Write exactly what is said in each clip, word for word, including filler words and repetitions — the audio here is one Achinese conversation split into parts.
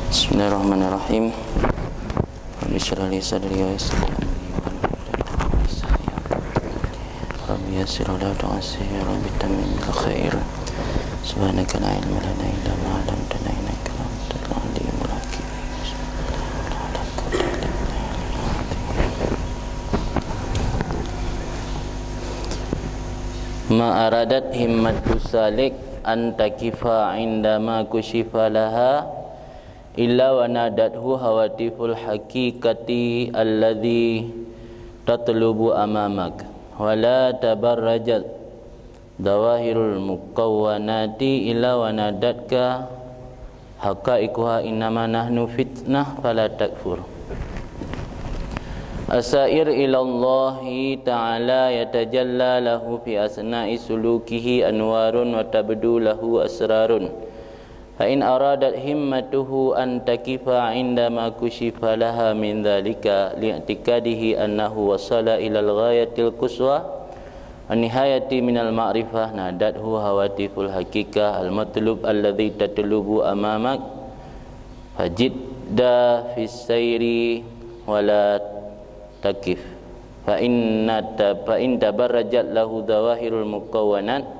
Bismillahirrahmanirrahim. Rabbi shrah li sadri wa yassir li amri wahlul 'uqdatam min lisani yafqahu qawli. Rabbi yassir wa la tu'assir, Rabbi tammim bil khair. Subhanaka la ilma lana illa ma 'allamtana innaka antal alimul hakim. Ma aradat himmatu salik an takifa 'indama kusyifa laha illa wa nadathu hawatiful haqiqati alladzi tatlubu amamak, wa la tabarrajat dzawahirul mukawwanati illa wa nadatka haqaiquha innama nahnu fitnah fala takfur. Asair ilallahi ta'ala yatajalla lahu fi asna'i sulukihi anwarun wa tabdu lahu asrarun. Fa in aradat himmatuhu an takifa 'indama kusyifa laha min dzalika li'tiqadihi annahu wasala ilal ghayatil quswa an nihayati minal ma'rifah nadathu hawatiful haqiqah al matlub alladzi tatlubu amamak, fajidda fis sairi wa la takif. Fa inna ta-, fa in tabarrajat lahu dzawahirul mukawwanat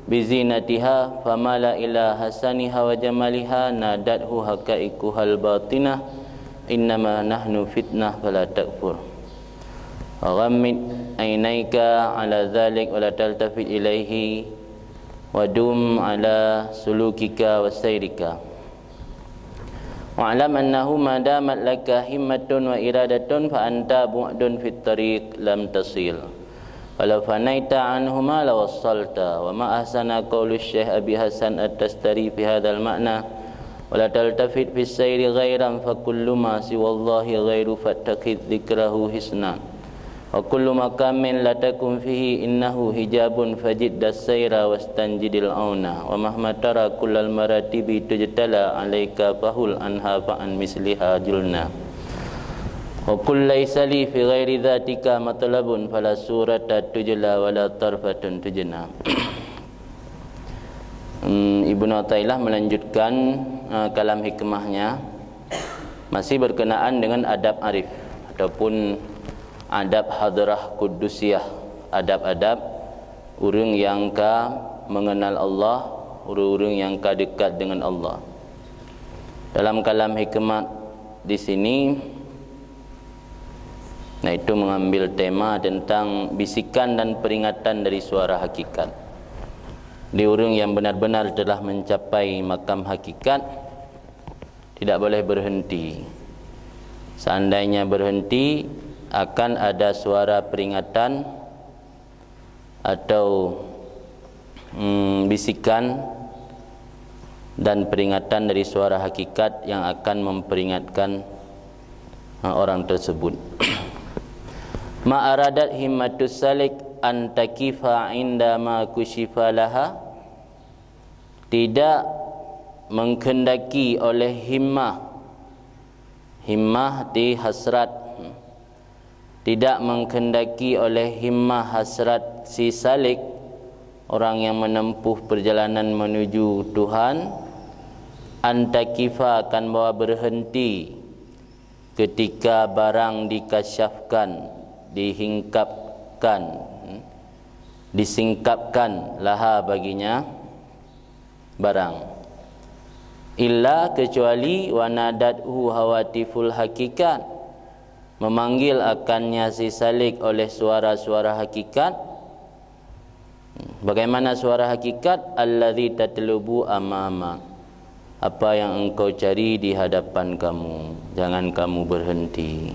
bi zinatiha famala ila hasaniha wa jamaliha nadathu haqaiquhal batinah innama nahnu fitnah fala takfur. Ghammid ainaika ala dzalik wa la taltafit ilaihi wa dum ala sulukika wa sairika. Wa'lam annahu ma damat laka himmatun wa iradatun fa anta bu'dun fit tariq lam tasil. Walau fanaita anhuma lawassalta. Wa ma ahsana qaulu Syekh Abi Hasan At-Tastari fi hadzal ma'na. Wa la taltafit fis sairi ghairan fa kullu ma siwallahi ghairu fattakhidz dzikrahu hisna. Wa kullu maqamin la takun fihi innahu hijabun fajidda saira wastanjidil auna. Wa mahma tara kullal maratibi tujtala alaika fahul anha fa an misliha julna. Wa qul laisa li fi ghairi dzatika matlabun fala surata tujla wala tarfatun tujna. Hmm, Ibnu Athaillah melanjutkan, eh, kalam hikmahnya masih berkenaan dengan adab arif ataupun adab hadrah qudusiyah, adab-adab ureuëng nyang ka mengenal Allah, ureuëng-ureuëng nyang ka dekat dengan Allah. Dalam kalam hikmat di sini, yaitu mengambil tema tentang bisikan dan peringatan dari suara hakikat. Di ureuëng yang benar-benar telah mencapai makam hakikat, tidak boleh berhenti. Seandainya berhenti, akan ada suara peringatan atau, mm, bisikan dan peringatan dari suara hakikat yang akan memperingatkan, ha, orang tersebut. Ma aradat himmatus salik an takifa inda ma kusyifa laha, tidak menghendaki oleh himmah, himmah di hasrat, tidak menghendaki oleh himmah hasrat si salik, orang yang menempuh perjalanan menuju Tuhan, an takifa akan bahwa berhenti ketika barang dikasyafkan, dihingkapkan, disingkapkan laha baginya barang. Illa kecuali wa nadathu hawatiful hakikat, memanggil akannya si salik oleh suara-suara hakikat. Bagaimana suara hakikat? Alladzi tatlubu amama. Apa yang engkau cari di hadapan kamu, jangan kamu berhenti.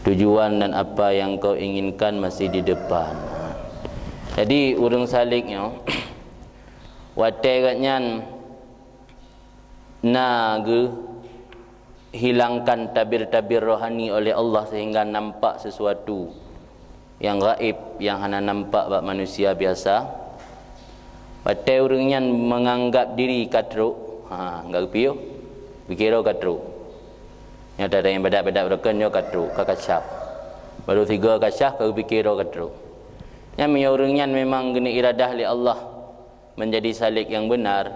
Tujuan dan apa yang kau inginkan masih di depan. Jadi, ureuëng salik nyoe, watée gobnyan na geuh hilangkan tabir-tabir rohani oleh Allah sehingga nampak sesuatu yang gaib, yang hana nampak bak manusia biasa. Watée ureuëng nyan menganggap diri ka trok, ha, enggak geupiôh, pikira ka trok. Nyata ada yang badak-badak beureukan nyoe ka trok, ka kasyaf. Baru tiga kasyaf ka geupikira ka trok. Nyan meunyoe ureuëng nyan memang geuneuk iradah lé Allah menjadi salik yang benar,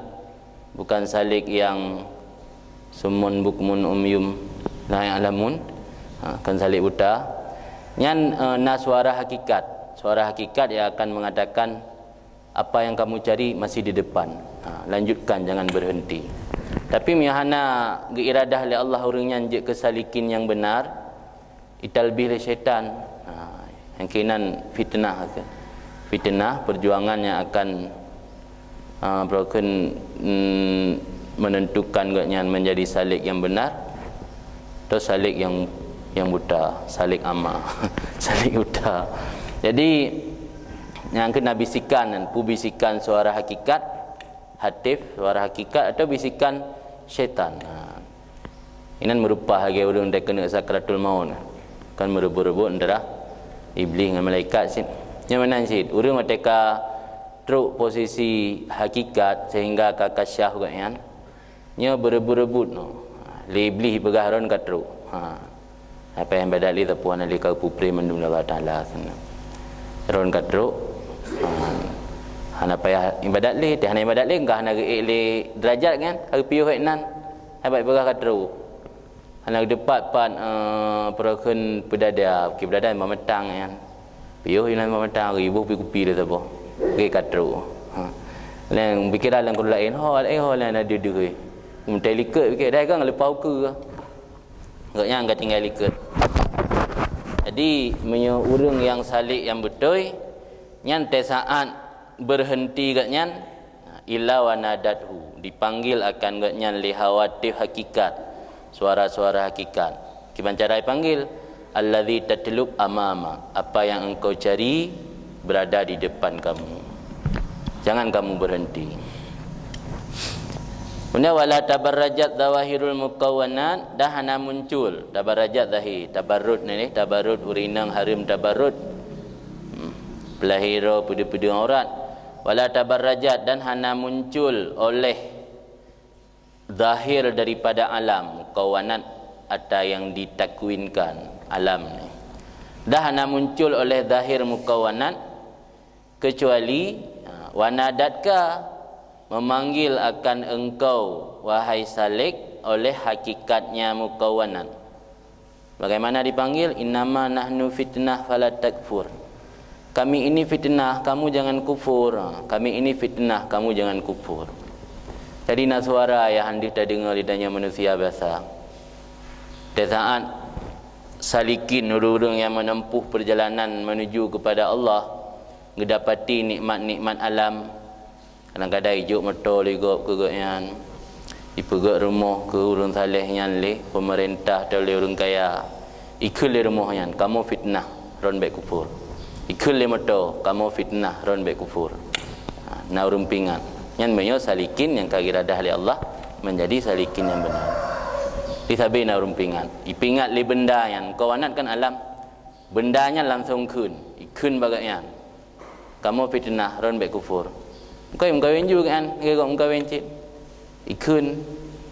bukan salik yang Summun bukmun umyum la ya'lamun. Ha, kan salik buta. Nyan, eh, na suara hakikat. Suara hakikat yang akan mengatakan apa yang kamu cari masih di depan. Ha, lanjutkan, jangan berhenti. Tapi meunyo hana geuiradah lé Allah ureuëng nyan jeuet keu salikin nyang benar, italbih lé syaitan. Ha, nyang keunan fitnah tu. Fitnah, perjuangan yang akan, ha, broken, mm, menentukan gobnyan menjadi salik yang benar atau salik yang, yang buta, salik ama, salik buta. Jadi, nyang keunan bisikan, peubisikan suara hakikat, hatif, suara hakikat atau bisikan syaitan. Ha. Inan meurupah lagée ureuëng dai keuneuk sakratul maut. Kan meureubot-reubot antara Iblih ngon malaikat cit. Nyang meunan cit, ureuëng watée ka trok posisi hakikat sehingga ka kasyaf gobnyan, nyoe beureubot-reubot nyoe. Lé Iblih peugah, "Ron ka trok." Ha. Apa nyang ibadat lé, tapi hana lé ka peupreh mandum lé Allah Taala. Ron ka trok. Ha. Hana payah ibadat lé, teuh hana ibadat lé, ka hana geuék lé derajat kan, ka geupiôh ék nan. Saban peugah ka trok. Hana geupat-pat, eh, peureukeun peudada, oke, peudada pamatang nyan. Piôh inan pamatang, riboh pi kupi dah saboh. Oke, ka trok. Ha. Leng pikiran lam keudu laén, ho, eh, ho, laén ada deuh, eh. Meutai likot, pikir, dah kan leupah ukeue. Gobnyan ka tinggai likot. Jadi, meunyoe ureuëng nyang salik nyang beutôi, nyan teusaat berhenti gobnyan, illa wa nadathu, dipanggil akan gobnyan lé hawatif hakikat, suara-suara hakikat. Kiban cara dipanggil, allazi tatlub amama, apa yang engkau cari berada di depan kamu. Jangan kamu berhenti. Kemudian, wala tabarrajat zawahirul mukawwanat, dah hana muncul tabarrajat zahir, tabarrud ni, tabarrud ureuëng inong hareuem tabarrud. Hmm. Peulahé droe, peudeueng-peudeueng aurat. Wala tabarrajat, dan hana muncul oleh zahir daripada alam, mukawwanat, ata yang ditakwinkan alam ni. Dah hana muncul oleh zahir mukawwanat, kecuali, ha, wa nadatka, memanggil akan engkau, wahai salik, oleh hakikatnya mukawwanat. Bagaimana dipanggil? "Innama nahnu fitnah fala takfur." Kami ini fitnah, kamu jangan kufur. Kami ini fitnah, kamu jangan kufur. Jadi, na suara nyang han deuh tadeungoe di tanyoe manusia biasa. Di saat salikin, ureuëng-ureuëng nyang menempuh perjalanan menuju kepada Allah, geudapati nikmat-nikmat alam, kadang-kadang ijok moto lé gob keu gobnyan, ipeugok rumoh keu ureuëng saleh nyan lé peumeurintah atau lé ureuëng kaya. Ikheun lé rumoh nyan, "Kamoe fitnah, ron bék kufur." Ikheun lé moto, "Kamoe fitnah, ron bék kufur." Ha, na ureuëng pingat. Nyan meunyoe salikin nyang ka geuradah lé Allah menjadi salikin nyang beuna. Di sabe na ureuëng pingat. Ipingat lé benda nyan, mukawwanat kan alam. Benda nyan langsong kheun, ikheun bak gobnyan. "Kamoe fitnah, ron bék kufur." Meukawen, meukawen ju kan, lagée gob meukawen cit. Ikheun,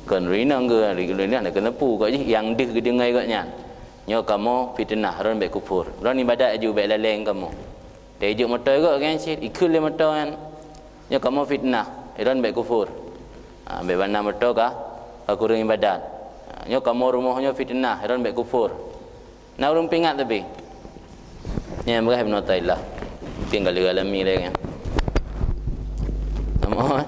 kon rinong ke, rinong nak keunepu kok jih, nyang deuh geudeungoe gobnyan. "Nyoe kamoe fitnah, ron bék kufur. Ron ibadat aju, bék laleng kamoe." Teuh ijok moto gobnyan cit, ikheun lé moto nyan. "Nyoe kamoe fitnah, ron bék kufur." Ha, bék bana moto ka, ka kureueng ibadat. Ha, "Nyoe kamoe rumoh nyoe fitnah, ron bék kufur." Na ureuëng pingat tapi. Nyan beurah Ibnu Athaillah. Mungkin ka lheueh alami lé kan. Namun,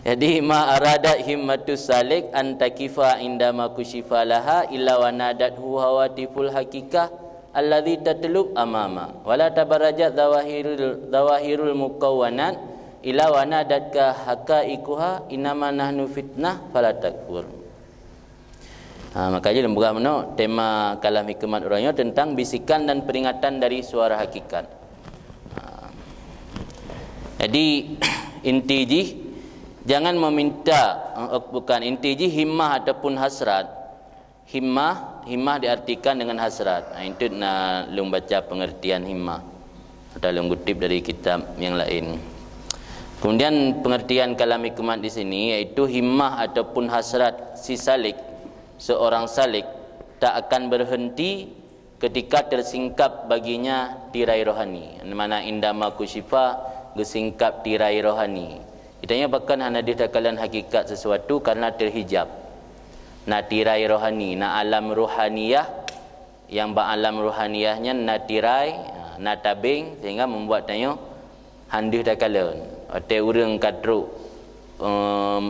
jadi, ma aradat himmatus salik an takifa indama kusyifa laha illa wa nadathu hawatiful haqiqah allazi tatlub amama. Wala tabarrajat zawahirul, zawahirul mukawwanat illa wa nadatka haqaiquha innama nahnu fitnah fala takfur. Ha, maka jih lôn peugah meunoe, tema kalam hikmat uroe nyoe teuntang bisikan dan peringatan dari suara hakikat. Ha. Jadi, inti jih, jangan meminta, eh, bukan, inti jih himmah ataupun hasrat. Himmah, himmah diartikan dengan hasrat. Ha, itu na lôn baca pengertian himmah. Atau lôn kutip dari kitab nyang laén. Kemudian pengertian kalam hikmat di sini, yaitu himmah ataupun hasrat si salik, seorang salik, tak akan berhenti ketika tersingkap baginya tirai rohani. Mana indama kusyifa, geusingkap tirai rohani. Geutanyoe pakon hana deuh takalon hakikat sesuatu karena terhijab. Na tirai rohani, na alam rohaniyah, nyang bak alam rohaniyah nyan na tirai, ha, na tabeng, sehingga membuat tanyoe han deuh takalon. Watée ureuëng ka trok, em,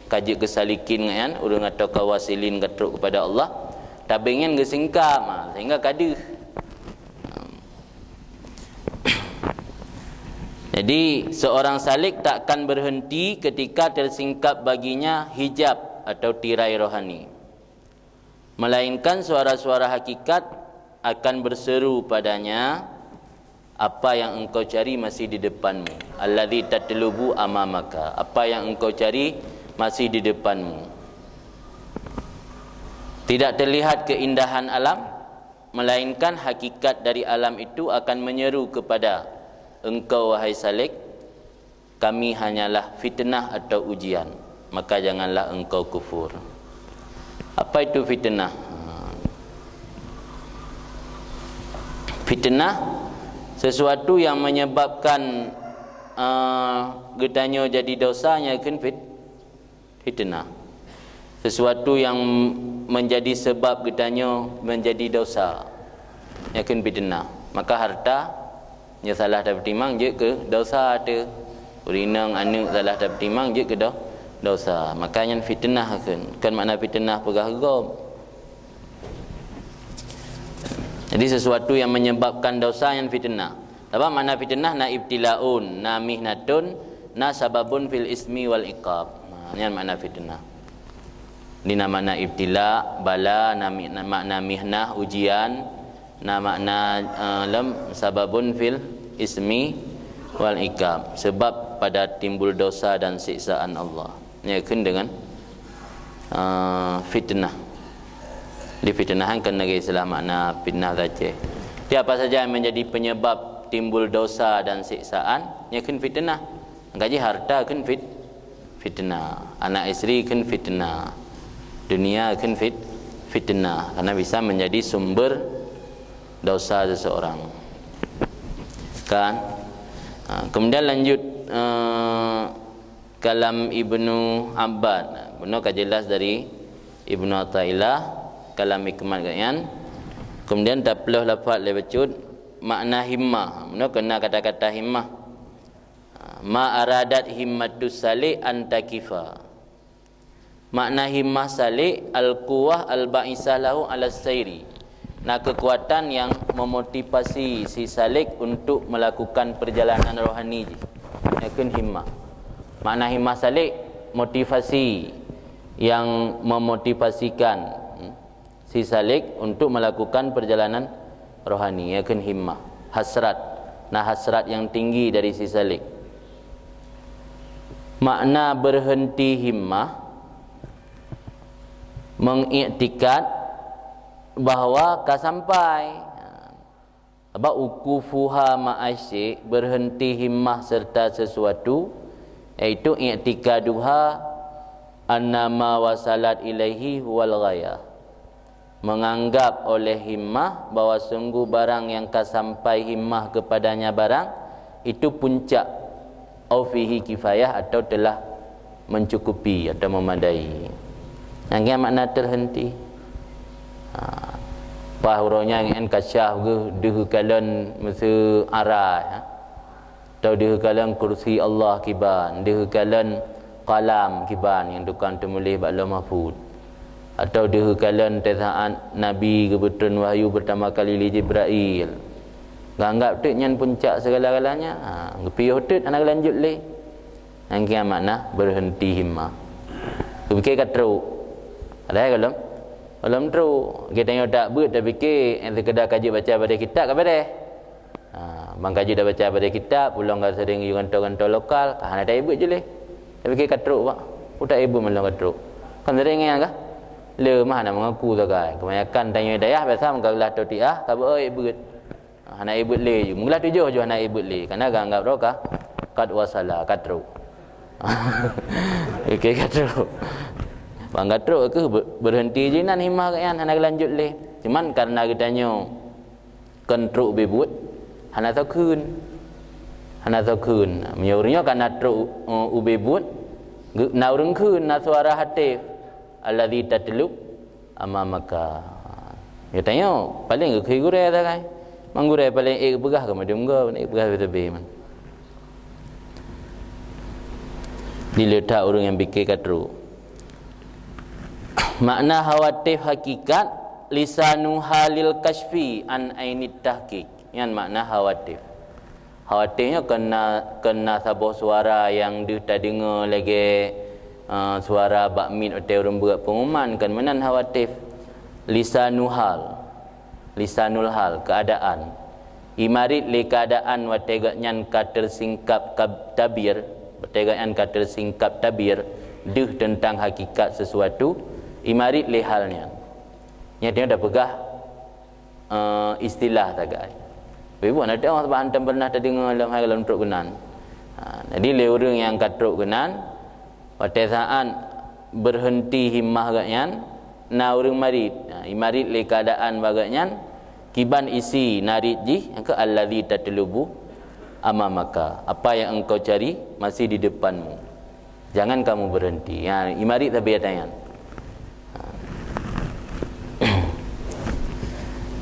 ka jeuet keu salikin nyan, ureuëng atau ka wasilin ka trok kepada Allah, tabeng nyan geusingkam, ha, sehingga ka deuh. Jadi, seorang salik takkan berhenti ketika tersingkap baginya hijab atau tirai rohani. Melainkan suara-suara hakikat akan berseru padanya, "Apa yang engkau cari masih di depanmu. Alladzi tatlubu amamaka. Apa yang engkau cari masih di depanmu." Tidak terlihat keindahan alam, melainkan hakikat dari alam itu akan menyeru kepada engkau, wahai salik, "Kami hanyalah fitnah atau ujian, maka janganlah engkau kufur." Apa itu fitnah? Fitnah, sesuatu yang menyebabkan, eh, geutanyoe jadi dosa, nyan kheun fit-, fitnah. Sesuatu yang menjadi sebab geutanyoe menjadi dosa, nyan kheun fitnah. Maka harta, nyoe salah tapeutimang jeuet keu dosa teuh. Ureuëng inong, aneuëk salah tapeutimang jeuet keu do-, dosa. Maka nyan fitnah kheun. Kon makna fitnah peugah gob. Jadi, sesuatu yang menyebabkan dosa nyan fitnah. Sabab makna fitnah na ibtilaun, na mihnatun, na sababun fil ismi wal iqab. Ha, nyan makna fitnah. Di na makna ibtila, bala, na mi-, na makna mihnah, ujian, na makna, eh, lom sababun fil ismi wal iqab. Sebab pada timbul dosa dan siksaan Allah. Nyan kheun dengan, eh, fitnah. Di fitnah kan lagi istilah makna fitnah saja. Jadi apa saja yang menjadi penyebab timbul dosa dan siksaan, nyan kheun fitnah. Gaji harta kheun fit-, fitnah. Anak isteri kheun fitnah. Dunia kheun fit-, fitnah. Karena bisa menjadi sumber dosa seseorang. Kan? Ha, kemudian lanjut, eh, kalam Ibnu Abbad. Bunoe ka jelas dari Ibnu Athaillah, kalam hikmat geuh nyan. Kemudian taploh lafaz lé bacut makna himmah. Bunoe keu na kata-kata himmah. Ma aradat himmatus salik an takifa. Makna himmah salik, al-quwwah al-ba'isah lahu ala sairi. Na kekuatan yang memotivasi si salik untuk melakukan perjalanan rohani jih. Nyan kheun himmah. Makna himmah salik, motivasi yang memotivasikan, hmm, si salik untuk melakukan perjalanan rohani, nyan kheun himmah. Hasrat. Na hasrat yang tinggi dari si salik. Makna berhenti himmah, mengiktikad bahwa ka sampai. Sabab wuqufuha ma'a syai', berhenti himmah serta sesuatu, yaitu i'tikaduha anna ma wasalat ilaihi huwal ghayah. Menganggap oleh himmah bahwa sungguh barang yang ka sampai himmah kepadanya barang, itu puncak, au fihi kifayah, atau telah mencukupi atau memadai. Nyang keu makna terhenti. Ha. Paih uroe nyan ngon kasyaf geuh deuh kalon meuseu arai, ha. Atau deuh kalon kursi Allah kiban, deuh kalon kalam kiban nyang tukang teumuléh bak Lauh Mahfuz. Atau deuh kalon teusaat Nabi geubeutrön wahyu pertama kali lé Jibrail. Geuanggap teuk nyan puncak segala-galanya. Ha, geupiôh teuk hana geulanjut lé. Nyang keu makna berhenti himmah. Geupike ka trok. Padahai gohlom, gohlom trok. Geutanyoe tak beuet tapike, nyang sekedar ka jeuet baca padé kitab ka beres. Ha, ban ka jeuet baca padé kitab, ulôn ka sering yue gantoe-gantoe lokal, ka hana taibeuet jih lé. Tapike ka trok, Pak. Utak ibu malam ka trok. Kan sering nyan kah? Le mah hana mengaku sagai. Kebanyakan tanyoe dayah biasa meukalah totiah, ka beuet beuet. Hana ibeuet lé ju. Meugeulah tujoh ju hana ibeuet lé. Karena geuanggap droe ka qad wasala, ka trok. Oke, ka trok. Bang ka trok keuh be-, berhenti jih nan himmah geuh nyan hana geulanjut lé. Cuman karena geutanyoe kon trok ubé buet, hana soe kheun. Hana soe kheun. Meunyoe ureuëng nyoe ka na trok, eh, ubé buet, geu-, na ureuëng kheun, na suara hatif. Allazi tatlub amamaka. Geutanyoe paléng geukheun gurée sagai. Mang gurée paléng ék geupeugah keu mandum goe, ék geupeugah sabe-sabe man. Di le that ureuëng nyang pike ka trok. Makna hawatif hakikat, lisanu halil kasyfi an ainit tahqiq. Nyan makna hawatif. Hawatif nyoe kon na, kon na saboh suara nyang deuh tadeungoe lagée, eh, suara bak miet watée ureuëng beuet peunguman, kon meunan hawatif. Lisanul hal. Lisanul hal, keuadaan. Imarit lé keuadaan watée gobnyan ka teusingkab kab-, tabir, watée gobnyan ka teusingkab tabir, deuh teuntang hakikat sesuatu, imarit lé hal nyan. Nyan teungoh tapeugah, eh, istilah sagai. Tapi bukan ada orang sebab hantom pernah tadeungoe lom hai lom trok keunan. Ha, jadi lé ureuëng nyang ka trok keunan, watée saát beureunti himmah gobnyan, na ureuëng marit. Ha, imarit lé keuadaan bak gobnyan, kiban isi narit jih, nyang keu allazi tatlubu amamaka. Apa yang engkau cari masih di depanmu. Jangan kamu berhenti. Ha, imarit sabe tanyan. Ha.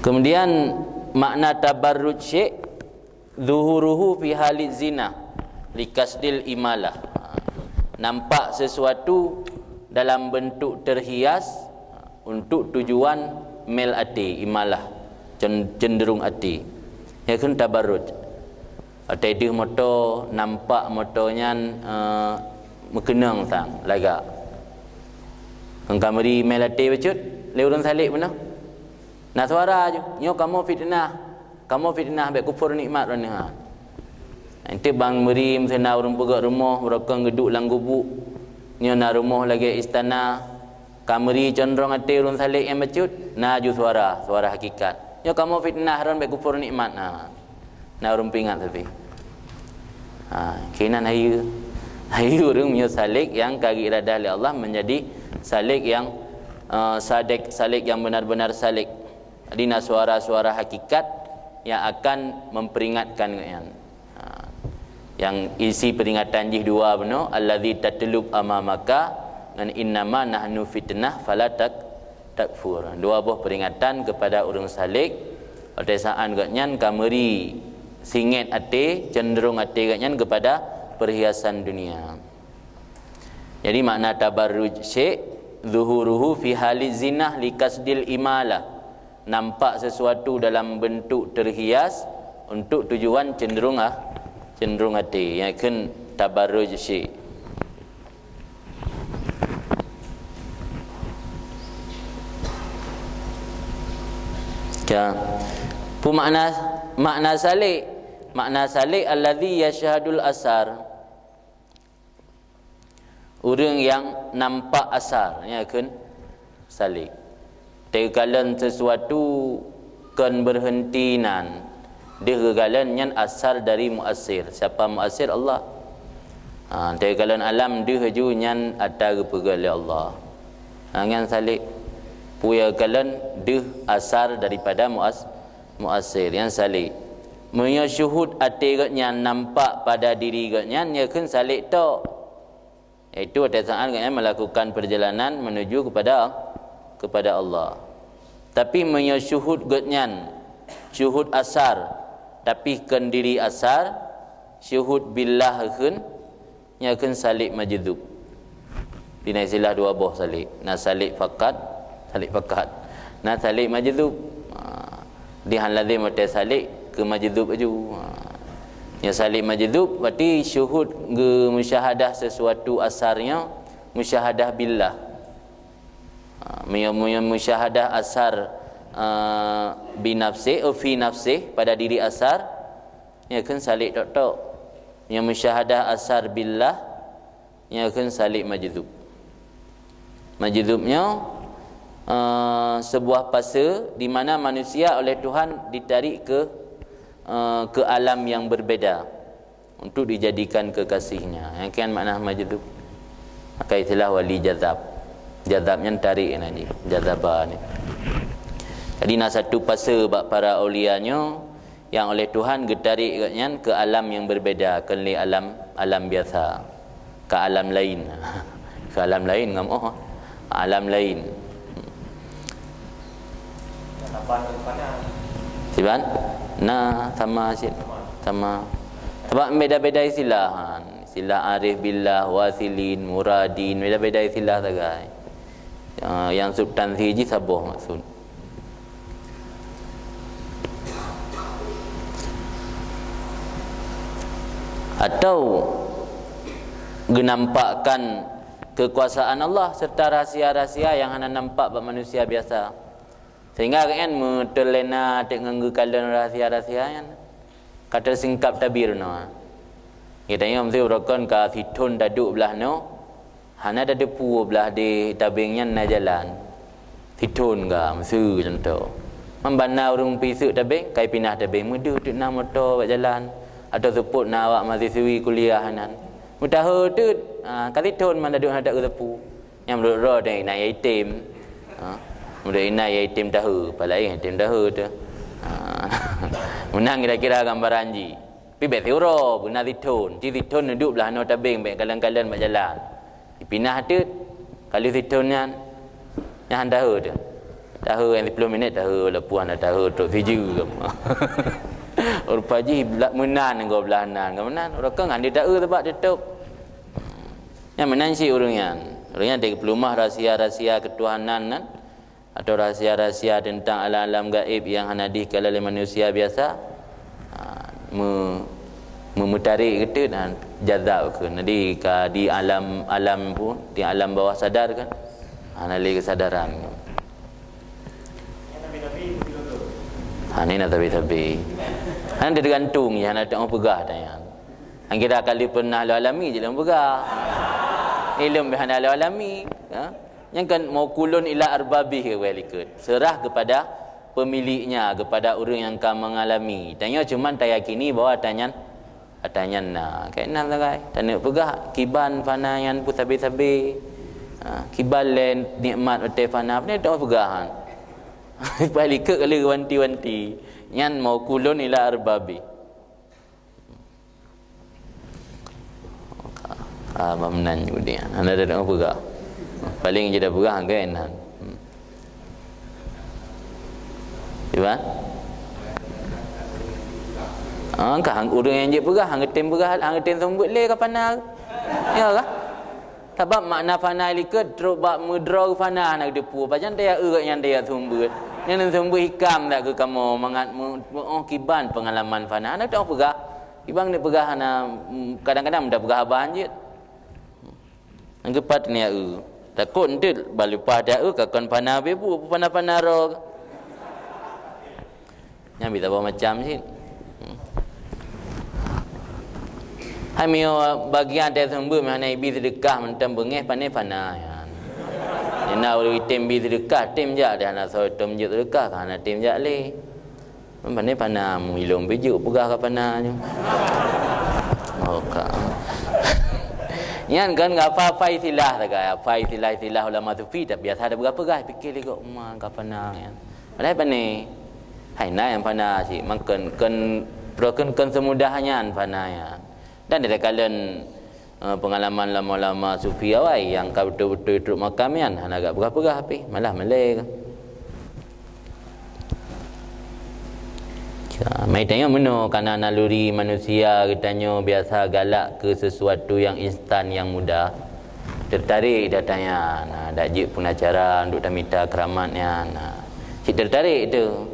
Kemudian makna tabarruj syai', zuhuruhu fi halid zina, likasdil imalah. Ha. Nampak sesuatu dalam bentuk terhias untuk tujuan mel até, imalah, cen-, cenderung até. Nyan kheun tabarruj. Watée deuh moto, nampak moto nyan, eh, meukeunong sang, lagak. Kon ka meuri mel até bacut, lé ureuëng salek bunoe. Na suara ju, "Nyoe kamoe fitnah, kamoe fitnah, bék kufur nikmat droeneueh." Enteuk ban meuri meuseuna ureuëng peugét rumoh, beurokon geuduek lam gubuk. Nyoe na rumoh lagée istana, ka meuri condrong até ureuëng salek nyang bacut, na ju suara, suara hakikat. "Nyoe kamoe fitnah droen, bék kufur nikmat." Ha. Na ureuëng peuingat sabe. Ha, keunan hayeue. Hayeue ureuëng meunyoe salek nyang ka geuiradah lé Allah menjadi salek nyang, eh, sadek, salek nyang benar-benar salek. Jadi na suara-suara hakikat yang akan memperingatkan gobnyan. Ha, yang isi peringatan jih dua bunoe, "Allazi tatlub amamaka" ngon "Innama nahnu fitnah fala tak-, takfur." Dua boh peringatan kepada ureuëng salek, watée saát gobnyan ka meuri singet até, cenderung até gobnyan kepada perhiasan dunia. Jadi makna tabarruj syai', zuhuruhu fi hali zinah likasdil imalah. Nampak sesuatu dalam bentuk terhias untuk tujuan cenderung ah, cenderung até. Nyan kheun tabarruj syai'. Ya. Peue makna, makna salek? Makna salek allazi yasyhadul asar. Ureuëng nyang nampak asar, nyan kheun salek. Teukalon sesuatu kon beureunti nan, deuh geukalon nyan asar dari muasir. Siapa muasir? Allah. Ha, teukalon alam deuh ju nyan ata geupeugét lé Allah. Ha, nyan salek. Peue kalon deuh asar daripada muas-, muasir, nyan salek. Meunyoe syuhud até gobnyan nampak pada diri gobnyan, nyan kheun salek tok. Yaitu watée saát gobnyan melakukan perjalanan menuju kepada, kepada Allah. Tapi meunyoe syuhud gobnyan, syuhud asar, tapi kon diri asar, syuhud billah kheun, nyan kheun salek majzub. Di na istilah dua boh salek. Na salek fakat, salek fakat. Na salek majzub. Ha. Di hana lazim watée salek keu majzub aju. Ha. Nyoe salek majzub berarti syuhud geumusyahadah sesuatu asar nyoe musyahadah billah. Ha, meunyoe, meunyoe musyahadah asar, eh, binafsih, eh, fi nafsih, pada diri asar, nyan kheun salek tok-tok. Meunyoe musyahadah asar billah, nyan kheun salek majzub. Majzub nyoe, eh, sebuah fase di mana manusia oleh Tuhan ditarik ke, eh, ke alam yang berbeda untuk dijadikan kekasihnya. Nyan kheun makna majzub. Maka istilah wali jazab. Jazab nyan tarik nyan jih. Jazaba ni. Jadi na satu fase bak para aulia nyoe, nyang oleh Tuhan geutarék gobnyan keu alam nyang beubeda, kon lé alam, alam biasa, keu alam laén. Keu alam laén ngam oh, alam laén. Siban? Na, sama cit. Sama. Sabab beda-beda istilah. Istilah arif billah, wasilin, muradin, beda-beda istilah sagai. Ah, nyang substansi jih saboh maksud. Atau geunampakkan kekuasaan Allah serta rahsia-rahsia nyang hana nampak bak manusia biasa. Sehingga awaknyan meuteulena teuk ngon geukalon rahsia-rahsia nyan. Ka teusingkap tabir nyoe. Geutanyoe meusti uroe kon ka sithon taduek blah noe, hana tateupeue blah di tabeng nyan na jalan. Sithon ka, meuseue contoh. Membana ureuëng piseuk tabeng, kai pinah tabeng meudeuh teuk na moto bak jalan. Atau seupôt na awak mahasiswi kuliah nan. Meutahe teuk, ha, ka sithon man taduek hana tateupeue. Nyang meunurot droe teuh inan yai tem. Ha? Meunurot inan yai tem tahe, palaén tem tahe teuh. Ha. Meunan kira-kira gambaran jih. Pi bék siuroe, beuna sithon. Ci sithon neuduek blah noe tabeng bék kalon-kalon bak jalan. Ipinah teuk, kali sithon nyan. Nyan han tahe teuh. Tahe nyang siploh minit tahe, leupah na tahe trok sijeu. Rupa jih bla-, meunan ngon blah nan, ngon meunan. Uroe kon han ditahe sabab teutôp. Nyan meunan cit ureuëng nyan. Ureuëng nyan teupeuleumah rahsia-rahsia keutuhanan nan, atau rahsia-rahsia teuntang alam-alam gaib nyang hana dikalon lé manusia biasa. Ha, me-, me-, meutarék geuteuk dan jazab keu. Jadi ka di alam, alam pun, di alam bawah sadar kan. Hana lé keusadaran. Ha, ni na tabi-tabi. Hana teugantung, hana teupeue peugah tanya. Nyang kira kali pernah lôn alami je lôn peugah. Ilôn hana lôn alami, ha? Nyang kan maukulun ila arbabih ke weh likot. Serah kepada pemiliknya, kepada ureuëng nyang ka mengalami. Tanyoe cuman tayakini bahwa atanyan, atanyan na. Kainan sagai. Taneuk peugah kiban fana nyan pun sabe-sabe. Ha, kiban lé nikmat watée fana, pane tahu peugah han. Paih likot kali wanti-wanti. Nyan maukulun ila arbabih. Ah, bak meunan jih dia. Hana ada nak peugah. Paling je dah peugah, kan? Hmm. Cuba. Ah, ka hang ureuëng nyang jeuet peugah, hang geutem peugah, hang geutem seumeubeuet lé ka fana. Ya kah? Sabab makna fana likot trok bak meudroe fana hana geuteupeue. Pajan taya eu gobnyan taya seumeubeuet. Nyan seumeubeuet hikam dak keu kamoe mangat meu-, meuoh kiban peungalaman fana. Hana teuoh peugah. Ibang ni peugah hana, mm, kadang-kadang mudah peugah haba hanjeuet. Nyang keupat ni eu. Takot enteuk bak leupah dak eu ka kon fana bebu, fana-fana roh. Nyan bisa boh macam cit. Hmm. Hai miyueb bagian teuh seumeubeuet meuhana ibi seudeukah mantong beungéh pane fana nyan. Nyang na ureuëng item bi seudeukah, tem jak deh hana soe tom jeuet seudeukah ka hana tem jak lé. Pane fana meulilong bijéh peugah ka fana nyoe. Oh ka. Nyan kan gapa-apa istilah sagai, apa istilah-istilah ulama sufi tak biasa ada peugah-peugah, pikir lé gok ma ka fana nyan. Padahai pane. Hai na nyang fana cit, mangkon kon, kon, kon seumudah nyan fana nyan. Dan dikalon, eh, peungalaman lama-lama sufi awai nyang ka beutôi-beutôi trok makam nyan hana gak peugah-peugah pih, malah malée. Ya, mai tanyoe meunoe kana naluri manusia geutanyoe biasa galak keu sesuatu nyang instan, nyang mudah. Tertarik dah tanya, nah, dak jeuet pun acara untuk tamita keramat nyan. Nah, cit tertarik tu.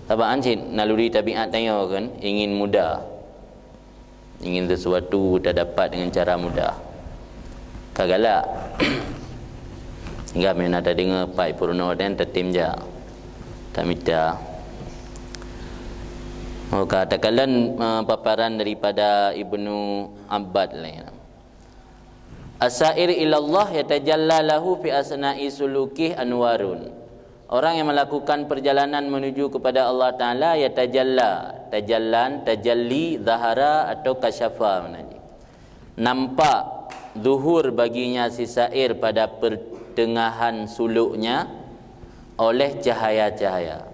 Sabab an cit naluri tabiat tanyoe kan ingin mudah. Ingin sesuatu tadapat dengan cara mudah. Ka galak. Hingga meuna tadeungoe pai peurunoe dan tatem jak. Tamita. Oh, ka takalon, eh, paparan daripada Ibnu Abbad lain. As-sa'ir ilallah yatajalla lahu fi asna'i suluki anwarun. Orang yang melakukan perjalanan menuju kepada Allah Taala, yatajalla, tajallan, tajalli, zahara atau kasyafa makna jih. Nampak zuhur baginya si sa'ir pada pertengahan suluknya oleh cahaya-cahaya.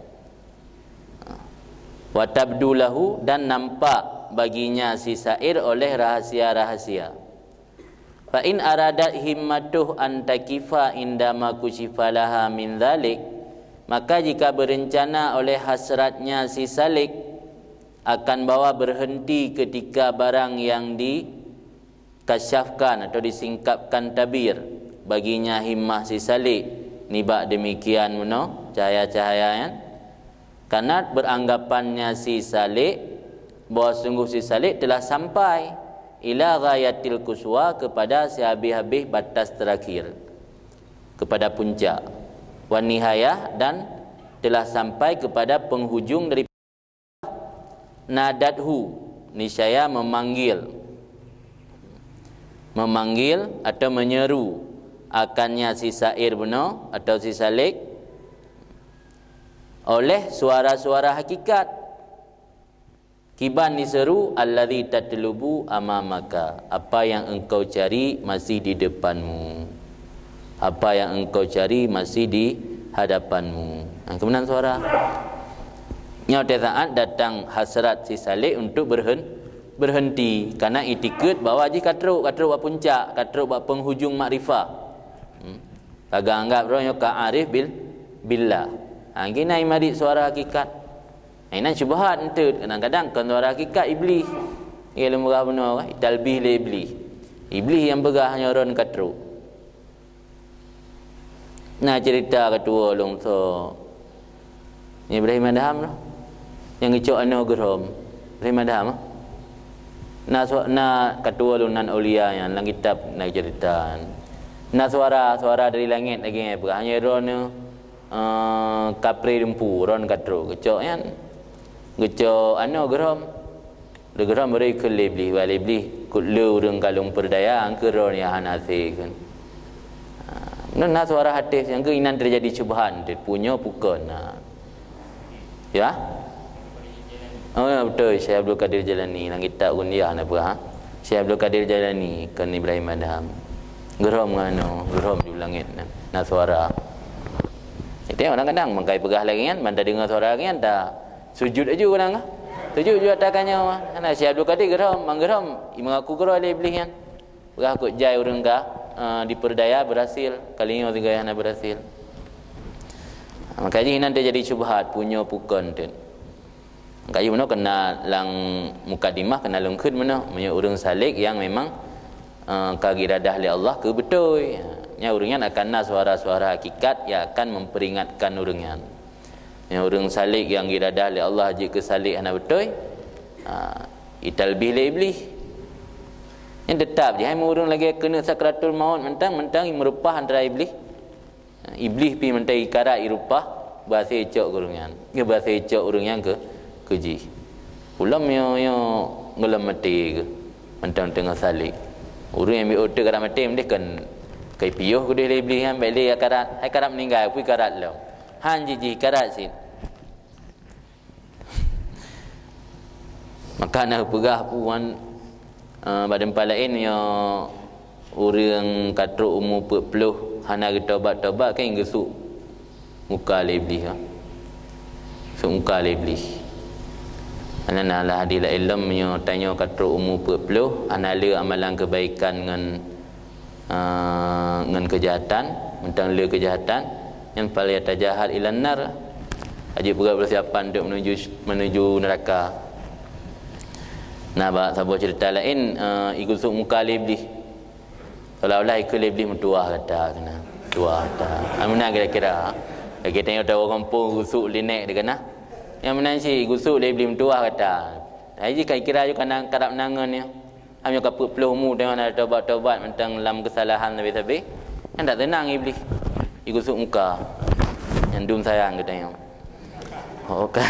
Wa tabdu lahu, dan nampak baginya si sa'ir oleh rahasia-rahasia. Fa in aradat himmatuh an takifa indama kusyifa laha min dzalik, Maka jika berencana oleh hasratnya si Salik akan bahwa berhenti ketika barang yang dikasyafkan atau disingkapkan tabir baginya himmah si Salik nibak demikian meunoe cahaya-cahaya nyan, karena beranggapannya si Salik bahwa sungguh si Salik telah sampai ila ghayatil quswa, kepada sehabis-habis batas terakhir, kepada puncak, wa nihayah, dan telah sampai kepada penghujung dari nadathu, niscaya memanggil, memanggil atau menyeru akannya si Sa'ir bunoe atau si Salik oleh suara-suara hakikat. Kiban diseru, "Alladzi tatlubu amamaka," apa yang engkau cari masih di depanmu. Apa yang engkau cari masih di hadapanmu. Nah, kemudian suara. Nyoe teuh saat datang hasrat si Salik untuk berhen-, berhenti, karena itikad bahwa jih ka trok, ka trok bak puncak, ka trok bak penghujung makrifah. Hmm. Taga anggap roh nyoe ka arif bil-, billah. Ha, gina imadi suara hakikat. Inan syubhat enteuk, kadang-kadang kon suara hakikat Iblih. Ia lôn peugah bunoe, italbih lé Iblih. Iblih nyang peugah nyoe ron ka trok. Na cerita keu tuwo lôn so. Ibrahim Adham lah. Nyang geucok anoe geurom. Ibrahim Adham ah. Na su-, na keu tuwo lôn nan aulia nyan lam kitab na cerita. Na suara, suara dari langét lagée peugah nyoe ron, eh, kapré dumpu ron ka trok geucok nyan. Geucok anoe geurom. Lé geurom bari keu lé Iblih, wahai Iblih, keu lé ureuëng ka lôn peurdaya, angkeu droe nyang hana asé kheun. Ha, nyoe na suara hadis nyang keu inan teujadi syubhat, punyo pukon. Ha. Ya? Oh, ya, beutôi, Syekh Abdul Qadir Jailani, lam kitab Ghunyah na peugah, ha? Syekh Abdul Qadir Jailani, kon Ibrahim Adham. Geurom ngon anu, geurom di langét na, na suara. Jadi, kadang-kadang meukai peugah lagée nyan, ban tadeungoe suara lagée nyan, ta sujud aju kadang ka. Sujud ju ata ka nyoe. Hana Syekh Abdul Qadir geurom, ban geurom, i meungaku keudroe lé Iblih nyan. Peugah kok jai ureuëng ka, eh, dipeurdaya berhasil, kali nyoe sigoe hana berhasil. Maka jih inan teujadi syubhat, punyo pukon teuk. Maka jih bunoe keunan lam mukadimah keunan lôn kheun bunoe, meunyoe ureuëng salik nyang memang, eh, ka geuradah lé Allah keu beutôi, nyan ureuëng nyan akan na suara-suara hakikat nyang akan memperingatkan ureuëng nyan. Nyang ureuëng salik nyang geuradah lé Allah jeuet keu salik hana beutôi, ha, italbih lé Iblih. Nyang teutap jih, hai ureuëng lagée keuneuk sakratul maut mantong, mantong meurupah antara Iblih. Iblih pih mantong ikarat irupah, beuhasé icok keu ureuëng nyan. Beuhasé icok ureuëng nyan keu, keu jih. Ulôn nyoe, nyoe gohlom maté keuh, mantong teungoh salik. Ureuëng nyang miet uteuk karab maté, meunan kan kai piôh keudeh lé Iblih nyan, bék lé ikarat, hai karab meuninggai, peue ikarat lom. Han jih, jih ikarat cit. Maka na peugah puan, eh, bak teumpat laén nyoe ureuëng ka trok umu peuet ploh hana geutobat-tobat kan geusuk muka lé Iblih, ha. Suk muka lé Iblih. Ana na lah hadis laén lom nyoe tanyoe ka trok umu peuet ploh hana le amalan keubaikan ngon ah, ngon keujahatan, mantong le keujahatan, nyan fal yatajahaza ilan nar, ka jeuet peugah persiapan untuk menuju, menuju neraka. Nah, bak saboh cerita laén, eh, igusuk muka lé Iblih. Seolah-olah ikeu lé Iblih meutuah gata keunan. Meutuah gata. Ah, meunan kira-kira. Lagée tanyoe tawoe gampông gusuk linek di keunah. Nyang meunan cit igusuk lé Iblih meutuah gata. Hai jih ka kira ju kana karab nangon nyoe. Meunyoe ka peuet ploh umu teuma hana tobat-tobat mantong lam keusalahan sabe-sabe, nyan dak teunang Iblih. Igusuk muka. Nyan dum sayang geutanyoe. Oh, ka.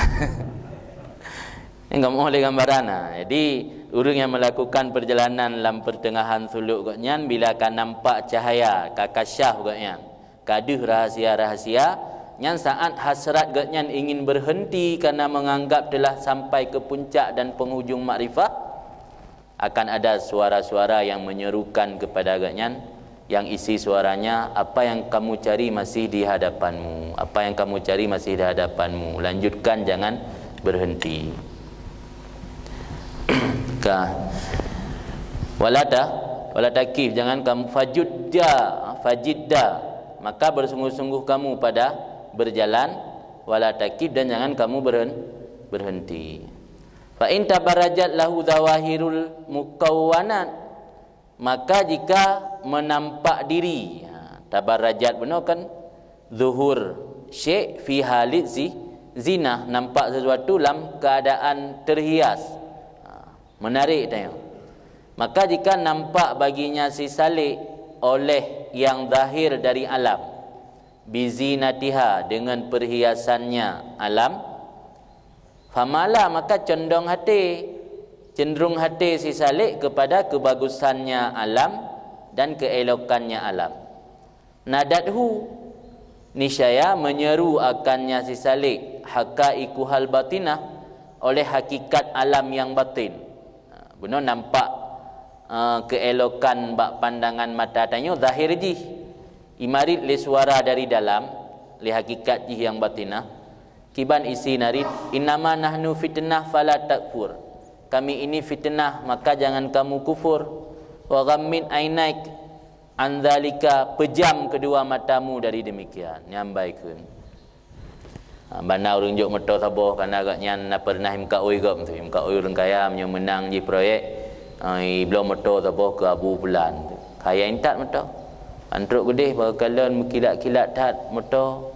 Nyan kamoe lé gambaran, ha. Jadi, ureuëng nyang melakukan perjalanan lam pertengahan suluk gobnyan bila ka nampak cahaya, ka kasyaf gobnyan. Ka deuh rahasia-rahasia, nyan saat hasrat gobnyan ingin berhenti karena menganggap telah sampai ke puncak dan penghujung makrifah, akan ada suara-suara yang menyerukan kepada gobnyan, yang isi suaranya, "Apa yang kamu cari masih di hadapanmu, apa yang kamu cari masih di hadapanmu, lanjutkan, jangan berhenti." Ka. Walata, walata kif, jangan kamu, fajudda, fajidda. Maka bersungguh-sungguh kamu pada berjalan, Wala takif, dan jangan kamu berhen-, berhenti. Fa in tabarrajat lahu zawahirul mukawwanat, maka jika menampak diri, ha, tabarrajat bunoe kan zuhur syai' fi halit zi-, zinah, nampak sesuatu lam keadaan terhias, ha, menarik tanyoe. Maka jika nampak baginya si salek oleh yang zahir dari alam, bizinatiha, dengan perhiasannya alam, famala, maka condong hati, cenderung hati si salek kepada kebagusannya alam dan keelokannya alam. Nadathu, niscaya menyeru akannya si salek, haqaiquhal batinah, oleh hakikat alam yang batin. Ha, bunoe nampak, eh, keelokan bak pandangan mata tanyoe zahir jih. Imarit lé suara dari dalam, lé hakikat jih yang batinah. Kiban isi narit, "Innama nahnu fitnah fala takfur." Kami ini fitnah, maka jangan kamu kufur. "Wa ghammid ainaik an dzalika," pejam kedua matamu dari demikian. Nyambai kheun. Ha, bana ureuëng jok moto saboh, karena gobnyan na pernah imeukaui gob tu. Imeukaui ureuëng kaya, meunyoe meunang jih proyek, ha, ibloe moto saboh keu Abu Fulan tu. Kaya intat moto. Antrok geudeh, bak kalon meukilat-kilat that moto.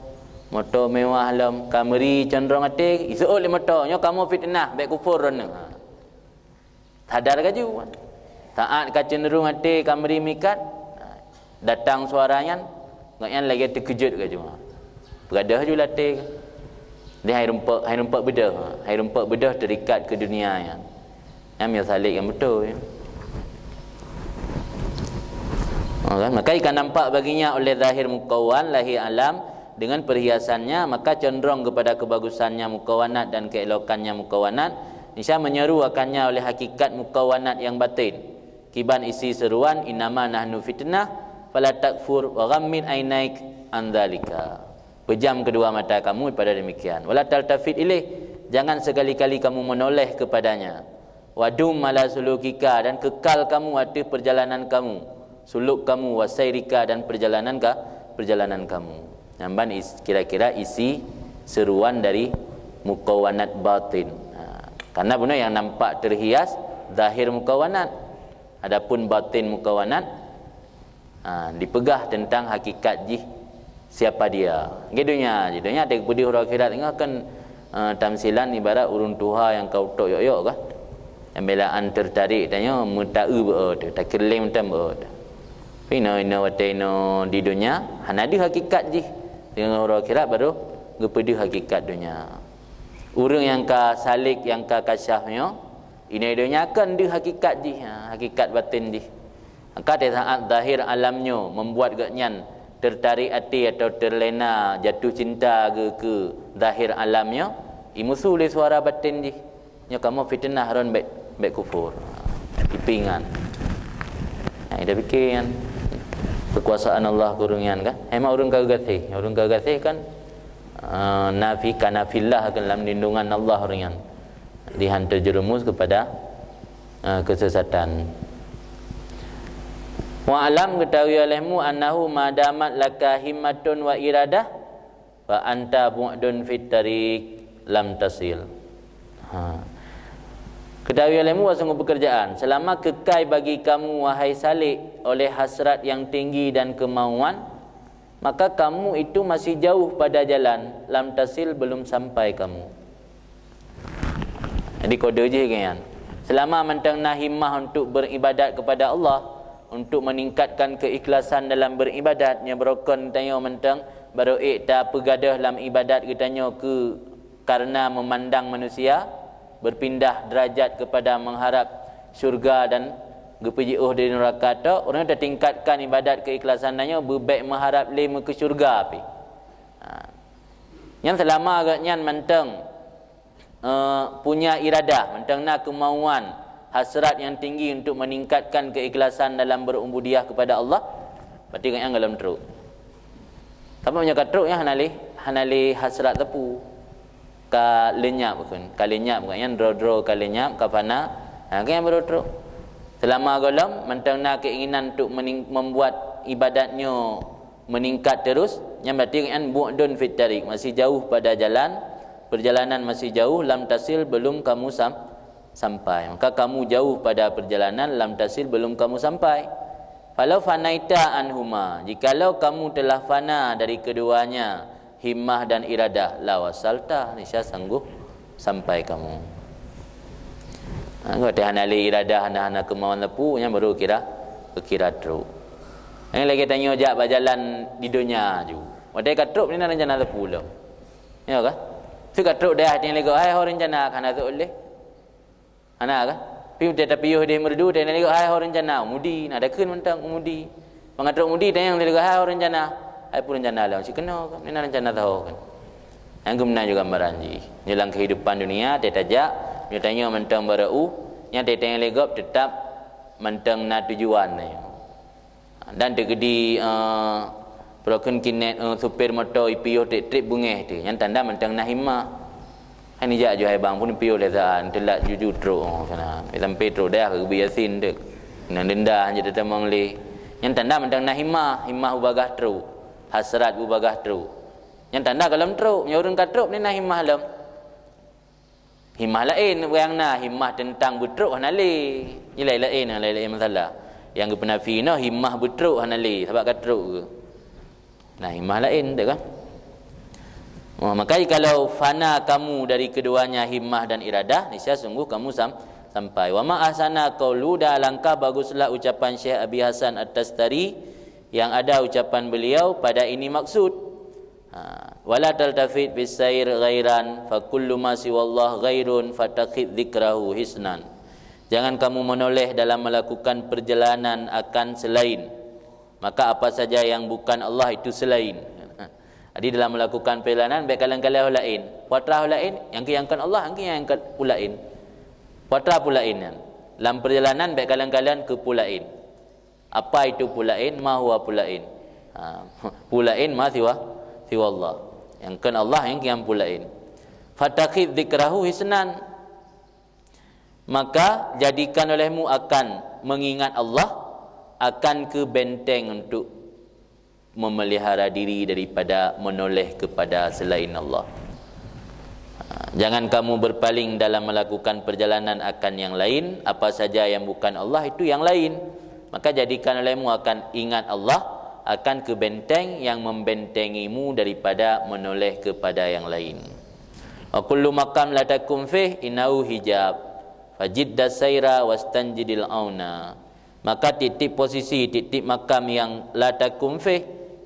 Moto mewah lom, Camry condrong até, iseuôt lé moto, "Nyoe kamoe fitnah, bék kufur droeneuh." Ha. Sadar laju. Saat ka cenderung até Camry meuikat, datang suara nyan, gobnyan lagée teukeujot laju. Peugadôh laju lam até. Jadi hai rumpok, hai rumpok beudôh, hai rumpok beudôh terikat keu dunia nyan. Nyan meunyoe salek nyang beutôi. Ha, kan? Maka jika nampak baginya oleh zahir mukawwan, lahir alam, dengan perhiasannya, maka condrong kepada kebagusannya mukawwanat dan keelokannya mukawwanat, niscaya menyeru akannya oleh hakikat mukawwanat yang batin. Kiban isi seruan, "Innama nahnu fitnah, fala takfur, wa ghammid ainaik an dzalika." Pejam kedua mata kamu pada demikian. "Wala taltafit ilaih, jangan sekali-kali kamu menoleh kepadanya. Wa dum ala sulukika, dan kekal kamu ateueh perjalanan kamu, suluk kamu, wa sairika, dan perjalanan ka, perjalanan kamu." Nyan ban is-, kira-kira isi seruan dari mukawwanat batin. Ha, karena bunoe nyang nampak terhias zahir mukawwanat. Adapun batin mukawwanat, ha, dipeugah tentang hakikat jih, siapa dia. Nggih, donya jih, donya teupeudeuh uroe akhirat, ingat kan, ha, tamsilan ibarat ureuëng tuha nyang ka utok yok-yok kah. Nyang beulaan tertarik tanyoe meutaeu beu teuh, takeurileng mantong beu teuh. Tapi inoe, inoe watée inoe di donya, hana deuh hakikat jih. Deungon uroe akhirat baru geupeudeuh hakikat donya. Ureuëng nyang ka salek, nyang ka kasyaf nyoe, inoe donya kon deuh hakikat jih, ha, hakikat batin jih. Maka di saat zahir alam nyoe membuat gobnyan tertarik até atau terlena, jatuh cinta geu-, keu zahir alam nyoe, imusu lé suara batin jih. "Nyoe kamoe fitnah, ron bék, bék kufur." Ipingan. Nah, ida pikir kan. Kekuasaan Allah keu ureuëng nyan kan. Emang ureuëng ka geugaséh. Ureuëng ka geugaséh kan, eh, nafi, kana fillah kan lam lindungan Allah ureuëng nyan. Dihan terjerumus kepada, eh, kesesatan. "Wa alam, ketahui olehmu, annahu madamat laka himmatun wa iradah, fa anta bu'dun fit tariq lam tasil." Ha. Ketahui olehmu bahwa sungguh pekerjaan, selama kekal bagi kamu, wahai salek, oleh hasrat yang tinggi dan kemauan, maka kamu itu masih jauh pada jalan, lam tasil, belum sampai kamu. Jadi kode jih geuyan. Selama mantong na himmah untuk beribadat kepada Allah, untuk meningkatkan keikhlasan dalam beribadat, nyoe beurukon tanyoe mantong, barô ék tapeugadôh lam ibadat geutanyoe keu karena memandang manusia, berpindah derajat kepada mengharap syurga dan geupeujiôh dari neraka tok, ureuëng tatingkatkan ibadat keikhlasan tanyoe beubék meuharap lé meukeue syurga pih. Ha. Nyan selama gobnyan mantong, eh, punya iradah, mantong na keumauan, hasrat yang tinggi untuk meningkatkan keikhlasan dalam berubudiyah kepada Allah, berarti gobnyan gohlom trok. Tapi meunyoe ka trok nyan hana lé, hana lé hasrat teupeu. Ka lenyap kheun, ka lenyap gobnyan, droe-droe ka lenyap, ka fana. Ha, gobnyan baru trok. Selama gohlom mantong na keinginan untuk mening-, membuat ibadat nyoe meningkat terus, nyan berarti nyan bu'dun fit tariq, masih jauh pada jalan, perjalanan masih jauh, lam tasil, belum kamu sam-, sampai. Maka kamu jauh pada perjalanan, lam tasil, belum kamu sampai. Falau fanaita anhuma, jikalau kamu telah fana dari keduanya, himmah dan iradah, la wasalta, niscaya sanggup sampai kamu. Ha, watèe hana lé iradah, hana, hana kemauan leupeu, nyan baru kira, kira trok. Nyan lagèe tanyoe jak bak jalan di donya ju. Watèe ka trok, meunan rencana leupeu lom. Ya kan? Su ka trok dah, tanyoe lé gob, hai ho rencana, hana trok lé. Hana kan? Pi tapiôh di Meureudu, tanyoe lé gob, hai ho rencana, mudi, na dakheun mantong mudi. Mangat trok mudi, tanyoe lé gob, hai ho rencana. Hai peue rencana lom, si keunoe kan, meunan rencana taho kan. Nyang geumeunan juga gambaran jih. Nyoe lam kehidupan dunia, teuh tajak, nyoe tanyoe mantong barô, nyan teuh tanyoe lé gob teutap mantong na tujuan tanyoe. Dan teukeudi, eh, peurokon kinet, eh, supir moto ipiôh trép-trép beungéh teuh, nyan tanda mantong na himmah. Hai nijak ju hai bang pun ipiôh lé saat, teulat juju trok, oh, sana. Sampai trok dah keu geubi Yasin teuh. Nang denda hanjeuet teutamong lé. Nyan tanda mantong na himmah, himmah bubagaih trok. Hasrat bubagaih trok. Nyan tanda goh lom trok, meunyoe ureueng ka trok, meunan na himmah lom. Himmah laén nyang na, himmah teuntang beutrok hana lé. Nyan laén-laén, laén-laén masalah. Nyang geupeunafi inoe himmah beutrok hana lé, sabab ka trok geuh. Nah, himmah laén, beutôi kan? Oh, maka jikalau fana kamu dari keduanya himmah dan iradah, niscaya sungguh kamu sam-, sampai. Wa ma ahsana qaulu, dan alangkah baguslah ucapan Syekh Abi Hasan At-Tastari, yang ada ucapan beliau pada ini maksud. Ha, "Wala taltafit bis sair ghairan, fa kullu ma siwallah ghairun, fatakhid dzikrahu hisnan." Jangan kamu menoleh dalam melakukan perjalanan akan selain, maka apa saja yang bukan Allah itu selain. Jadi dalam melakukan perjalanan, bèk kalon-kalon laén. Peue atra laén, nyang keu nyang kon Allah, nyang keu nyang kon peue laén. Peue atra peue laén nyan. Lam perjalanan, bèk kalon-kalon keu peue laén. Apa itu peue laén? Ma huwa peue laén? Ha, peue laén ma siwa, siwa Allah. Nyang kon Allah nyang kian peue laén. Fatakhid dzikrahu hisnan. Maka jadikan olehmu akan mengingat Allah akan keu benteng untuk memelihara diri daripada menoleh kepada selain Allah. Ha, jangan kamu berpaling dalam melakukan perjalanan akan yang lain, apa saja yang bukan Allah itu yang lain. Maka jadikan olehmu akan ingat Allah akan keu benteng yang membentengimu daripada menoleh kepada yang lain. Wa kullu maqam la takum fih innahu hijab. Fajidda saira wastanjidil auna. Maka tiep-tiep posisi, tiep-tiep makam yang la takum fih,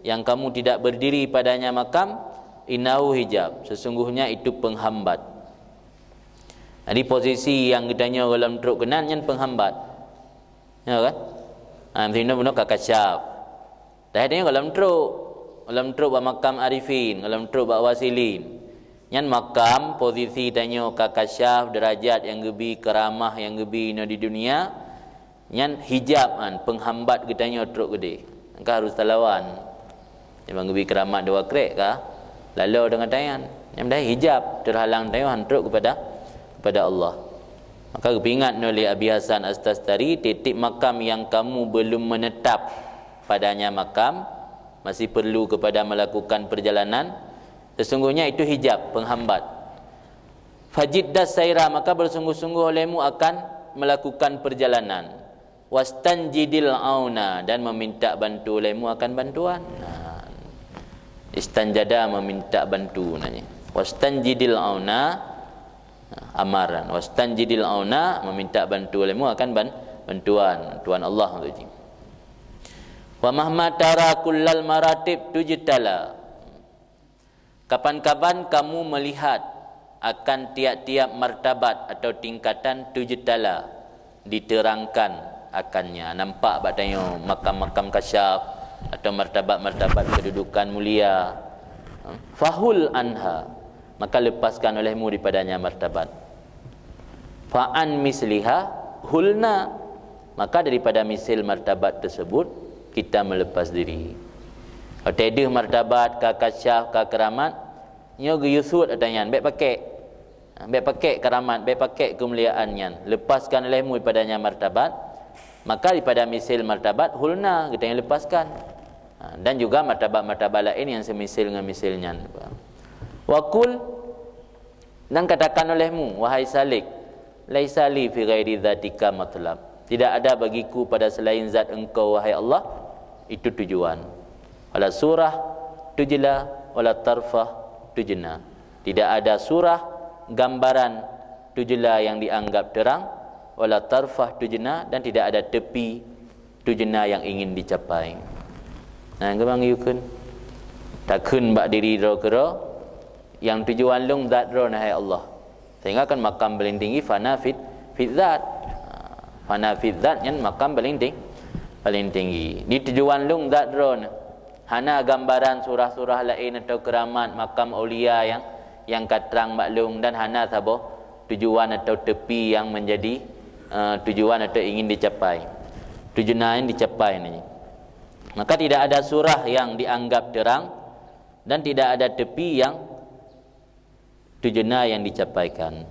yang kamu tidak berdiri padanya makam, innahu hijab, sesungguhnya itu penghambat. Jadi posisi nyang geutanyoe goh lom trok keunan nyan penghambat. Ya kan? Ha, meunan bunoe ka kasyaf. Tapi tanyoe goh lom trok, goh lom trok bak makam arifin, goh lom trok bak wasilin. Nyan makam posisi tanyoe ka kasyaf, derajat nyang geubi, keramah nyang geubi inoe di dunia, nyan hijab nyan, penghambat geutanyoe trok keudeh. Maka harus talawan. Nyang geubi keuramat dua krek ka laloe deungon tanyan. Nyan meudahi hijab, terhalang tanyoe han trok kepada, kepada Allah. Maka geupeuingat nyoe lé Abi Hasan At-Tastari, tiep-tiep makam yang kamu belum menetap padanya makam, masih perlu kepada melakukan perjalanan, sesungguhnya itu hijab, penghambat. Fajidda saira, maka bersungguh-sungguh olehmu akan melakukan perjalanan. Wastanjidil auna, dan meminta bantu olehmu akan bantuan. Nah, istanjada, meminta bantu namanya. Wastanjidil auna, amaran. Wastanjidil auna, meminta bantu olehmu akan ban-, bantuan, bantuan Allah untuk jih. Wa mahma tara kullal maratib tujtala. Kapan-kapan kamu melihat akan tiap-tiap martabat atau tingkatan tujtala, diterangkan akannya, nampak bak tanyoe makam-makam kasyaf atau martabat-martabat kedudukan mulia, fahul anha, maka lepaskan olehmu daripadanya martabat. Fa an misliha hulna, maka daripada misil martabat tersebut kita melepas diri. Watèe deuh martabat ka kasyaf, ka keuramat, nyoe geuyue suet ata nyan, bèk pakèk. Bèk pakèk keuramat, bèk pakèk keumuliaan nyan. Lepaskan olehmu daripadanya martabat, maka daripada misil martabat hulna geutanyoe lepaskan. Dan juga martabat-martabat laén nyang seumisil ngon misil nyan. Wa qul, dan katakan olehmu, wahai salik, "Laisa li fi ghairi dzatika matlab." Tidak ada bagiku pada selain zat Engkau, wahai Allah, itu tujuan. "Wala surah tujla, wala tarfah tujna." Tidak ada surah, gambaran, tujla, yang dianggap terang, wala tarfah tujna, dan tidak ada tepi tujna yang ingin dicapai. Nah, keumbang yukun. Takheun bak diri droe keudroe, yang tujuan lôn zat droe, hai Allah. Sehingga kan makam paling tinggi fana fit, fit zat. Fana fit zat nyan makam paling ting-, paling tinggi. Di tujuan lôn zat droe. Hana gambaran surah-surah laén atau keramat makam aulia yang, yang ka trang bak lôn, dan hana saboh tujuan atau tepi yang menjadi, eh, tujuan atau ingin dicapai. Tujuan yang dicapai ni. Maka tidak ada surah yang dianggap terang dan tidak ada tepi yang tujuan yang dicapaikan.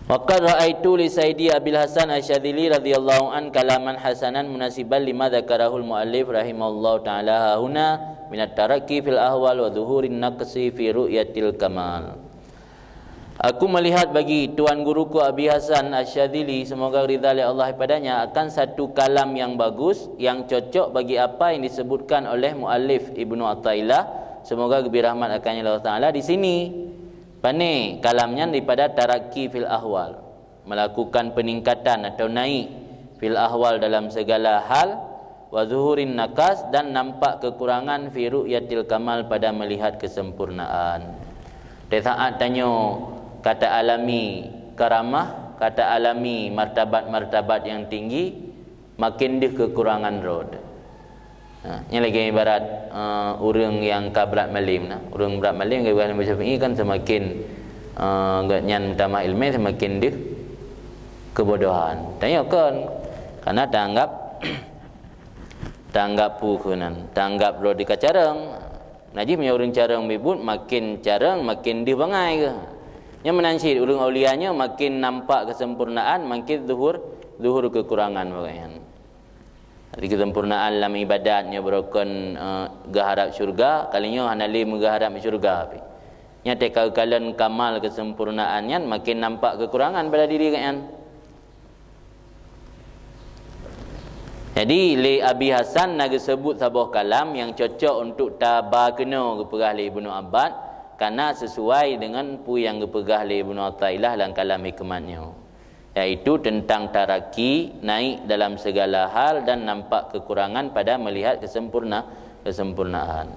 Wa qad ra'aitu li Sayyidi Abil Hasan Asy-Syadzili radhiyallahu an kalaman hasanan munasiban lima dzakarahul muallif rahimahullahu taala hahuna minat tarakki fil ahwal wa zuhurin naqsi fi ru'yatil kamal. Aku melihat bagi Tuan Guruku Abi Hasan Asy-Syadzili, semoga ridha lé Allah padanya, akan satu kalam yang bagus, yang cocok bagi apa yang disebutkan oleh muallif Ibnu Athaillah, semoga geubri rahmat akannya Allah Taala, di sini. Pane kalam nyan? Daripada tarakki fil ahwal, melakukan peningkatan atau naik, fil ahwal, dalam segala hal, wa zuhurin naqas, dan nampak kekurangan, fi ru'yatil kamal, pada melihat kesempurnaan. Di saat tanyoe ka ta alami karamah, ka ta alami martabat-martabat yang tinggi, makin deuh kekurangan droe. Ha, nyan lagèe ibarat, eh, ureueng nyang ka brat malem nah. Ureueng brat malem, geupeugah Imam Syafi'i kan semakin, eh, gobnyan meutamah ileumèe, semakin deuh keubodohan. Tanyoe kon, karena taanggap, taanggap peue keunan, taanggap droe di ka carông. Nah jih meunyoe ureueng carông bit buet, makin carông, makin deuh bangai geuh. Nyan meunan cit, ureueng aulia nyoe makin nampak kesempurnaan, makin zuhur, zuhur kekurangan bak gobnyan. Jadi kesempurnaan lam ibadat nyoe beurukon, eh, geuharap syurga, kali nyoe hana lé meugeuharap syurga pih. Nyan teuka geukalon kamal kesempurnaan nyan makin nampak kekurangan pada diri gobnyan. Jadi lé Abi Hasan na geuseubut saboh kalam nyang cocok untuk taba keunoe geupeugah lé Ibnu Abbad, karena sesuai dengan peue nyang geupeugah lé Ibnu Athaillah lam kalam hikmat nyoe. Yaitu teuntang taraki, naik dalam segala hal dan nampak kekurangan pada melihat kesempurna-, kesempurnaan.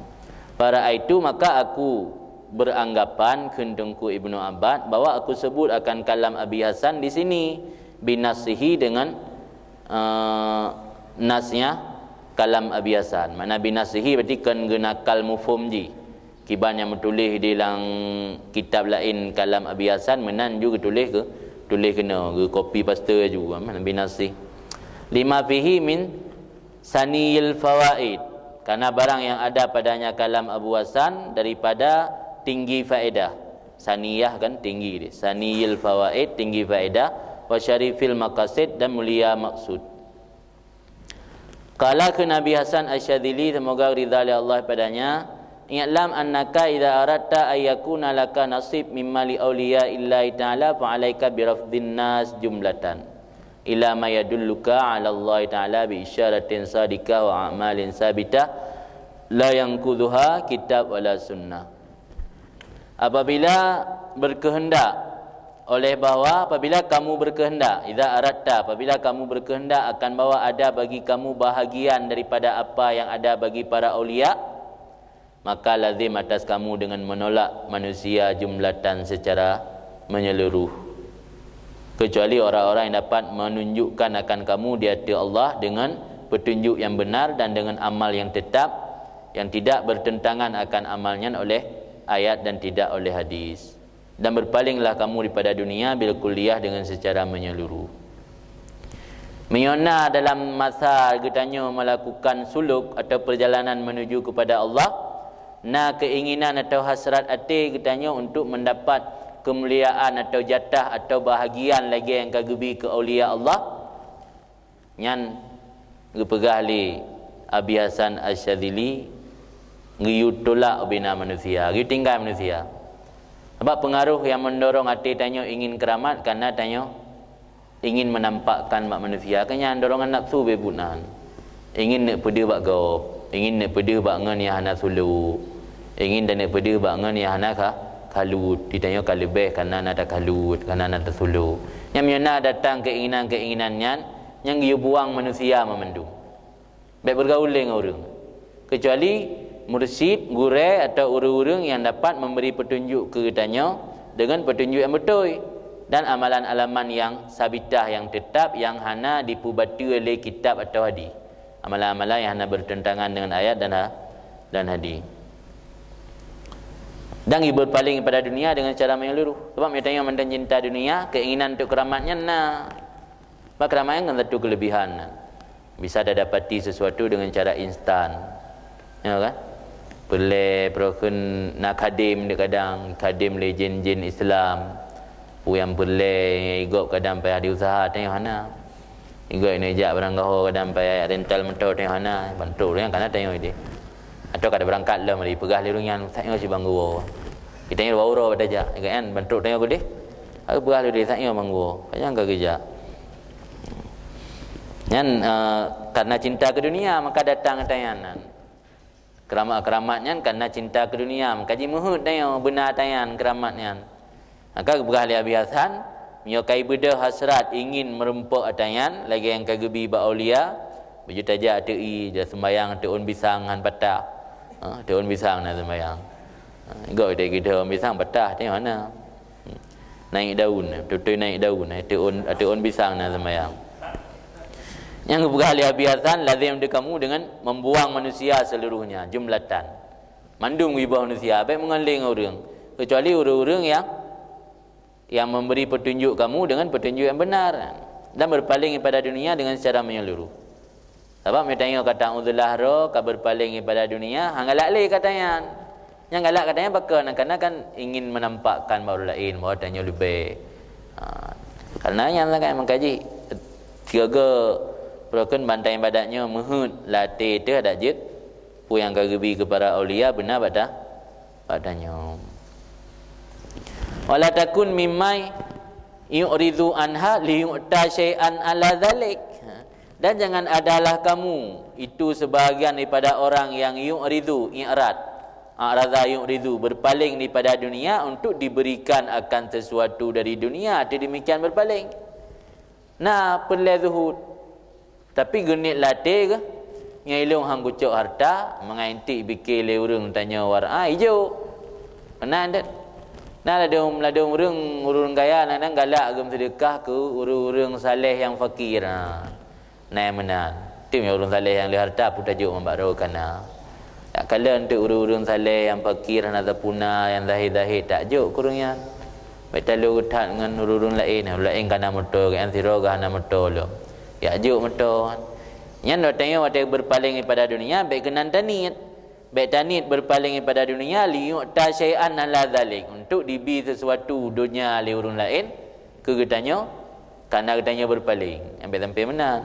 Faraaitu, maka aku beranggapan, kheun Teungku Ibnu Abbad, bahwa aku sebut akan kalam Abi Hasan di sini, binasihi, dengan, eh, nasnya kalam Abi Hasan. Makna binasihi berarti kon geunakal mufhum jih. Kiban nyang meutuléh di lam kitab laén kalam Abi Hasan, meunan ju geutuléh keu, tuléh keunoe, geukopi paste ju, binasih. Lima fihi min saniyil fawaid, karena barang yang ada padanya kalam Abu Hasan daripada tinggi faedah. Saniyah kan tinggi dia. Saniyil fawaid, tinggi faedah, wa syarifil maqasid, dan mulia maksud. Qala, kheun Abi Hasan Asy-Syadzili, semoga ridha lé Allah padanya, "I'lam annaka idza aradta an yakuna laka nasib mimma li auliya illahi ta'ala fa alaika bi rafdhin nas jumlatan ila ma yadulluka 'ala Allah ta'ala bi isyaratin shadiqah wa a'malin tsabitah la yanqudhuha kitab wala sunnah." Apabila berkehendak, oleh bahwa apabila kamu berkehendak, idza aradta, apabila kamu berkehendak akan bahwa ada bagi kamu bahagian daripada apa yang ada bagi para aulia, maka lazim atas kamu dengan menolak manusia jumlatan secara menyeluruh, kecuali orang-orang yang dapat menunjukkan akan kamu di hadapan Allah dengan petunjuk yang benar dan dengan amal yang tetap, yang tidak bertentangan akan amal nyan oleh ayat dan tidak oleh hadis. Dan berpalinglah kamu daripada dunia bil kulliyah, dengan secara menyeluruh. Meunyoe na dalam masa geutanyoe melakukan suluk atau perjalanan menuju kepada Allah, na keinginan atau hasrat até geutanyoe untuk mendapat kemuliaan atau jatah atau bahagian lagèe nyang ka geubri keu aulia Allah, nyan geupeugah lé Abi Hasan Asy-Syadzili geuyue tulak ubena manusia, geuyue tinggai manusia. Sabab peungaroh nyang meundorong até tanyoe ingin keuramat karena tanyoe ingin menampakkan bak manusia, keu nyan dorongan nafsu beubuet nan. Ingin neuk peudeuh bak gob, ingin neuk peudeuh bak ngon nyang hana suluk, ingin dan neuk peudeuh bak ngon nyang hana ka, ka lut. Di tanyoe ka leubeh karena na takalut, karena na tasuluk. Nyan meunyoe na datang keinginan-keinginan nyan, nyang geuyue buang manusia meumandum. Bék beugaul lé ngon ureuëng, keucuali mursyid, gurée, atau ureuëng-ureuëng nyang dapat memberi petunjuk keu geutanyoe deungon petunjuk nyang beutôi dan amalan-alaman nyang sabitah, nyang teutap, nyang hana jipeubateue lé kitab atau hadis. Amalan-amalan nyang hana bertentangan dengan ayat dan ha-, dan hadis. Dan berpaling pada dunia dengan cara menyeluruh. Sebab meunyoe tanyoe mantong cinta dunia, keinginan untuk keramat nyan na. Bak keuramat nyan kan satu kelebihan. Bisa tadapati sesuatu dengan cara instan. Ya kan? Peureulée, peureukeun na khadem dek kadang, khadem lé jén-jén Islam. Peue nyang peureulée, igob kadang payah diusaha, tanyoe hana. Igob neujak barangkaho kadang payah rental moto, tanyoe hana. Bantrok ureuëng nyan kana tanyoe ideh. Atau kada beurangkat lom, dipeugah lé ureuëng nyan, "Tanyoe si banggo." Kita nyoe dua uroe bak tajak, ya kan? Bantrok tanyoe keudeh. Aku peugah lé ureuëng, "Tanyoe banggo." Nyang ka geujak. Nyan, eh, karena cinta ke dunia, maka datang tanyan nyan. Keuramat-keuramat nyan karena cinta ke dunia, maka jimeuheuet tanyoe beuna tanyan keuramat nyan. Maka geupeugah lé Abi Hasan, meunyoe ka ibeudôh hasrat ingin meurumpok ata nyan, lagée nyang ka geubi bak aulia, beujeuet tajak ateueh ie, jak seumbayang ateueh ôn pisang nyan patah. Ha, ateueh ôn pisang na seumbayang. Ha, gob ideh geudoh ôn pisang patah, teuh mana? Naik daun, beutôi naik daun, ateueh ôn, ateueh ôn pisang na seumbayang. Nyang geupeugah lé Abi Hasan, lazim di kamu dengan membuang manusia seluruhnya, jumlatan. Mandum geuboh manusia, bék meungon lé ngon ureuëng, keucuali ureuëng-ureuëng nyang, nyang memberi petunjuk kamu dengan petunjuk yang benar, dan berpaling pada dunia dengan secara menyeluruh. Sabab meunyoe tanyoe ka ta'udzullah droe, ka berpaling pada dunia, han galak lé ka tanyan. Nyang galak ka tanyan pakon, karena kan ingin menampakkan bak ureuëng laén bahwa tanyoe leubeh. Ha, karena nyan lah kan meukaji. Sigoe-goe peureukeun bantai ibadat nyoe meuheuet lam até teuh adak jeuet peue nyang ka geubi keu para aulia beuna bak ta-, bak tanyoe. Wala takun mimma yu'ridu anha liyu'ta syai'an ala dzalik. Dan jangan adalah kamu itu sebahagian daripada orang yang yu'ridu, i'rad. A'radha yu'ridu, berpaling daripada dunia untuk diberikan akan sesuatu dari dunia, atau demikian berpaling. Na peureulée zuhud. Tapi geuniet lam até geuh, nyoe ilong han kucok harta, mangat intik pike lé ureuëng tanyoe wara, ijok. Meunan deh. Na ladôm, ladôm ureuëng, ureuëng kaya, kadang galak geumeuseudeukah keu ureuëng-ureuëng saleh nyang fakir. Ha. Na nyang meunan. Tem nyang ureuëng saleh nyang le harta pun tajok ngon bak droe kana. Takalon teuk ureuëng-ureuëng saleh nyang fakir hana tapuna, nyang zahét-zahét, tajok keu ureuëng nyan. Bék talo geuthat ngon ureuëng-ureuëng laén. Ureuëng laén kana moto, gobnyan sidroe geuh hana moto lom. Jak jok moto. Nyan watée nyoe watée berpaling daripada dunia, bék keunan taniet. Bék taniet berpaling daripada dunia, liyu'ta syai'an ala dzalik, untuk dibi sesuatu dunia lé ureuëng laén keu geutanyoe, kana geutanyoe berpaling. Nyang bék sampai meunan.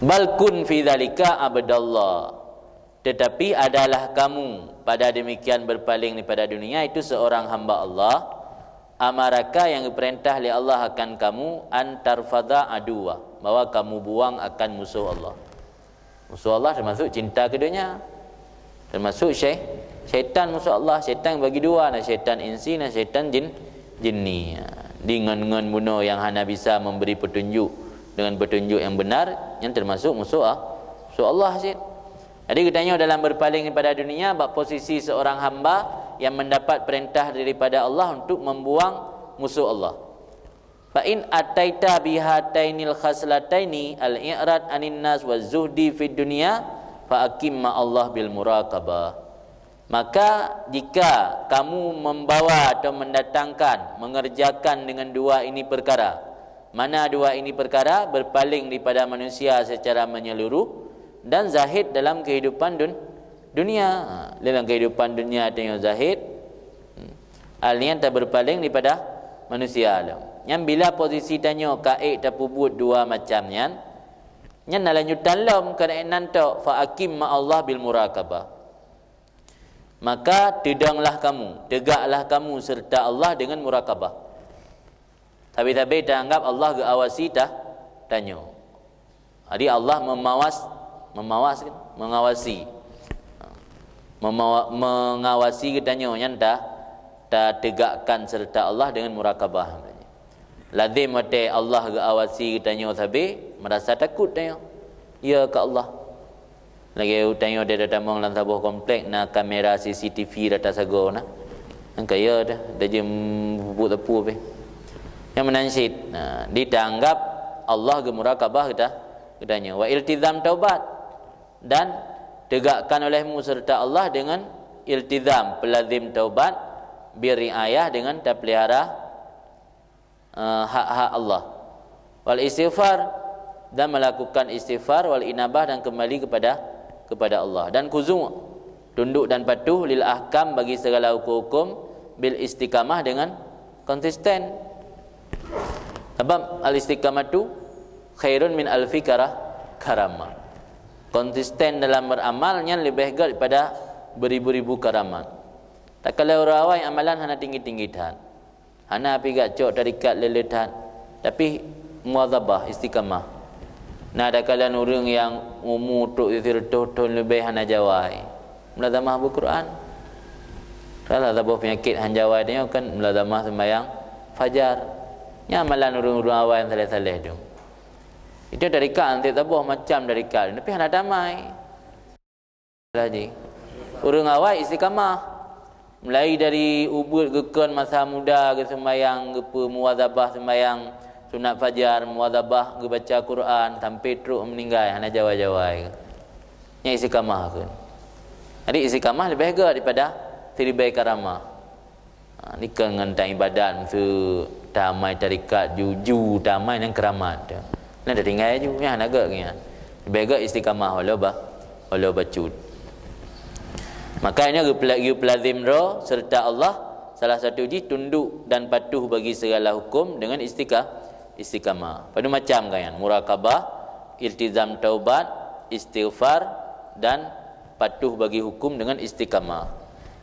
Bal kun fi dzalika abdallah. Tetapi adalah kamu pada demikian berpaling daripada dunia itu seorang hamba Allah, amaraka yang diperintah oleh Allah akan kamu, an tarfada aduwa, bahwa kamu buang akan musuh Allah. Musuh Allah termasuk cinta ke dunia. Termasuk syai-, syaitan musuh Allah. Syaitan bagi dua, na syaitan insi, na syaitan jin, jinni. Di ngon-ngon bunoe nyang hana bisa memberi petunjuk dengan petunjuk yang benar, nyan termasuk musuh A-, musuh Allah cit. Jadi geutanyoe dalam berpaling daripada dunia, bak posisi seorang hamba yang mendapat perintah daripada Allah untuk membuang musuh Allah. Fa in ataita bihatainil khaslataini al-i'rad anin nas wa zuhdi fid dunya fa aqim ma'allah bil muraqabah. Maka jika kamu membawa atau mendatangkan, mengerjakan dengan dua ini perkara, mana dua ini perkara? Berpaling daripada manusia secara menyeluruh dan zahid dalam kehidupan dun-, dunia. Ha, dalam kehidupan dunia tanyoe zahid, hmm, hal nyan taberpaling daripada manusia lom. Nyan bila posisi tanyoe ka ék tapeubuet dua macam nyan, Nyan na lanjutan lom, keunan tok, fa aqim ma'allah bil muraqabah. Maka teudonglah kamu, tegaklah kamu serta Allah dengan muraqabah. Sabe-sabe taanggap Allah geuawasi ta-, tanyoe. Jadi Allah memawas, memawas kan? Mengawasi. Memawa-, mengawasi geutanyoe nyan ta-, tategakkan serta Allah dengan muraqabah. Lazim watée Allah geuawasi geutanyoe sabe, merasa takut tanyoe. Ya ka Allah. Lagée tanyoe di tamong lam saboh komplek na kamera C C T V rata sagoe na. Nyang kaya dah, dah je mupuk-tepuk pih. Nyang meunan cit, nah, ditanggap Allah geumuraqabah geuta-, geutanyoe. Wa iltizam taubat, dan tegakkan olehmu serta Allah dengan iltizam, pelazim taubat, bi riayah, dengan tapelihara eh, hak-hak Allah. Wal istighfar, dan melakukan istighfar, wal inabah, dan kembali kepada, kepada Allah. Dan khuzu', tunduk dan patuh, lil ahkam, bagi segala hukum-hukum, bil istiqamah, dengan konsisten. Sebab al istiqamatu khairun min alfi karah-, karamah. Konsisten dalam beramal nyan lebih gét daripada beribu-ribu karamat. Takalon ureuëng awai amalan hana tinggi-tinggi that. Hana pih gak cok tarikat lé-lé that, tapi muwazabah, istiqamah. Na takalon ureuëng nyang umu trok sireutôh thon leubeh hana jawai mulazamah beuquran. Salah saboh peunyakét han jawai tanyoe kan mulazamah sembahyang fajar. Nyan amalan ureuëng-ureuëng awai nyang saleh-saleh tu. Itu tarikat, anté saboh macam tarikat, tapi hana damai. Lagi. Ureuëng awai istiqamah. Mulai dari ubeuet geukheun masa muda, geuseumayang, geupeu muwazabah seumayang sunat fajar, muwazabah geubaca Quran, sampai trok meuninggai, hana jawai-jawai. Nyan istiqamah kheun. Jadi istiqamah leubeh gét daripada siribée karamah. Ha, ni kan ngon tan ibadat, meuseu tamai tarikat, ju-ju tamai nyan keuramat tu. Nyan dah tinggai ju, nyan hana gét nyan. Leubeh gét istiqamah walau ba-, walau bacut. Makanya geupela-, geupelazim droe serta Allah, salah satu jih tunduk dan patuh bagi segala hukum dengan istiqa-, istiqamah. Pada macam kan nyan, muraqabah, iltizam taubat, istighfar, dan patuh bagi hukum dengan istiqamah.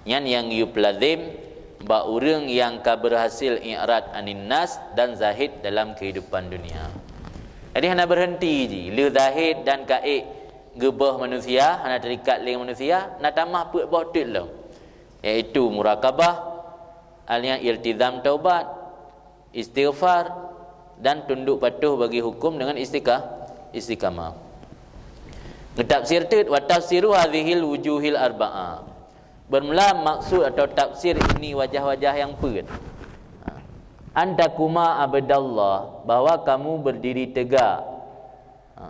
Nyan nyang geupelazim bak ureuëng nyang ka beurhasil i'rad anin nas dan zahid dalam keuhidupan dunia. Jadi hana beurhenti jih, lheueh zahid dan ka ék geuboh manusia, hana teuikat lé manusia, na tamah peuet boh teuk lom, yaitu muraqabah, artinya iltizam taubat, istighfar, dan tunduk patuh bagi hukum dengan istiqa-, istiqamah. Geutafsir teuk, wa tafsiru hadzihil wujuhil arba'ah. Bermula maksud atau tafsir ini wajah-wajah nyang peuet. An taquma abdallah, bahwa kamu berdiri tegak. Ha.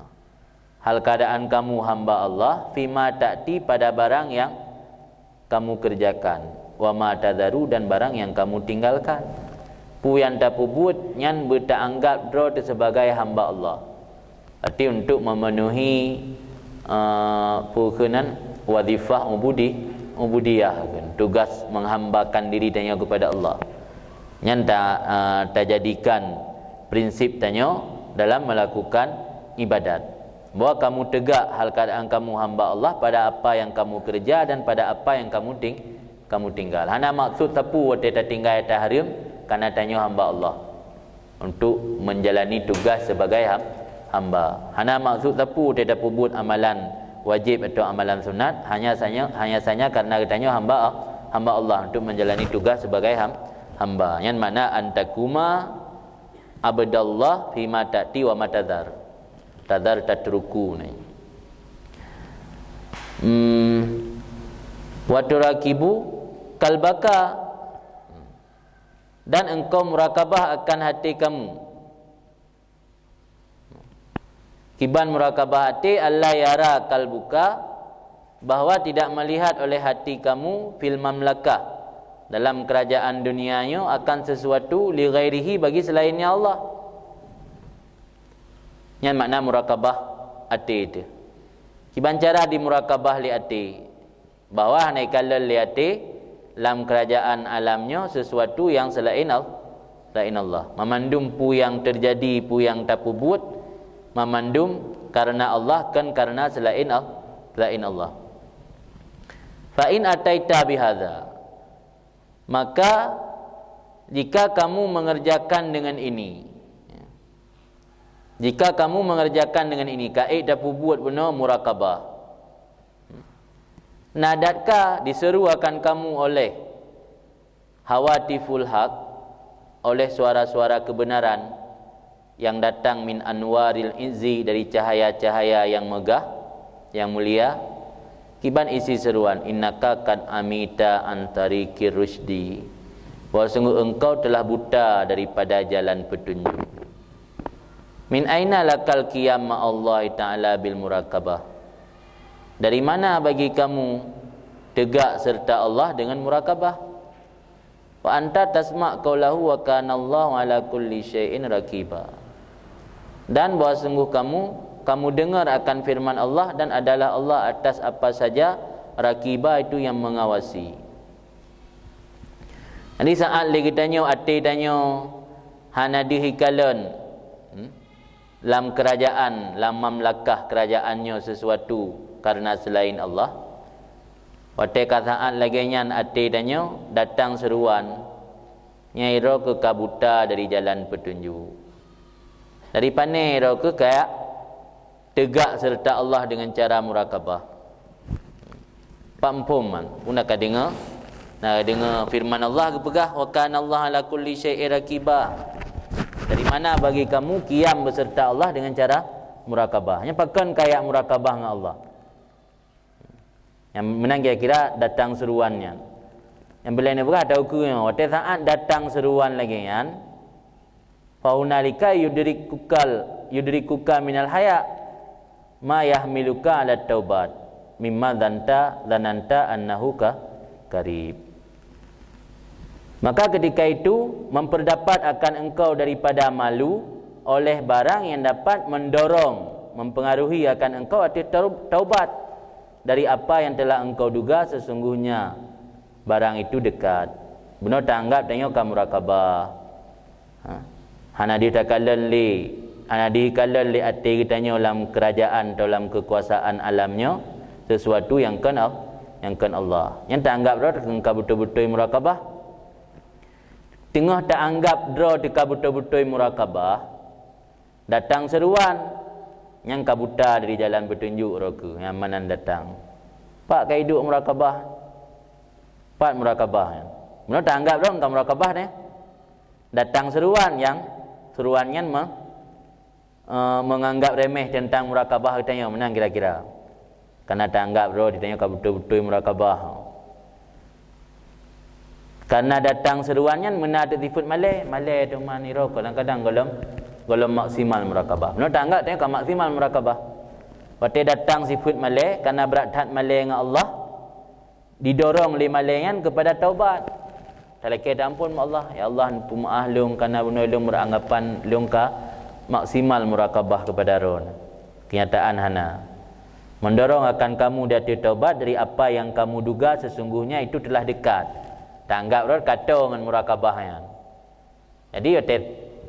Hal keadaan kamu hamba Allah, fima ta'ti, pada barang yang kamu kerjakan, wa ma tadharu, dan barang yang kamu tinggalkan. Peue nyang tapeubuet nyan beutaanggab droe teuh sebagai hamba Allah. Arti untuk memenuhi, eh, peue keunan, wazifah ubudi-, ubudiyah, tugas menghambakan diri tanyoe kepada Allah. Nyan ta, eh, tajadikan prinsip tanyoe dalam melakukan ibadat. Bahwa kamu tegak hal keadaan kamu hamba Allah pada apa yang kamu kerja dan pada apa yang kamu ting-, kamu tinggal. Hana maksud sapeue watée tatinggai ata hareuem, karena tanyoe hamba Allah untuk menjalani tugas sebagai ham-, hamba. Hana maksud sapeue watée tapeubuet amalan wajib atau amalan sunat, hanya sanya, hanya sanya karena geutanyoe hamba, hamba Allah untuk menjalani tugas sebagai ham-, hamba. Nyan makna an taquma abdallah fima ta'ti wa ma tadhar. Tadhar tatruku ni. Hmm. Wa turaqibu qalbaka. Dan engkau muraqabah akan hati kamu. Kiban muraqabah até, alla yara qalbuka, bahwa tidak melihat oleh hati kamu, fil mamlakah, dalam kerajaan dunia nyoe, akan sesuatu, li ghairihi, bagi selainnya Allah. Nyan makna muraqabah até teuh. Kiban cara dimuraqabah lé até. Bahwa hana ikalon lé até lam keurajaan alam nyoe sisuatu nyang seulaén Al-, seulaén Allah. Mamandum peue nyang teujadi, peue nyang tapeubuet, Mamandum karena Allah, kon karena selain Al-, selain Allah. Fa in ataita bihadza, maka jika kamu mengerjakan dengan ini, jika kamu mengerjakan dengan ini, ka ék tapeubuet bunoe murakabah, nadatka, diseru akan kamu oleh hawatiful haq, oleh suara-suara kebenaran yang datang min anwaril izzi, dari cahaya-cahaya yang megah, yang mulia. Kiban isi seruan, innaka qad amita an tariqir rusydi, bahwa sungguh engkau telah buta daripada jalan petunjuk. Min aina lakal qiyam ma'allahi ta'ala bil murakabah? Dari mana bagi kamu tegak serta Allah dengan murakabah? Wa anta tasma' qaulahu wa kana Allahu ala kulli syai'in raqiba. Dan bahwa sungguh kamu, kamu dengar akan firman Allah, dan adalah Allah atas apa saja raqiba, itu yang mengawasi. Jadi saat lé geutanyoe, até tanyoe hana deuh ikalon, hmm? Lam keurajaan, lam mamlakah keurajaannyoe sesuatu karena selain Allah. Watée ka saát lagée nyan até tanyoe, datang seuruan, nyang droe keuh ka buta dari jalan peutunjuk. Dari pané droe keuh ka teugak seureuta Allah deungon cara murakabah. Pak muphom man, peue na ka deungoe? Na deungoe firman Allah geupeugah, "Wa kana Allah ala kulli syai'in raqiba." Dari mana bagi kamu kiam beuseureuta Allah deungon cara murakabah? Nyan pakon kajak murakabah ngon Allah? Nyang meunan kira-kira datang seuruan nyan. Nyang beulée neupeugah tahu keu nyoe, watée saát datang seuruan lagée nyan, "Fa hunalika yudrikukal, yudrikuka minal haya ma yahmiluka ala taubat, mimma dzanta, dzananta annahu ka, qarib." Maka ketika itu memperdapat akan engkau daripada malu oleh barang yang dapat mendorong, mempengaruhi akan engkau ateueh tau-, taubat dari apa yang telah engkau duga sesungguhnya barang itu dekat. Bunoe taanggab tanyoe ka murakabah. Ha. Hana deuh takalon lé, hana deuh ikalon lé até geutanyoe lam keurajaan atau lam keukuasaan alam nyoe sesuatu nyang kon Al-, nyang kon Allah. Nyan taanggab droe ka beutôi-beutôi murakabah. Teungoh taanggab droe teuka beutôi-beutôi murakabah, datang seuruan, nyan ka buta dari jalan peutunjuk droe keuh, nyang meunan datang. Pat ka iduek murakabah? Pat murakabah nyan? Bunoe taanggab droe ka murakabah nyan. Datang seuruan nyang, seuruan nyan me-, eh, menganggap remeh tentang murakabah geutanyoe, meunan kira-kira. Karena taanggap droe geutanyoe ka beutôi-beutôi murakabah. Karena datang seuruan nyan meunan teuk sifeuet malée, malée teuma nirok, kadang-kadang gohlom, gohlom maksimal murakabah. Bunoe taanggap tanyoe ka maksimal murakabah. Watée datang sifeuet malée, karena brat that malée ngon Allah, didorong lé malée nyan keupada taubat. Talakée taamphon bak Allah, "Ya Allah, peumeu'ah lôn, karena bunoe lôn beranggapan lôn ka maksimal murakabah keupada Droe." Kenyataan hana. Mendorong akan kamu di ateueh taubat dari apa yang kamu duga sesungguhnya itu telah dekat. Taanggap droe ka toe ngon murakabah nyan. Jadi, watée,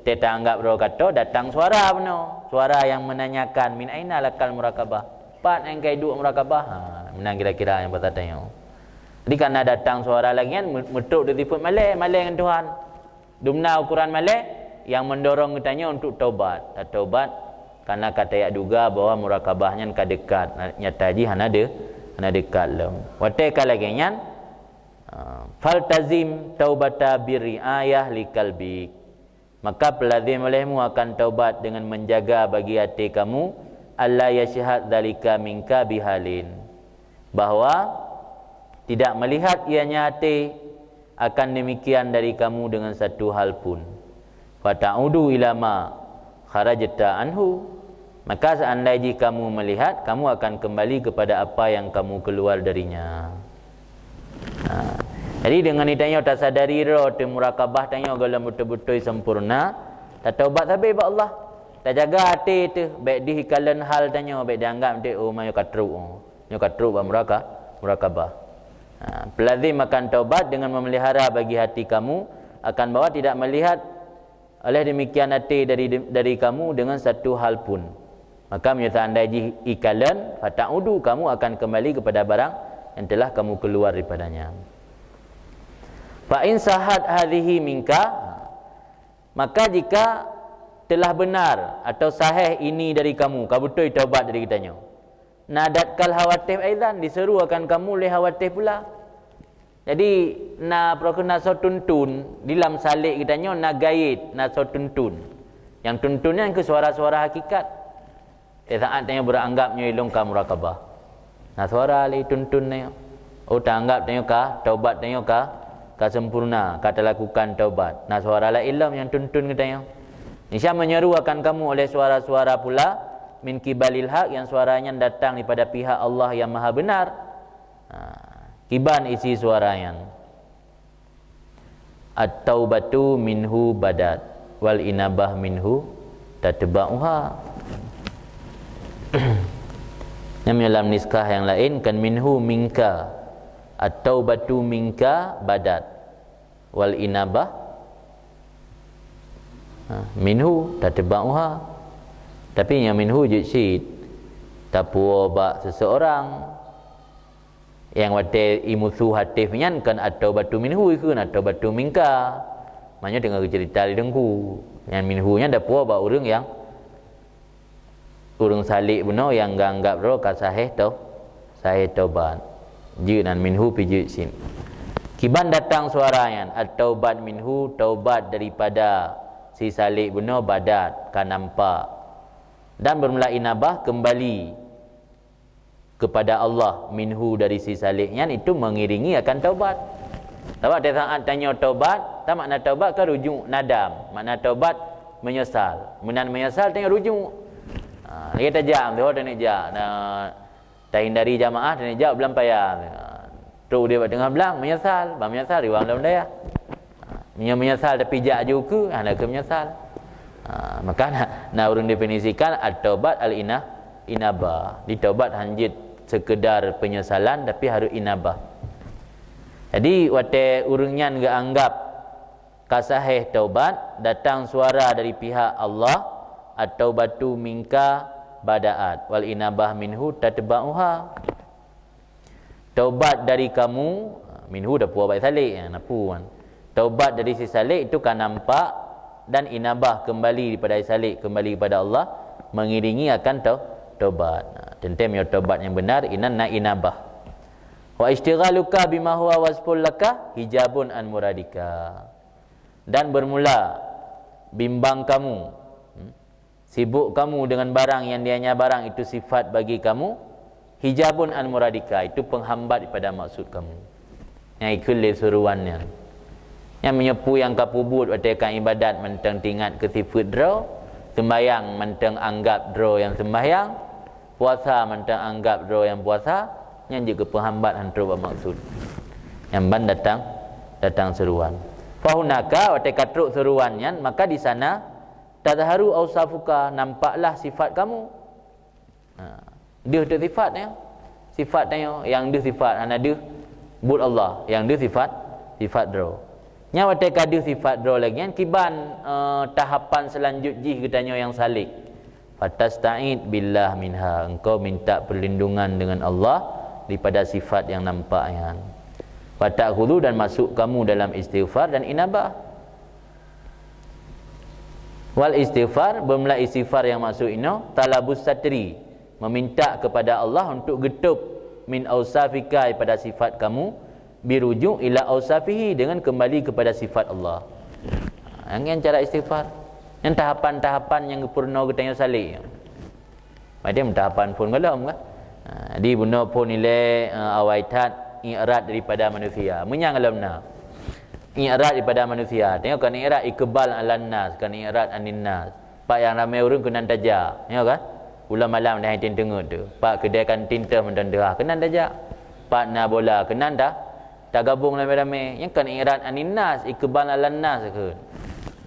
watée taanggap droe ka toe, datang suara bunoe. Suara yang menanyakan, "Min aina lakal murakabah?" Pat nyang ka iduek murakabah? Ha, meunan kira-kira nyang basa tanyoe. Jadi, karena datang suara lagée nyan, me-, meutrok di sifeuet malée, malée ngon Tuhan. Dumna ukoran malée nyang mendorong geutanyoe untuk taubat. Tataubat karena ka tajak duga bahwa murakabah nyan ka dekat. Na-, nyata jih hana de-, hana dekat lom. Watée ka lagée nyan, ah, "Faltazim taubata birri'ayah liqalbik." Maka peulazim olehmu akan taubat dengan menjaga bagi até kamu, "Alla yasyhad dzalika minka bihalin." Bahwa tidak melihat ianya até akan demikian dari kamu dengan satu hal pun. "Fata'udu ila ma kharajta anhu." Maka seandai jih kamu melihat, kamu akan kembali kepada apa yang kamu keluar darinya. Ha. Jadi, deungon tanyoe tasadari droe teuh murakabah tanyoe gohlom beutôi-beutôi sempurna, tataubat sabe bak Allah. Tajaga até teuh, bék deuh ikalon hal tanyoe, bék dianggap teuh, "Oh, ma nyoe ka trok, oh. Nyoe ka trok bak muraka-, murakabah." Ha, peulazim akan taubat dengan memelihara bagi hati kamu akan bahwa tidak melihat oleh demikian até dari, dari kamu dengan satu hal pun. Maka meunyoe seandai jih ikalon, fata'udu, kamu akan kembali kepada barang yang telah kamu keluar daripadanya. Fa in sahhat hadhihi minka, maka jika telah benar atau sahih ini dari kamu, ka beutôi taubat dari geutanyoe, nadatkal hawatif aidan, diseru akan kamu lé hawatif pula. Jadi, na proh keuh na soe tuntun, di lam salek geutanyoe na gayet, na soe tuntun. Nyang tuntun nyan keuh suara-suara hakikat. Di saat tanyoe beuranggap nyoe ilong ka murakabah, na suara lé tuntun tanyoe. Oh, taanggap tanyoe ka, taubat tanyoe ka, ka sempurna, ka talakukan taubat. Na suara laén lom nyang tuntun geutanyoe. Insya menyeru akan kamu oleh suara-suara pula, min kibalil haq, yang suara nyan datang daripada pihak Allah yang Maha Benar. Ha, kiban isi suara nyan. At-taubatu minhu badat, wal inabah minhu tatba'uha. Nyang lam niskah nyang laén kan minhu minka. At-taubatu minka badat, wal inabah, ha, minhu tatba'uha. Tapi nyang minhu jeuet cit tapuwoe bak seseorang. Nyang watée imusu hatif nyan kon at-taubatu minhu ikheun, at-taubatu minka. Meunyoe teungoh geuceurita lé Teungku, nyan minhu nyan dapuwoe bak ureuëng nyang, ureuëng salek bunoe nyang geuanggap droe ka sahih tau, sahih taubat. Jeuet nan minhu pi jeuet cit. Kiban datang suara nyan, at-taubat minhu, taubat daripada si salek bunoe, badat, ka nampak. Dan bermula inabah kembali kepada Allah minhu dari si salek nyan itu mengiringi akan taubat. Sabab di saat tanyoe taubat, ta makna taubat kan rujuk, nadam. Makna taubat menyesal. Meunan menyesal tanyoe rujuk. Ha, lagée tajak, meusihoe taneuk jak. Nah, tahindari jamaah, taneuk jak u blang paya. Trok udeb bak teungoh blang, menyesal. Ban menyesal riwang lom dayah. Meunyoe meunyeusal tapi jak ju keu, hana keu meunyeusal. Ha, maka na, na ureuëng definisikan at-taubat al-inah, inabah. Di taubat hanjeuet sekedar penyesalan, tapi harus inabah. Jadi watée ureuëng nyan geuanggap ka sahih taubat, datang suara dari pihak Allah, at-taubatu minka bada'at, wal inabah minhu tatba'uha. Taubat dari kamu, minhu dapuwoe bak salek, ya, napu kan. Taubat dari si salek itu ka nampak dan inabah kembali daripada si salek kembali kepada Allah mengiringi akan tau, taubat. Nah, teuntée meunyoe taubat nyang benar, inan na inabah. Wa istighaluka bima huwa wasful laka hijabun an muradika. Dan bermula bimbang kamu, hmm, sibuk kamu dengan barang yang dianya barang itu sifat bagi kamu, hijabun an muradika, itu penghambat daripada maksud kamu. Nyang ikheun lé suruan nyan. Nyang meunyoe peue nyang ka peubuet watée ka ibadat mantong teuingat keu sifeuet droe, seumbahyang mantong anggap droe nyang seumbahyang, puasa mantong anggap droe nyang puasa, nyan jeuet keu penghambat hantrok bak maksud. Nyang ban datang, datang suruan. Fahunaka, watée ka trok suruan nyan, maka di sana tazharu ausafuka, nampaklah sifat kamu. Ha, deuh teu sifat nyan. Sifat tanyoe nyang deuh sifat, hana deuh buet Allah, nyang deuh sifat, sifat droe. Nyan watée ka deuh sifat droe lagée nyan, kiban, eh, tahapan seulanjut jih geutanyoe nyang salek. Fatasta'id billah minha, engkau minta perlindungan dengan Allah daripada sifat yang nampak nyan. Fata'khudhu, dan masuk kamu dalam istighfar dan inabah. Wal istighfar, bermula istighfar yang maksud inoe, talabus satri, meminta kepada Allah untuk geutôb min ausafika, daripada sifat kamu, birujuk ila ausafihi, dengan kembali kepada sifat Allah. Ha, nyan cara istighfar. Nyan tahapan-tahapan nyang geupeurunoe geutanyoe salek. Maté meutahapan phon gohlom kan? Ha, jadi bunoe phon ilée, eh, awai that i'rad daripada manusia. Meunyan gohlom na. I'rad daripada manusia. Tengok kan i'rad iqbal alan nas, kan i'rad anin nas. Pat nyang ramé ureuëng keunan tajak, nyoe kan? Ulah malam dah haitin teungeut tu. Pat keudée kantin teuh mantong deuhah keunan tajak. Pat na bola keunan ta, tagabong ramé-ramé. Nyang kan i'rad anin nas, iqbal alan nas kheun.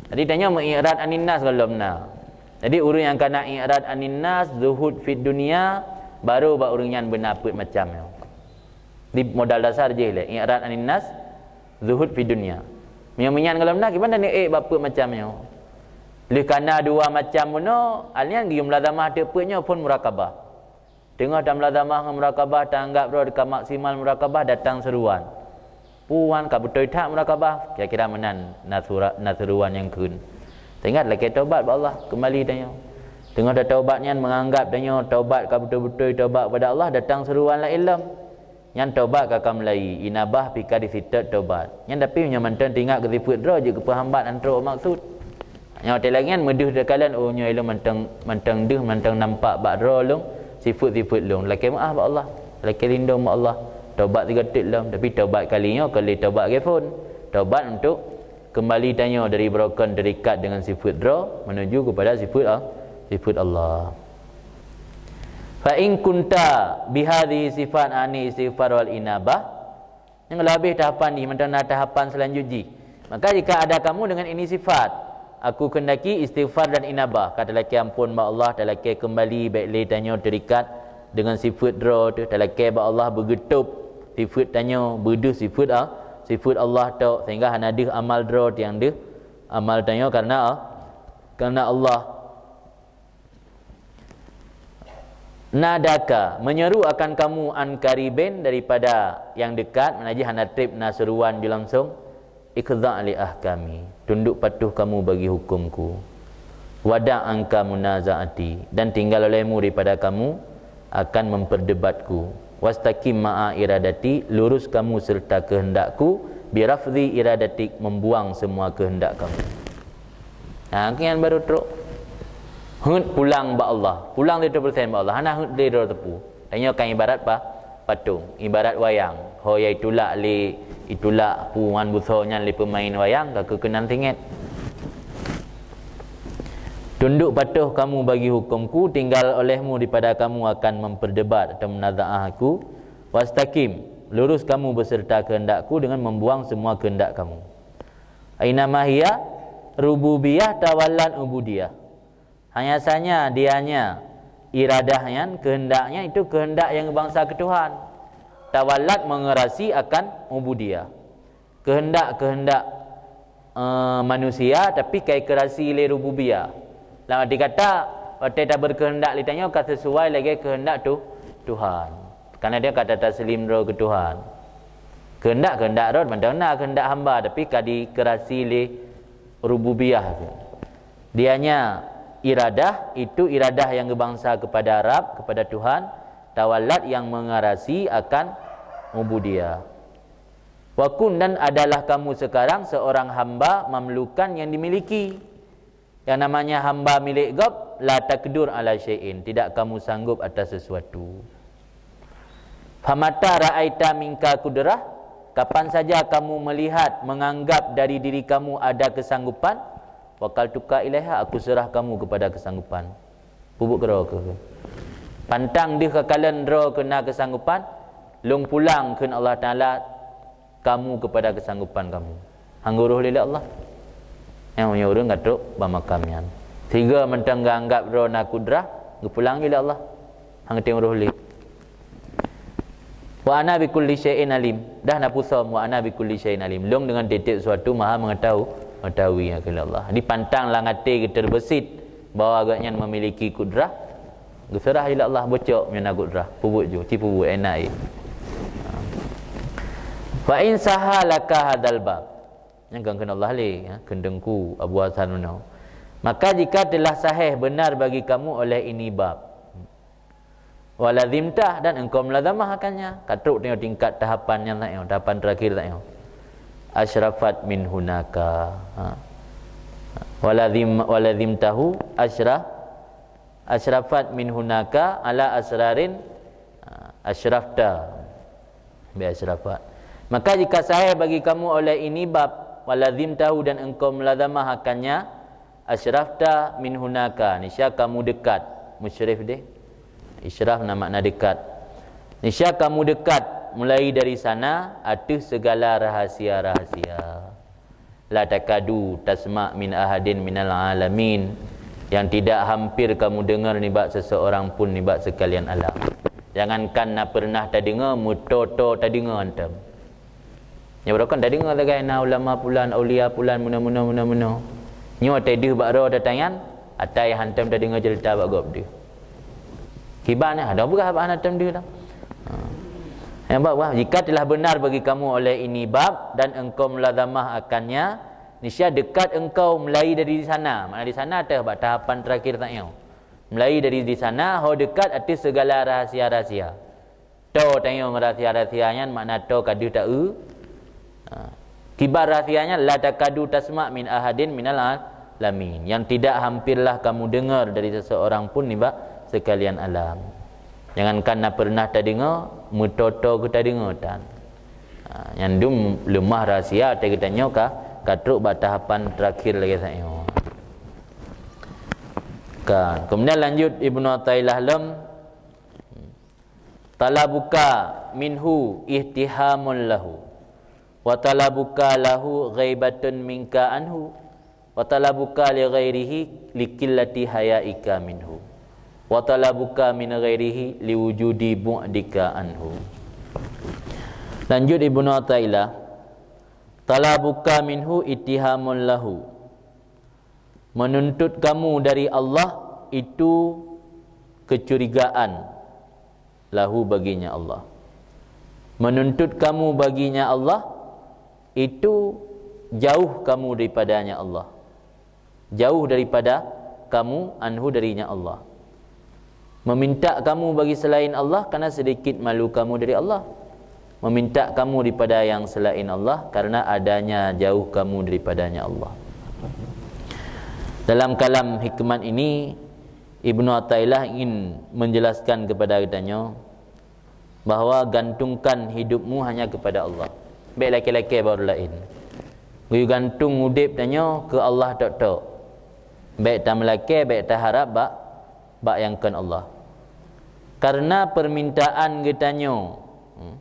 Jadi tanyoe meu'irad anin nas gohlom na. Jadi ureuëng nyang kana i'rad anin nas, zuhud fid dunya, baru bak ureuëng nyan beuna peuet macam nyoe. Di modal dasar jih lé, i'rad anin nas, zuhud fid dunya. Meunyoe meunyan gohlom na, kiban dan ék bak peuet macam nyoe. Lheueh kana dua macam bunoe, alnyan geuyue mulazamah teuk peuet nyoe phon murakabah. Teungoh tameulazamah ngon murakabah, taanggab droe ka maksimal murakabah, datang seuruan. Puan ka beutôi that murakabah, kira-kira meunan na sura-, na seuruan nyang kheun. Sehingga talakée taubat bak Allah, keumbali tanyoe. Teungoh tataubat nyan meunganggab tanyoe taubat ka beutôi-beutôi taubat kepada Allah, datang seuruan laén lom. Nyan taubat ka ka meulayi, inabah pih ka diseutôt taubat. Nyan tapi meunyoe mantong teuingat keu sifeuet droe jeuet geupeuhambat, han trok maksud. Nyoe watée lagée nyan meudeuh takalon, "Oh, nyoe lôn mantong, mantong deuh, mantong nampak bak droe lôn sifeuet-sifeuet lôn." Lakée meuáh bak Allah, lakée lindong bak Allah. Taubat sigoe teuk lom, tapi taubat kali nyoe kon lé taubat lagée phon. Taubat untuk keumbali tanyoe dari beurokon terikat dengan sifeuet droe menuju kepada sifeuet Al-, sifeuet Allah. Fa in kunta bihadhihi sifat, ani istighfar wal inabah. Nyang leubeh tahapan jih, mantong na tahapan seulanjut jih. Maka jika ada kamu dengan ini sifat, aku kehendaki istighfar dan inabah, ka talakée amphon bak Allah, talakée keumbali, bék lé tanyoe terikat dengan sifeuet droe teuh, talakée bak Allah beugeutôb sifeuet tanyoe, beudeuh sifeuet a-, sifeuet Allah tok, sehingga hana deuh amal droe nyang deuh amal tanyoe karena a-, karena Allah. Nadaka, menyeru akan kamu, an qaribin, daripada yang dekat, mana jih hana treb na seuruan jih langsung. Ikhda' li ahkami, tunduk patuh kamu bagi hukumku. Wada' anka munazaati, dan tinggal olehmu daripada kamu akan memperdebatku. Wastaqim ma'a iradati, lurus kamu serta kehendakku, birafdhi iradatik, membuang semua kehendak kamu. Ha, nyan baru trok. Heuet pulang bak Allah. Pulang seratus persen bak Allah. Hana heuet lé droe teupeu. Tanyoe kan ibarat pa-, patong, ibarat wayang. Ho nyang itulak lé, itulak puan buso nyan lé peumain wayang, ka keukeunang singet. Tunduk patuh kamu bagi hukumku, tinggal olehmu daripada kamu akan memperdebat atau menazaah aku. Wastaqim, lurus kamu beserta kehendakku dengan membuang semua kehendak kamu. Aina mahia rububiyah tawallan ubudiyah. Hanya saja dianya iradah nyan, kehendaknya itu kehendak yang bangsa ke Tuhan. Tawallat mengerasi akan ubudiyah. Kehendak-kehendak, eh, manusia, tapi kai kerasi lé rububiyah. Lam arti kata, watée tabeureukehendak lé tanyoe ka sesuai lagée kehendak tu, Tuhan. Karena dia kata taslim droe ke Tuhan. Kehendak-kehendak droe mantong na kehendak hamba, tapi ka dikerasi lé rububiyah tu. Dianya iradah, itu iradah yang geubangsa kepada Rab, kepada Tuhan, tawallat yang mengarasi akan ubudiyah. Wa kun, dan adalah kamu sekarang seorang hamba mamlukan yang dimiliki. Yang namanya hamba milik gob, la taqdur ala syai'in, tidak kamu sanggup atas sesuatu. Famata ra'aita minka qudrah, kapan saja kamu melihat, menganggap dari diri kamu ada kesanggupan, wakaltuka ilaiha, aku serah kamu kepada kesanggupan. Peubuet keudroe keuh. Pantang deuh kakalon droe keu na kesanggupan, lôn pulang kheun Allah Taala kamu kepada kesanggupan kamu. Han geuroh lé Allah. Nyang meunyoe ureuëng ka trok bak makam nyan. Sigoe mantong geuanggap droe na kudrah, geupulang lé Allah. Han geutem roh lé. Wa ana bikulli syai'in alim. Dah na pusom, wa ana bikulli syai'in alim. Lôn dengan tieb-tieb sesuatu maha mengetahui, mengetahui, ya kheun Allah. Dipantang lam até geuterbeusit bahwa gobnyan memiliki kudrah. Geuseurah lé Allah, bocok meunyoe na kudrah. Peubuet ju, ci peubuet, enak, eh. Fa in sahha laka hadzal bab. Nyan kan kheun Allah lé, ya, kheun Teungku Abu Hasan meunoe. Maka jika telah sahih benar bagi kamu oleh ini bab. Wa lazimtah, dan engkau mulazamah akannya. Ka trok tanyoe tingkat tahapan nyang saat nyoe, tahapan terakhir saat nyoe. Asyrafat min hunaka. Ha. Wa lazim-, wa lazimtahu asyraf-, asyrafat min hunaka ala asrarin, ha, asyrafta. Bi asyrafat. Maka jika sahih bagi kamu oleh ini bab, wa lazimtahu, dan engkau mulazamah akannya, asyrafta min hunaka, niscaya kamu dekat. Musyrif deh. Isyraf na makna dekat. Niscaya kamu dekat mulai dari sana ateueh segala rahasia-rahasia. La takadu tasma' min ahadin minal alamin, yang tidak hampir kamu dengar nibak seseorang pun nibak sekalian alam. Jangankan na pernah tadeungoe, meuto-to tadeungoe hantom. Nyoe baroe kan tadeungoe sagai na ulama pulan, aulia pulan, meunoe-meunoe, meunoe-meunoe. Nyoe watée deuh bak droe teutanyan, atai hantom tadeungoe ceurita bak gob deuh. Kiban nyan, ada peugah bak hantom deuh dah. Ha. Nyang bak wah, jika telah benar bagi kamu oleh ini bab dan engkau mulazamah akannya, niscaya dekat engkau mulai dari di sana. Makna di sana teuh bak tahapan terakhir tanyoe. Mulai dari di sana, ho dekat ateueh segala rahsia-rahsia. To tanyoe ngon rahsia-rahsia nyan, makna to ka deuh ta-eu. Ha. Kiban rahsia nyan, la takadu tasma' min ahadin minal alamin. Yang tidak hampirlah kamu dengar dari seseorang pun nibak sekalian alam. Jangankan na pernah tadeungoe, meutoto keu tadeungoe tan. Ha, nyan dum leumah rahsia teuh geutanyoe ka, ka trok bak tahapan terakhir lagée saat nyoe. Kan. Kemudian lanjut Ibnu Athaillah lom, talabuka minhu ittihamun lahu, wa talabuka lahu ghaibatun minka anhu, wa talabuka li ghairihi li qillati hayaika minhu, wa talabuka min ghairihi li wujudi bu'dika anhu. Lanjut Ibnu Athaillah, talabuka minhu ittihamun lahu. Menuntut kamu dari Allah itu kecurigaan, lahu, baginya Allah. Menuntut kamu baginya Allah itu jauh kamu daripadanya Allah. Jauh daripada kamu, anhu, darinya Allah. Meminta kamu bagi selain Allah karena sedikit malu kamu dari Allah. Meminta kamu daripada yang selain Allah karena adanya jauh kamu daripadanya Allah. Dalam kalam hikmat ini, Ibnu Athaillah ingin menjelaskan kepada geutanyoe bahwa gantungkan hidupmu hanya kepada Allah. Bék lakée-lakée bak ureuëng laén. Geuyue gantung udeb tanyoe keu Allah tok-tok. Bék tameulakée, bék taharab bak, bak nyang kon Allah. Karena permintaan geutanyoe, hmm,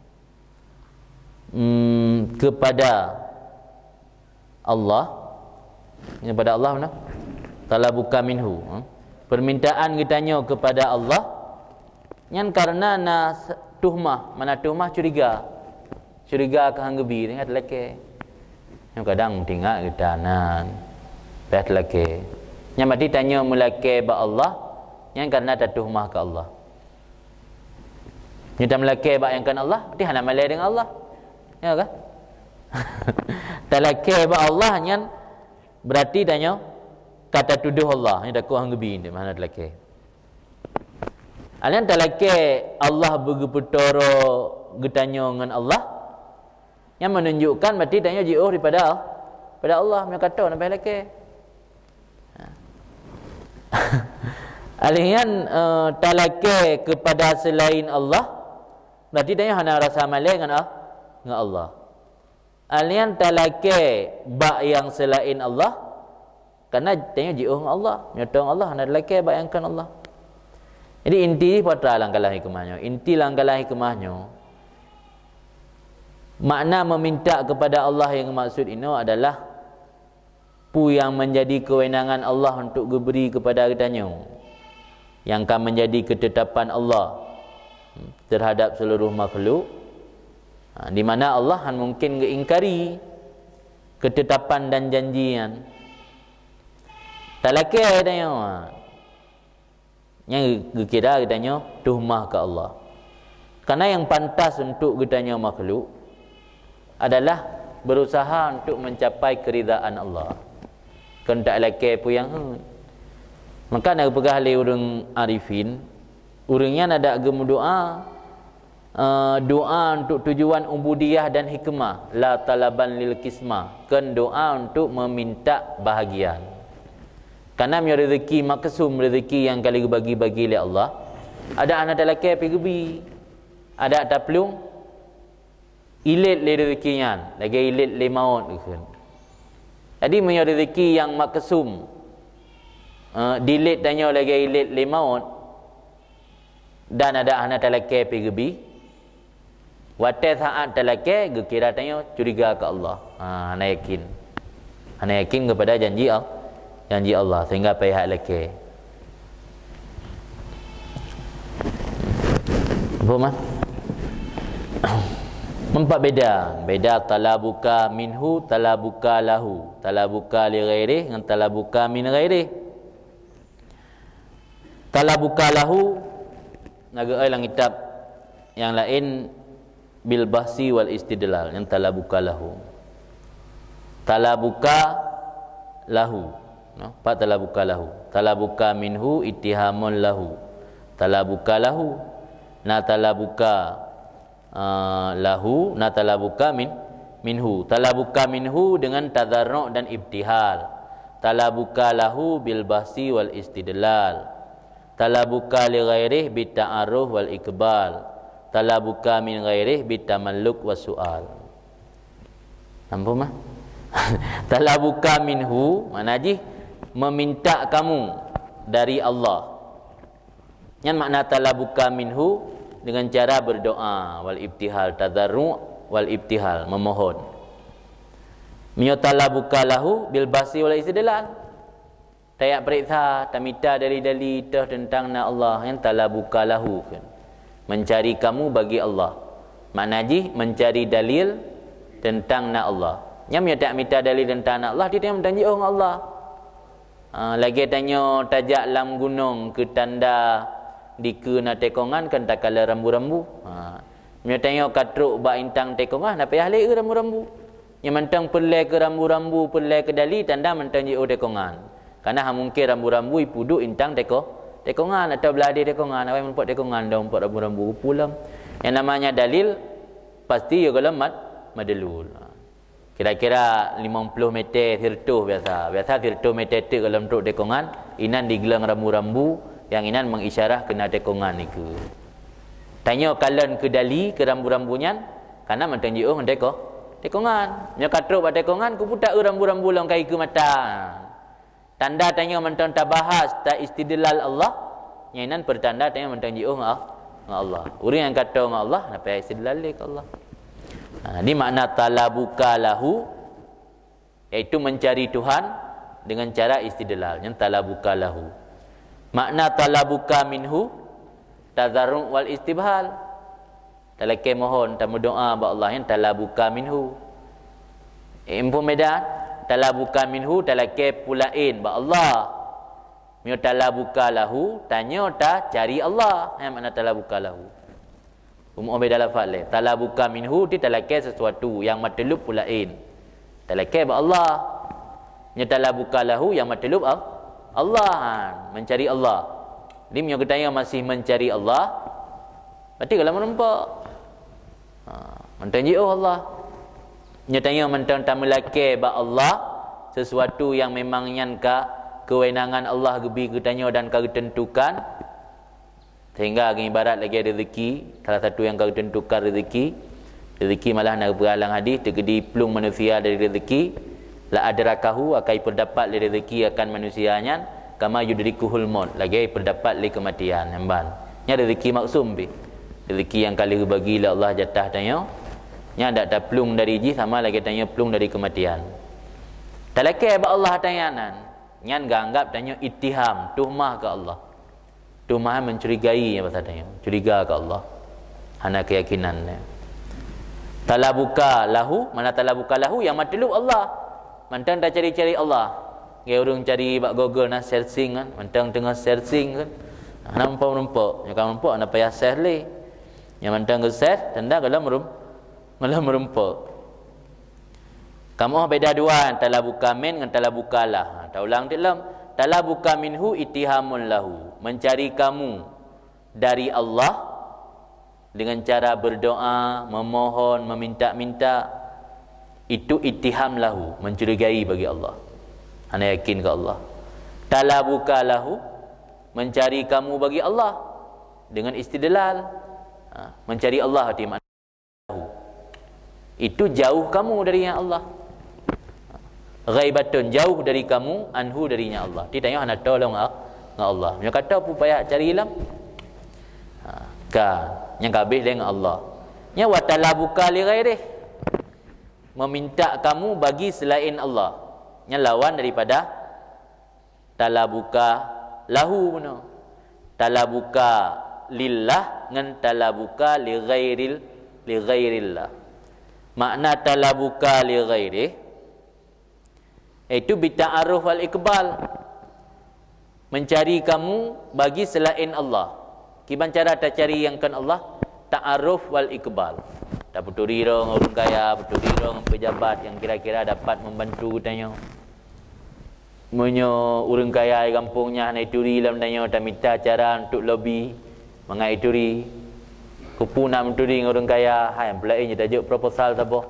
hmm, kepada Allah, kepada Allah mana? Talabuka minhu, hmm. Permintaan geutanyoe kepada Allah nyan karena na s-, tuhmah, mana tuhmah, curiga. Curiga keu han geubi, teuingat lakée. Nyoe kadang teuingat geutanyoe, payah lakée. Nyan berarti tanyoe meulakée bak Allah, nyan karena tatuhmah keu Allah. Nyoe tameulakée bak nyang kon Allah, berarti hana malée deungon Allah. Ya kan? Talakée bak Allah nyan berarti tanyoe ka tatudoh Allah, nyoe takot han geubi, hana talakée. Alheuh nyan talakée Allah beugeupeutoe droe geutanyoe ngon Allah, nyan meununjukkan berarti tanyoe jiôh daripada, daripada Allah, meunyoe ka to na payah lakée. Ha. Alheuh nyan, eh, talakée kepada selain Allah, berarti tanyoe hana rasa malée ngon, ngon Allah. Alheuh nyan talakée bak nyang selain Allah, karena tanyoe jiôh ngon Allah, meunyoe to ngon Allah, hana talakée bak nyang kon Allah. Jadi inti patra lam kalam hikmah nyoe, inti lam kalam hikmah nyoe, makna meminta kepada Allah nyang geumaksud inoe adalah peue nyang menjadi kewenangan Allah untuk geubri kepada geutanyoe, nyang ka menjadi ketetapan Allah terhadap seluruh makhluk, ha, di mana Allah han mungkin geuingkari ketetapan dan janji nyan. Talakée tanyoe, ha. Nyan geukira geutanyoe tuhmah keu Allah. Karena nyang pantas untuk geutanyoe makhluk adalah berusaha untuk mencapai keridaan Allah. Kon talakée peue nyang heuet. Maka na geupeugah lé ureuëng arifin, ureuëng nyan adak geumeudoá, eh, doa untuk tujuan ubudiyah dan hikmah, la talaban lil kismah, kon doa untuk meminta bahagian. Karena meunyoe rezeki maksum, rezeki nyang ka lheueh geubagi-bagi lé Allah, adak hana talakée pih geubi, adak taplueng ilét lé rezeki nyan, lagée ilét lé mawöt geukheun. Jadi meunyoe rezeki nyang maksum, eh, dilét tanyoe lagée ilét lé mawöt, dan adak hana talakée pih geubi, watée saát talakée geukira tanyoe curiga keu Allah. Ha, hana yakin. Hana yakin kepada janji Al-, janji Allah sehingga payah lakée. Apa mah? Nampak beda? Beda talabuka minhu, talabuka lahu. Talabuka li ghairih ngon talabuka min ghairih. Talabuka lahu, na geuai lam kitab nyang laén bil bahsi wal istidlal, nyang talabuka lahu. Talabuka lahu. No, pat talabuka lahu. Talabuka minhu ittihamun lahu. Talabuka lahu. Na talabuka, ah, lahu, na talabuka min, minhu. Talabuka minhu dengan tazarru' dan ibtihal. Talabuka lahu bil bahsi wal istidlal. Talabuka li ghairih bit ta'aruf wal iqbal. Talabuka min ghairih bit tamalluk was su'al. Nampak mah? Talabuka minhu, makna jih meminta kamu dari Allah. Nyan makna talabuka minhu dengan cara berdoa, wal ibtihal, tazarru' wal ibtihal, memohon. Meunyoe talabuka lahu bil bahsi wal istidlal. Tajak peuriksa, tamita dali-dali toh teuntang na Allah, nyan talabuka lahu kheun. Mencari kamu bagi Allah. Makna jih mencari dalil teuntang na Allah. Nyan meunyoe tajak mita dalil teuntang na Allah, di tanyoe mantong jiôh ngon Allah. Ha, lagée tanyoe tajak lam gunong keu tanda dikeue na tekongan, kan takalon rambu-rambu. Ha, meunyoe tanyoe ka trok bak intang tekongan, hana payah lé eu rambu-rambu. Nyang mantong peureulée keu rambu-rambu, peureulée keu dali, tanda mantong jiôh tekongan. Karena hana mungken rambu-rambu ipeuduek intang teko-, tekongan atau blah deh tekongan, awai meurumpok tekongan dan meurumpok rambu-rambu, geupeu lom. Yang namanya dalil pasti ya golom mad-, madlul. Kira-kira limong ploh meter, sireutoh biasa. Biasa sireutoh meter teuk golom trok tekongan, inan digleueng rambu-rambu, nyang inan mengisyarah keu na tekongan nikeue. Tanyoe kalon keu dali, keu rambu-rambu nyan, karena mantong jiôh ngon teko-, tekongan. Nyoe ka trok bak tekongan, kuputa eu rambu-rambu lom ka ikeue mata. Tanda tanyoe mantong tabahas, ta-istidlal Allah, nyan inan peurtanda tanyoe mantong jiôh ngon, ngon Allah. Ureuëng nyang ka toe ngon Allah, hana payah istidlal lé keu Allah. Ha, di makna talabuka lahu, yaitu mencari Tuhan dengan cara istidlal, nyan talabuka lahu. Makna talabuka minhu, tazarru' wal istibhal. Talakée mohon, tameudoa bak Allah, nyan talabuka minhu. Eh, muphom beda? Talabuka minhu, talakée peue laén bak Allah. Meunyoe talabuka lahu, tanyoe tacari Allah. Nyan makna talabuka lahu. Umu beda lafaz lé. Talabuka minhu, ti talakée sesuatu nyang matlub peue laén. Talakée bak Allah. Nyoe talabuka lahu, nyang matlub Al-, Allah, ha, mencari Allah. Jadi meunyoe geutanyoe masih mencari Allah, berarti golom meurumpok. Ha, mantong jiôh Allah. Nyoe tanyoe mantong tameulakée bak Allah sesuatu nyang memang nyan ka keuwenangan Allah geubri geutanyoe dan ka geuteuntukan, sehingga geuibarat lagée rezeki, salah satu nyang ka geuteuntukan rezeki. Rezeki malah na geupeugah lam hadis, teukeudi plueng manusia dari rezeki, la adrakahu, akan ipeurdapat lé rezeki akan manusia nyan, kama yudrikuhul maut, lagée ipeurdapat lé keumatian nyan ban. Nyan rezeki maksum pih. Rezeki nyang ka lheueh geubagi lé Allah jatah tanyoe, nyan dak taplueng dari jih sama lagée tanyoe plueng dari keumatian. Talakée bak Allah ata nyan, nyan geuanggab tanyoe ittiham, tuhmah keu Allah. Tuhmah mencurigai, bahasa tanyoe, curiga keu Allah. Hana keuyakinan, ya. Talabuka lahu, makna talabuka lahu, nyang matlub Allah. Mantong tacari-cari Allah. Lagée ureuëng cari bak Google na searching kan, mantong teungoh searching kan. Hana meurumpok-rumpok, nyoe ka meurumpok hana payah search lé. Nyang mantong geusearch, tanda golom meurum-, golom meurumpok. Kamoe beda dua, talabuka min ngon talabuka lah. Ha, taulang teuk lom. Talabuka minhu ittihamun lahu, mencari kamu dari Allah dengan cara berdoa, memohon, meminta-minta, itu ittiham lahu, mencurigai bagi Allah. Hana yakin keu Allah. Talabuka lahu, mencari kamu bagi Allah dengan istidlal. Ha, mencari Allah arti makna lahu. Itu jauh kamu dari nya Allah. Ghaibatun, jauh dari kamu, anhu, dari nya Allah. Ti tanyoe hana toe lom ngon Allah. Nyoe ka toe peue payah cari lom. Ha, ka, nyang ka habéh lé ngon Allah. Nya wa talabuka li ghairih. Meminta kamu bagi selain Allah. Nya lawan daripada talabuka lahu bunoe. Talabuka lillah ngon talabuka li ghairil, li ghairillah. Makna talabuka li ghairih, yaitu bita'aruf wal iqbal, mencari kamu bagi selain Allah. Kiban cara tacari nyang kon Allah? Ta'aruf wal iqbal. Tapeuturi droe ngon ureuëng kaya, peuturi droe ngon pejabat nyang kira-kira dapat membantu geutanyoe. Meunyoe ureuëng kaya di gampông nyan hana ituri lam tanyoe, tamita cara untuk lobi mangat ituri. Keupeue nak meuturi ngon ureuëng kaya? Hai, peulaén jeuet tajok proposal saboh.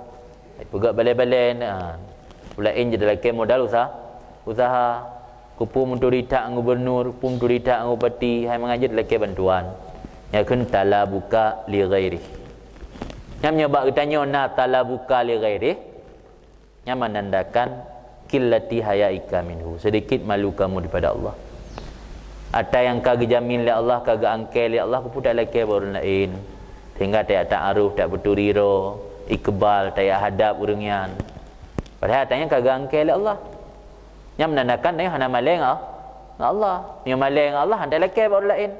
Hai, peugah balée-balée na. Peulaén jeuet talakée modal usaha. Usaha. Keupeue meuturi that ngon gubernur, keupeue meuturi that ngon bupati, hai mangat jeuet talakée bantuan. Nyan kheun talabuka li ghairih. Nyan meunyoe bak geutanyoe na talabuka li ghairih, nyan menandakan qillati hayaika minhu, sedikit malu kamu daripada Allah. Ata nyang ka geujamin lé Allah, ka geuangkée lé Allah, keupeue talakée bak ureuëng laén, sehingga tajak ta'aruf, tapeuturi droe, iqbal, tajak hadab ureuëng nyan. Padahai ata nyan ka geuangkée lé Allah. Nyan menandakan tanyoe hana malée ngon Allah. Nyoe malée ngon Allah, hana talakée bak ureuëng laén.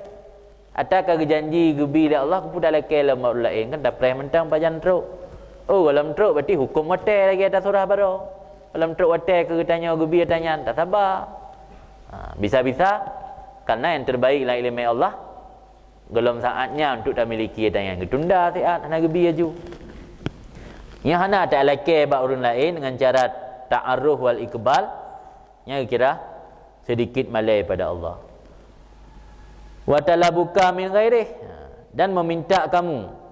Ata ka geujanji geubi lé Allah, keupeue talakée lom bak ureuëng laén, kan tapreh mantong pajan trok. Oh, gohlom trok berarti huköm watée lagée tasurah baroe. Gohlom trok watée keu geutanyoe geubi ata nyan, tasaba. Ha, bisa-bisa karena nyang terbaik lam iéleumé Allah, gohlom saatnya untuk tamiliki ata nyan, geutunda siat, hana geubi laju. Nyan hana talakée bak ureuëng laén dengan cara ta'aruf wal iqbal, nyan kira sedikit malée pada Allah. Wa talabuka min ghairih, dan meminta kamu.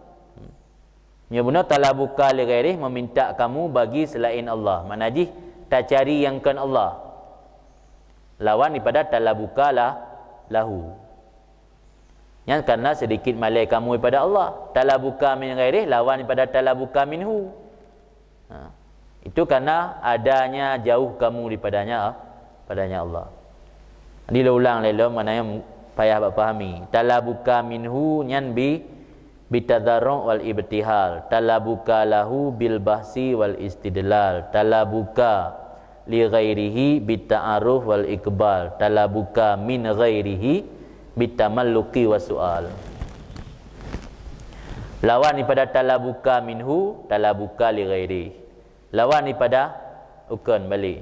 Nyoe bunoe talabuka li ghairih, meminta kamu bagi selain Allah. Makna jih tacari nyang kon Allah. Lawan daripada talabuka la-, lahu. Nyan karena sedikit malée kamu daripada Allah. Talabuka min ghairih lawan daripada talabuka minhu. Ha. Itu karena adanya jauh kamu daripadanya, padanya Allah. Jadi, lôn ulang lé lom, maknanya payah bak pahami. Talabuka minhu nyan bi, bitadharru' wal ibtihal. Talabuka lahu bil bahsi wal istidlal. Talabuka li ghairihi bita'aruf wal iqbal. Talabuka min ghairihi bitamalluqi was su'al. Lawan daripada talabuka minhu, talabuka li ghairi. Lawan daripada, bukon, balik.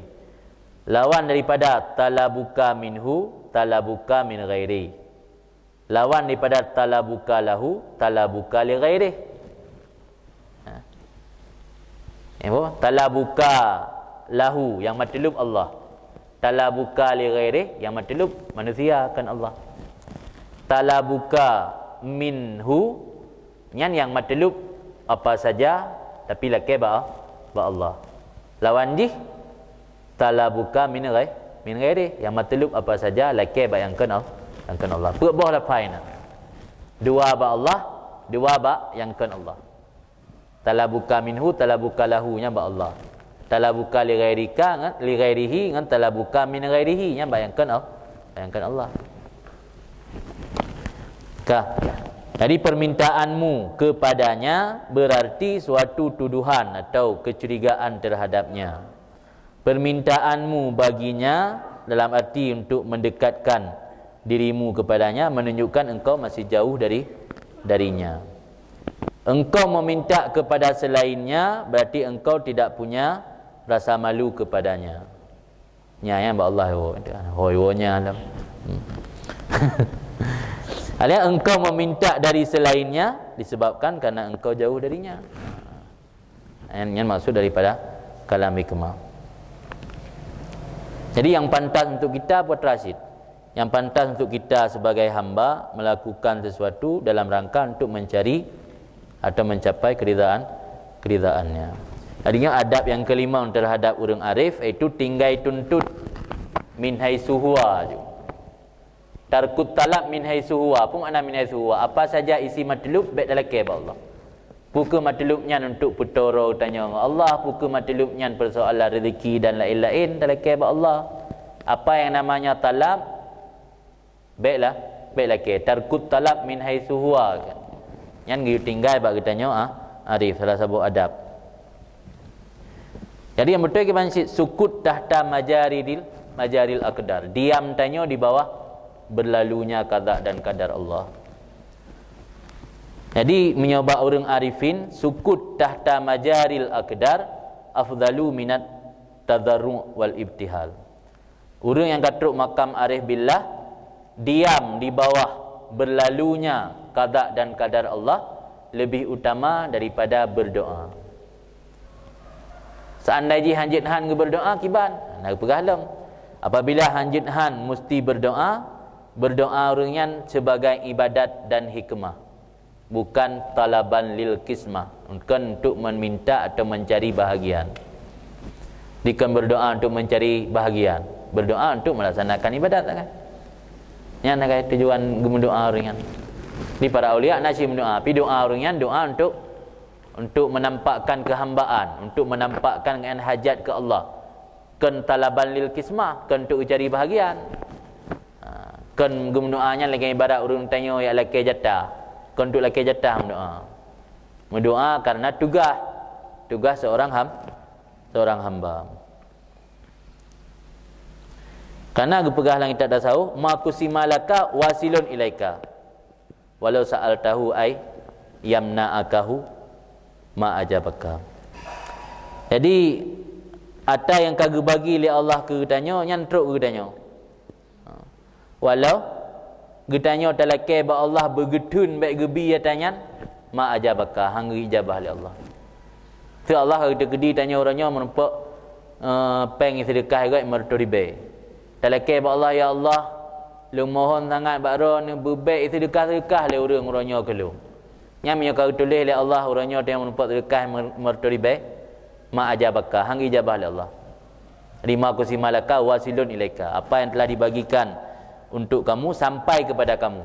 Lawan daripada talabuka minhu, talabuka min ghairi. Lawan daripada talabuka lahu, talabuka li ghairi. Ha. Ya, apa? Talabuka lahu, nyang matlub Allah. Talabuka li ghairih, nyang matlub manusia, kon Allah. Talabuka minhu, nyan nyang matlub apa saja, tapi lakée bak, bak Allah. Lawan jih, talabuka min ghai-, min ghairih, nyang matlub apa saja, lakée bak nyang kon Al-, nyang kon Allah. Peuet boh lafai na. Dua bak Allah, dua bak nyang kon Allah. Talabuka minhu, talabuka lahu, nyan bak Allah. Talabuka li ghairika ngan, li ghairihi ngan talabuka min ghairihi, nyan bak nyang kon Al-, bak nyang kon Allah. Ka. Jadi, permintaanmu kepadanya berarti suatu tuduhan atau kecurigaan terhadapnya. Permintaanmu baginya dalam arti untuk mendekatkan dirimu kepadanya menunjukkan engkau masih jauh dari, darinya. Engkau meminta kepada selainnya, berarti engkau tidak punya rasa malu kepadanya. Nya, ya, bak Allah, hoi, hoi, hoi, nya, alam. Hmm. Alias engkau meminta dari selainnya disebabkan karena engkau jauh darinya. Nyan, nyan maksud daripada kalam hikmah. Jadi, yang pantas untuk kita, Putra Syed, yang pantas untuk kita sebagai hamba melakukan sesuatu dalam rangka untuk mencari atau mencapai keridaan, keridaan-Nya. Artinya, adab yang kelima terhadap ureuëng arif, yaitu tinggai tuntut min haitsu huwa. Tarkut talab min haitsu huwa. Peue makna min haitsu huwa? Apa saja isi matlub, bék talakée bak Allah. Peu kheueh matlub nyan untuk peutoro tanyoe ngon Allah, peu kheueh matlub nyan persoalan rezeki dan laén-laén, talakée bak Allah. Apa yang namanya talab, béklah, bék lakée. Tarkut talab min haitsu huwa, kan. Nyan geuyue tinggai bak geutanyoe, ah, arif, salah saboh adab. Jadi, nyang beutôi kiban cit, sukut tahta majaridil, majaril aqdar. Diam tanyoe di bawah berlalunya qada dan qadar Allah. Jadi, meunyoe bak ureuëng arifin, sukut tahta majaril aqdar afdalu minat tadarru' wal ibtihal. Ureuëng nyang ka trok makam arif billah, diam di bawah berlalunya qada dan qadar Allah lebih utama daripada berdoa. Seandai jih hanjeuet han geuberdoa, kiban? Na geupeugah lom, apabila hanjeuet han musti berdoa, berdoa ureuëng nyan sebagai ibadat dan hikmah, bukan talaban lil qismah, bukan untuk meminta atau mencari bahagian. Dikon berdoa untuk mencari bahagian, berdoa untuk melaksanakan ibadat, kan? Nyan kan tujuan geumeudoa ureuëng nyan. Di para aulia na cit meudoa, tapi doa ureuëng nyan doa untuk, untuk menampakkan kehambaan, untuk menampakkan hajat ke Allah. Kon talaban lil qismah, kon untuk cari bahagian. Ha, kon geumeudoa nyan lagée ibarat ureuëng tanyoe jak lakée jatah, kon untuk lakée jatah meudoa. Meudoa karena tugaih, tugaih seorang ham-, seorang hamba. Karena geupeugah lam kitab tasawuf, "Ma qusima laka wasilun ilaika, walau sa'altahu ay yamna'akahu ma ajabaka." Jadi, ata nyang ka geubagi lé Allah keu geutanyoe, nyan trok keu geutanyoe. Walau geutanyoe talakée bak Allah beugeutheun bék geubi ata nyan, ma ajabaka, han geuijabah lé Allah. Teuk Allah ka geuteukedi tanyoe uroe nyoe meurumpok, eh, péng seudeukah gob meureutoh ribée. Talakée bak Allah, "Ya Allah, lôn mohon sangat bak Droeneuh beubék seudeukah-seudeukah lé ureuëng uroe nyoe keu lôn." Nyan meunyoe ka geutuléh lé Allah uroe nyoe tanyoe meurumpok seudeukah mer-, meureutoh ribée, ma ajabaka, han geuijabah lé Allah. "Lima qusima laka wasilun ilaika." Apa yang telah dibagikan untuk kamu sampai kepada kamu.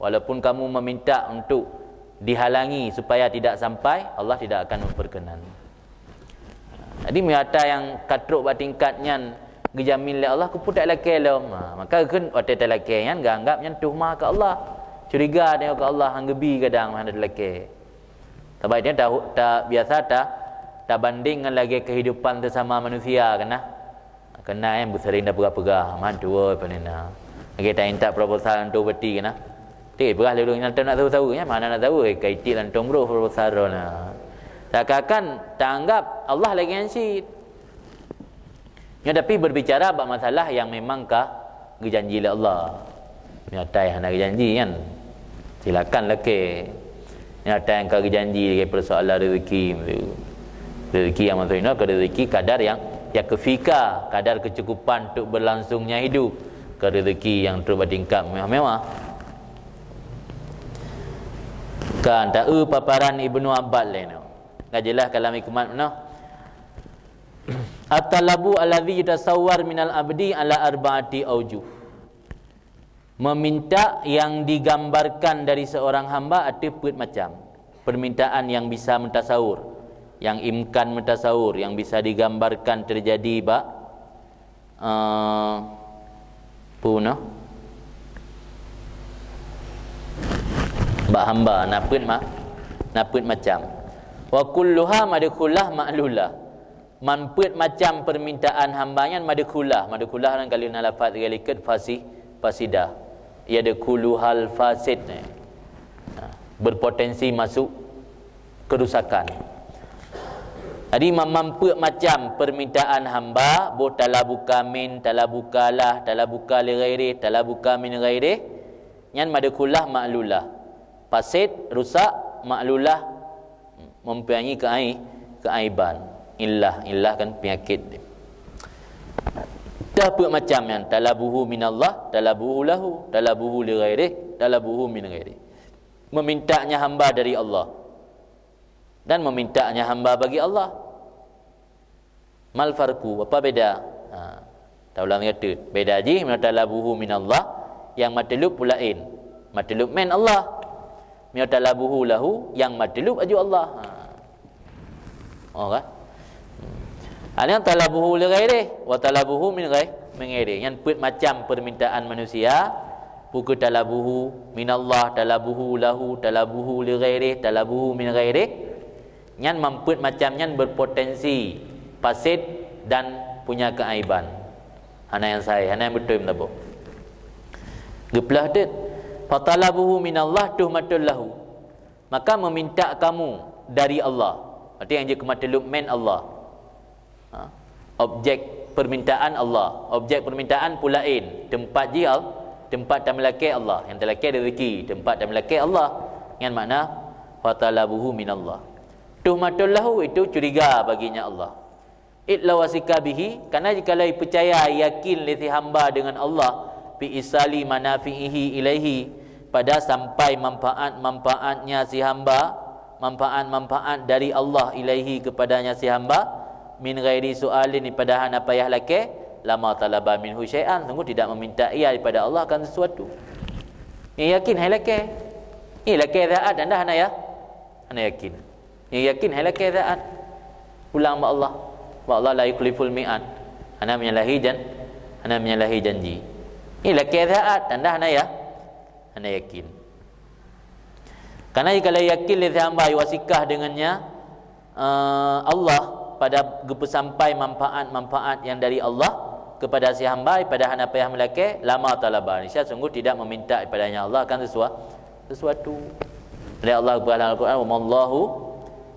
Walaupun kamu meminta untuk dihalangi supaya tidak sampai, Allah tidak akan memperkenan. Jadi, meunyoe ata nyang ka trok bak tingkat nyan geujamin lé Allah, keupeue talakée lom? Ha, maka kheun watée talakée nyan geuanggap nyan tuhmah keu Allah. Curiga tanyoe keu Allah, han geubi kadang hana talakée. Sabab nyan ta, ta, biasa ta, tabandeng ngon lagée kehidupan sesama manusia, kan na? Keunan nyang beusering tapeugah-peugah, "Man tuwoe panena." Lagée taintat proposal lam tubati keunan. Teupeugah lé ureuëng nyang teunak saweue-saweue, nyan mana na saweue, ka itiek lam tong broh proposal droeneuh. Seakan-akan taanggap Allah lagée nyan cit. Nyoe tapi berbicara bak masalah nyang memang ka geujanji lé Allah. Nyoe ata nyang hana geujanji nyan, silakan lakée. Nyoe ata nyang ka geujanji lagée peusoalan rezeki. Rezeki nyang maksud inoe keu rezeki kadar nyang yakfika, kadar keucukupan untuk berlangsungnya hidup, keu rezeki nyang trok bak tingkat mewah-mewah. Kan taeu paparan Ibnu Abbas lé nyoe. Ka jeulaih kalam hikmat meunoe. At-talabu alladzi yutasawwar minal abdi ala arba'ati aujuh. Meminta yang digambarkan dari seorang hamba ateueh peuet macam. Permintaan yang bisa meutasawur, yang imkan meutasawur, yang bisa digambarkan terjadi bak, eh, peue nyoe? Bak hamba, na peuet ma-, na peuet macam. Wa kulluha madkhulah ma'lulah. Man peuet macam permintaan hamba nyan madkhulah. Madkhulah nyan ka lheueh na lafaz lagée likot fasi-, fasidah. Yadkhuluhal fasid. Nah, berpotensi masuk kerusakan. Jadi, man, man peuet macam permintaan hamba, boh talabuka min, talabuka lah, talabuka li ghairih, talabuka min ghairih, nyan madkhulah ma'lulah. Fasid, rusak, ma'lulah, mempunyai keai-, keaiban. Illah, illah kan penyakit. Dah peuet macam nyan, talabuhu minallah, talabuhu lahu, talabuhu li ghairih, talabuhu min ghairih. Memintanya hamba dari Allah dan memintanya hamba bagi Allah. Mal farqu, apa beda? Ha, taulang nyoe teuk. Beda jih, meunyoe talabuhu minallah, nyang matlub peue laén. Matlub min Allah. Meunyoe talabuhu lahu, nyang matlub aju Allah. Ha. Oh, kan? Hmm. Ada nyang talabuhu li ghairih, wa talabuhu min ghair-, min ghairih. Nyan peuet macam permintaan manusia, peue keu talabuhu minallah, talabuhu lahu, talabuhu li ghairih, talabuhu min ghairih. Nyan man peuet macam nyan berpotensi fasid dan punya keaiban. Hana nyang sahih, hana nyang beutôi meusaboh. Geuplah teuk, fatalabuhu minallah tuhmatul lahu. Maka meminta kamu dari Allah. Berarti nyang jeuet keu matlup min Allah. Ha? Objek permintaan Allah. Objek permintaan peue laén. Teumpat jih Al-, teumpat tameulakée Allah. Nyang talakée rezeki, teumpat tameulakée Allah. Nyan makna fatalabuhu minallah. Tuhmatullahu itu curiga baginya Allah. Id la wasika bihi, karena jikalau peucaya yakin lé si hamba dengan Allah, fi isali manafi'ihi ilaihi, pada sampai manfaat-manfaatnya si hamba, manfaat-manfaat dari Allah ilaihi kepadanya si hamba, min ghairi su'alin, pada hana payah lakée, lama talaba minhu syai'an, sungguh tidak meminta ia daripada Allah akan sesuatu. Nyang yakin hai lakée. Nyang lakée saat anda hana ya, hana yakin. Nyang yakin hai lakée saat pulang bak Allah. Bak Allah la yukhliful mi'ad. Hana menyalahi jan-, hana menyalahi janji. Nyang lakée saat tanda hana ya, hana yakin. Karena jikalau yakin lé si hamba wasikah dengannya, eh, Allah pada geupeusampai manfaat-manfaat yang dari Allah kepada si hamba pada hana payah meulakée, lama talaba. Niscaya sungguh tidak meminta padanya Allah akan sesua-, sesuatu. Oleh Allah Taala dalam Al-Quran, "Wa mallahu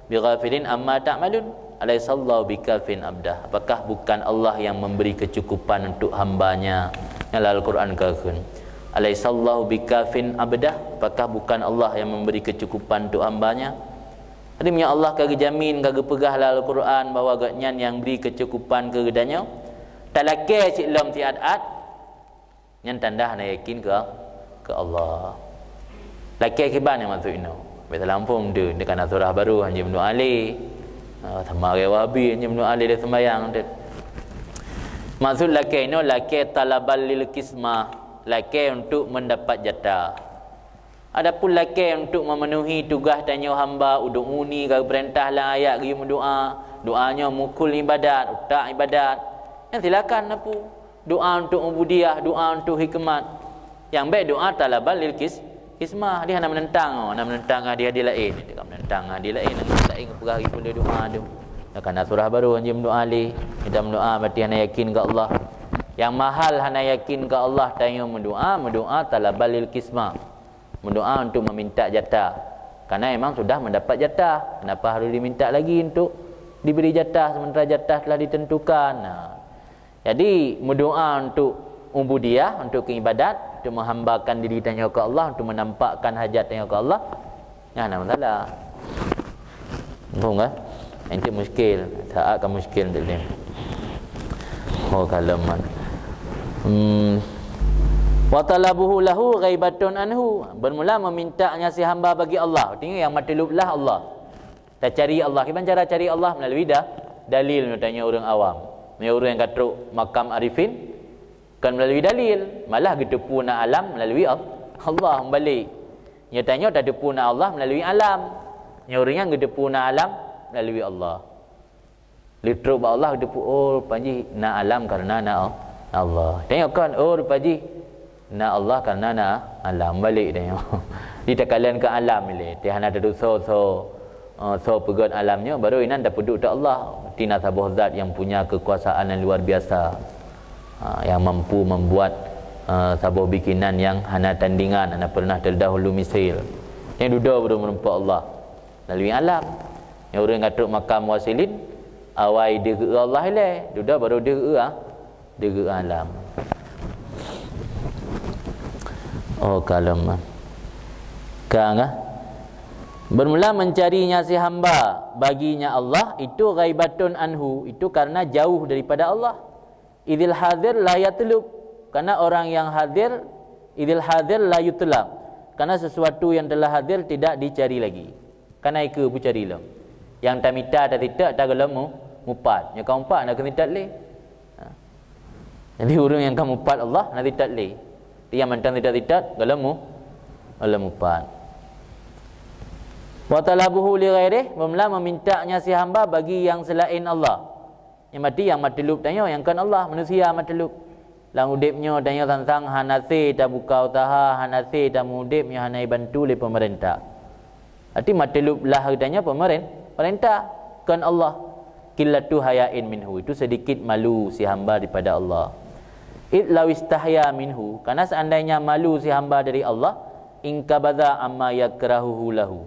bighafilin amma ta'malun. Alaisallahu bikafin abdah." Apakah bukan Allah yang memberi kecukupan untuk hamba-Nya? Dalam Al-Quran ka kheun, "Alaisallahu bikafin abdah." Apakah bukan Allah yang memberi kecukupan untuk hamba-Nya? Jadi, meunyoe Allah ka geujamin, ka geupeugah dalam Al-Quran bahwa Gobnyan nyang bri kecukupan keu geutanyoe, talakée cit lom siat-at, nyan tanda hana yakin keu, keu Allah. Lakée kiban nyang maksud inoe. Bèk salah muphom teuh, nyoe ka na surah barô, hanjeuet meudoa lé. Ah, sama lagèe Wahabi, hanjeuet meudoa lé, lé seumbahyang teuh. Maksud lakée inoe, lakée talabal lil kismah, lakée untuk mendapat jatah. Adapun lakée untuk memenuhi tugaih tanyoe hamba, ud'uni ka geupeurintah lam ayat geuyue meudoa, doa nyoe mukul ibadat, utak ibadat, nyan silakan na peue. Doa untuk ubudiyah, doa untuk hikmat. Nyang bèk doa talaban lil kis-, kismah. Dia hana menentang, oh, hana menentang hadis-hadis laén. Dia ka menentang hadis laén, hadis laén geupeugah geuyue peureulèe doa tu. Dah ka na surah barô hanjeuet meudoa lé. Kita meudoa berarti hana yakin keu Allah. Nyang mahal hana yakin keu Allah tanyoe meudoa, meudoa talaban lil kismah. Meudoa untuk meminta jatah. Karena memang sudah mendapat jatah. Kenapa harus diminta lagi untuk diberi jatah sementara jatah telah ditentukan? Nah, jadi meudoa untuk ubudiyah, untuk keibadat, untuk menghambakan diri tanyoe keu Allah, untuk menampakkan hajat tanyoe keu Allah, nyan hana masalah. Muphom kan? Itu muskil. Saat ka muskil tu dia. Oh, kalaman. Hmm. Wa talabuhu lahu ghaibatun anhu. Bermula memintaknya si hamba bagi Allah. Artinya yang matlub lah Allah. Tacari Allah. Kiban cara cari Allah? Melalui da-, dalil, tanyoe ureueng awam. Meunyoe ureueng nyang ka trok makam arifin, kan melalui dalil. Malah geuteupeue na alam melalui Al-, Allah meubalek. Nyoe tanyoe tateupeue na Allah melalui alam. Nyoe ureueng nyan geuteupeue na alam melalui Allah. Lheueh trok bak Allah geuteupeue, oh, rupa jih na alam karena na Al-, Allah. Tanyoe kon, oh, rupa jih na Allah karena na alam. Balek tanyoe. Di takalon keu alam ilèe. Teuh hana taduek soe, soe, eh, soe peugöt alam nyoe, baru inan tapeuduek teu Allah. Ti na saboh zat yang punya kekuasaan yang luar biasa. Ha, yang mampu membuat, eh, saboh bikinan yang hana tandingan, hana pernah terdahulu misil. Nyang dudoe baru meurumpok Allah melalui alam. Nyang ureueng ka trok makam wasilin, awai deuh geu Allah ilèe, dudoe baru deuh geu, deuh geu alam. Oh, kalon. Ka ngah. Bermula mencarinya si hamba baginya Allah itu ghaibatun anhu, itu karena jauh daripada Allah. Idzil hadir la yatlub, karena orang yang hadir, idzil hadir la yutlab, karena sesuatu yang telah hadir tidak dicari lagi. Kana ikeu peucari lom. Nyang tamita tasitot tagohlom mu-, mupat. Nyang ka mupat na keu sitot lé. Ha. Jadi ureueng nyang ka mupat Allah na sitot lé. Dia mantong sitot-sitot gohlom mu-, gohlom mupat. Wa talabuhu li ghairih, bermula memintaknya si hamba bagi yang selain Allah. Nyang mati nyang matlub tanyoe nyang kon Allah, manusia matlub. Lam udép nyoe tanyoe sang-sang hana sé tabuka usaha, hana sé tameudép nyoe hana jibantu lé peumeurintah. Arti matlub lah geutanyoe peumeuren-, peurintah, kon Allah. Qillatu hayain minhu, itu sedikit malu si hamba daripada Allah. Id law istahya minhu, karena seandainya malu si hamba dari Allah, inqabadha amma yakrahuhu lahu.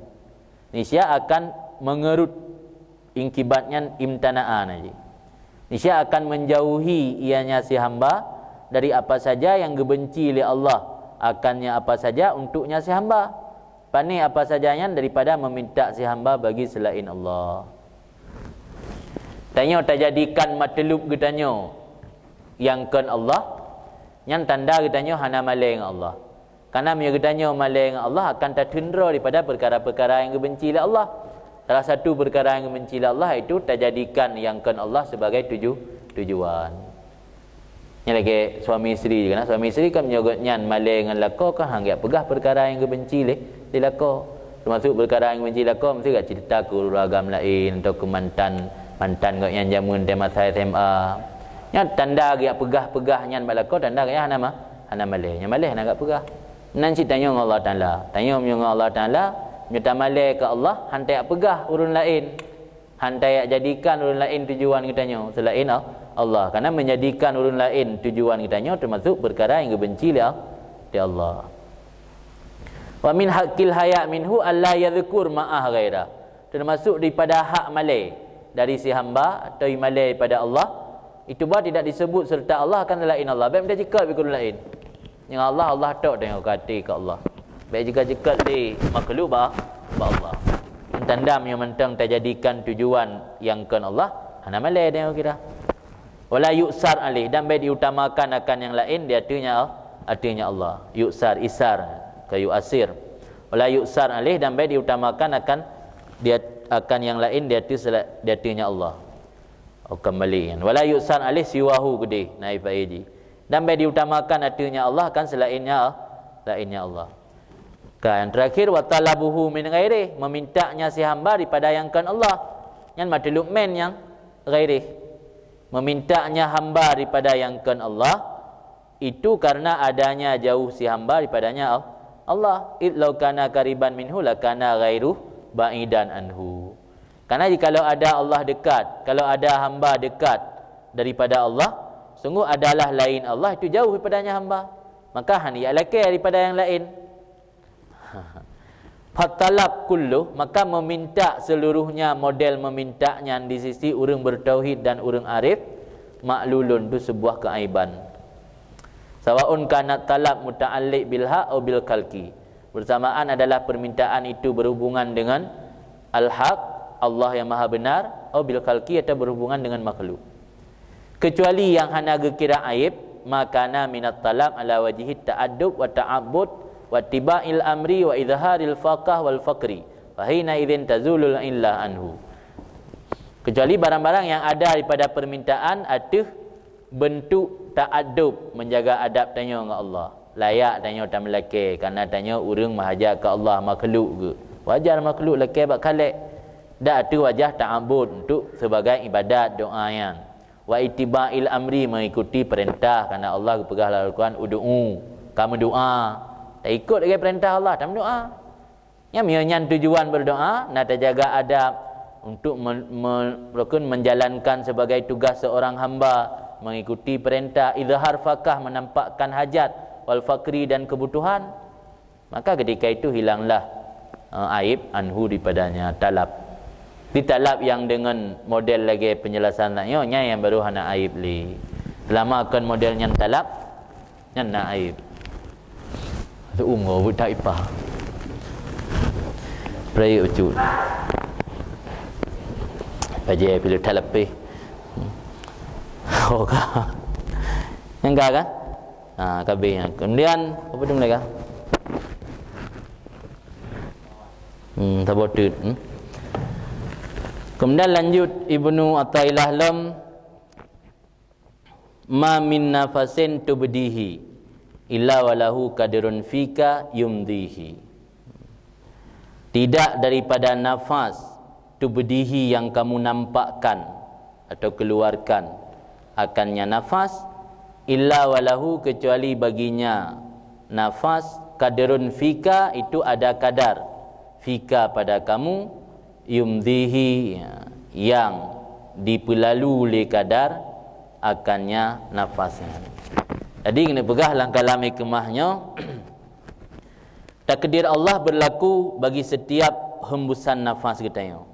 Nisya akan mengerut, inkibat nyan imtana'a na jih. Nisya akan menjauhi ianya si hamba dari apa saja yang gebenci lé Allah, akannya apa saja untuknya si hamba. Pane apa saja nyan daripada meminta si hamba bagi selain Allah. Tanyoe tajadikan mateulub geutanyoe nyang kon Allah, nyan tanda geutanyoe hana malée ngon Allah. Karena meunyoe geutanyoe malée ngon Allah, akan tateundroe daripada peukara-peukara nyang geubenci lé Allah. Salah satu peukara nyang geubenci lé Allah, yaitu tajadikan nyang kon Allah sebagai tuju-, tujuan. Nyan lagée suami isteri, karena suami isteri kan meunyoe gobnyan malée ngon lakoe kan han geujak peugah peukara nyang geubenci lé, lé lakoe. Teumasuk peukara nyang geubenci lakoe, meusti geujak cerita keu ureueng agam laén atau keu mantan, mantan gobnyan jameun masa S M A. Nyan tanda geujak peugah-peugah nyan bak lakoe, tanda geujak hana ma-, hana malée. Nyang malée hana geujak peugah. Nan cit tanyoe ngon Allah Taala. Tanyoe meunyoe ngon Allah Taala, meunyoe tamalée keu Allah, han tajak peugah ureueng laén. Han tajak jadikan ureueng laén tujuan geutanyoe selain Al-, Allah. Karena menjadikan ureueng laén tujuan geutanyoe teumasuk peukara nyang geubenci lé Al-, lé Allah. Wa min haqqil haya minhu alla yadhkur ma'ah ghairah. Teumasuk daripada hak malée dari si hamba atau malée daripada Allah, itu bah tidak disebut serta Allah akan selain Allah. Bék mita jikot bak ureueng laén. Nyang Allah, Allah tok teuh nyang ka até keu Allah. Bék jikot-jikot lé makhluk bak, bak Allah. Tanda meunyoe mantong tajadikan tujuan nyang kon Allah, hana malée teuh kira. Wala yu'sar alaih, dan bék diutamakan akan nyang laén di ateueh nya, ateueh nya Allah. Yu'sar, isar, ka yu'asir. Wala yu'sar alaih, dan bék diutamakan akan di at-, akan nyang laén di ateueh sela-, di ateueh nya Allah. Oh, kembali kan. Wala yu'sar alaih siwahu geudeh, naib fa'i jih. Dan bék diutamakan ateueh nya Allah akan selain nya, selain nya Allah. Ka, yang terakhir, wa talabuhu min ghairih, memintanya si hamba daripada nyang kon Allah. Nyan mateulub min nyang ghairih. Memintanya hamba daripada nyang kon Allah, itu karena adanya jauh si hamba daripadanya Al-, Allah. Id lau kana qariban minhu lakana ghairuh ba'idan anhu. Karena jikalau ada Allah dekat, kalau ada hamba dekat daripada Allah, sungguh adalah lain Allah itu jauh daripadanya hamba. Maka han jak lakée daripada nyang laén. Fatalab kullu, maka meminta seluruhnya model meminta nyan di sisi ureueng bertauhid dan ureueng arif, maklulun, tu sebuah keaiban. Sawaun kana talab muta'alliq bil haq au bil khalqi. Bersamaan adalah permintaan itu berhubungan dengan al-haq, Allah yang maha benar, au bil khalqi, atau berhubungan dengan makhluk. Kecuali yang hana geukira aib, ma kana minat talab ala wajhi ta'addub wa ta'abbud wa tiba'il amri wa izharil faqah wal faqri, fa hina idzin tazulul illah anhu. Kecuali barang-barang yang ada daripada permintaan ateueh bentuk ta'addub, menjaga adab tanyoe ngon Allah. Layak tanyoe tameulakée, karena tanyoe ureueng meuhajat keu Allah, makhluk geuh. Wajar makhluk lakée bak khalék. Dan ateueh wajah ta'abbud untuk sebagai ibadat doa nyan. Wa ittiba'il amri, mengikuti perintah, karena Allah geupeugah lam Al-Quran, "Ud'u", ka meudoa. Taikot lagée perintah Allah, tameudoa. Nyan, meunyoe nyan tujuan berdoa, na tajaga adab untuk men-, me-, rukun menjalankan sebagai tugas seorang hamba, mengikuti perintah, izhar fakah, menampakkan hajat, wal fakri, dan kebutuhan. Maka ketika itu hilanglah, eh, aib anhu daripadanya, talab. Di talab yang dengan model lagée penjelasan tanyoe, nyan nyang baru hana aib lé. Selama kon model nyan talab, nyan na aib. Seuum goe buet that ipah. Prayek ucut. Pajée pilu that leupeh. Oh ka. Nyang ka kan? Ha, ka habéh nyan. Kemudian, apa tu mereka? Hmm, saboh teut, hmm. Kemudian lanjut Ibnu Athaillah lom, "Ma min nafasin tubdihi illa walahu qadrun fika yumdihi." Tidak daripada nafas tubdihi yang kamu nampakkan atau keluarkan akannya nafas, illa walahu, kecuali baginya nafas, qadrun fika, itu ada kadar, fika, pada kamu, yumdihi, ya, yang dipeulalu lé kadar akannya nafas nyan. Jadi, keuneuk peugah lam kalam hikmah nyoe, takdir Allah berlaku bagi setiap hembusan nafas geutanyoe.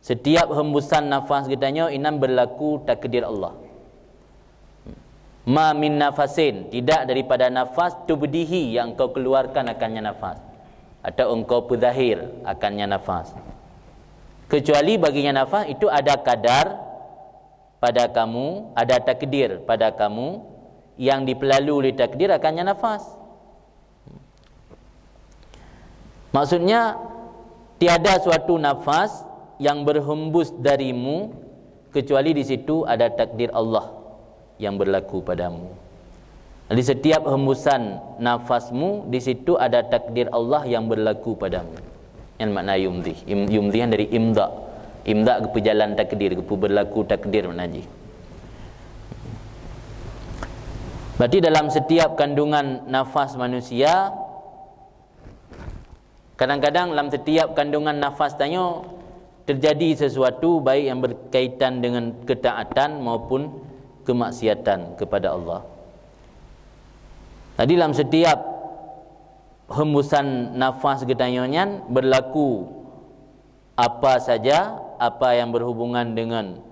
Setiap hembusan nafas geutanyoe inan berlaku takdir Allah. Ma min nafasin, tidak daripada nafas, tubdihi, yang engkau keluarkan akannya nafas, atau engkau peuzahir akannya nafas. Kecuali baginya nafas itu ada kadar pada kamu, ada takdir pada kamu yang dipeulalu oleh takdir akannya nafas. Maksudnya, tiada suatu nafas yang berhembus darimu kecuali di situ ada takdir Allah yang berlaku padamu. Jadi setiap hembusan nafasmu, di situ ada takdir Allah yang berlaku padamu. Yang makna yumdih. Im-, yumdih dari imda. Imda geupeujalan takdir, geupeuberlaku takdir makna jih. Berarti dalam setiap kandungan nafas manusia, kadang-kadang dalam setiap kandungan nafas tanyoe terjadi sesuatu, baik yang berkaitan dengan ketaatan maupun kemaksiatan kepada Allah. Jadi dalam setiap hembusan nafas geutanyoe nyan berlaku apa saja, apa yang berhubungan dengan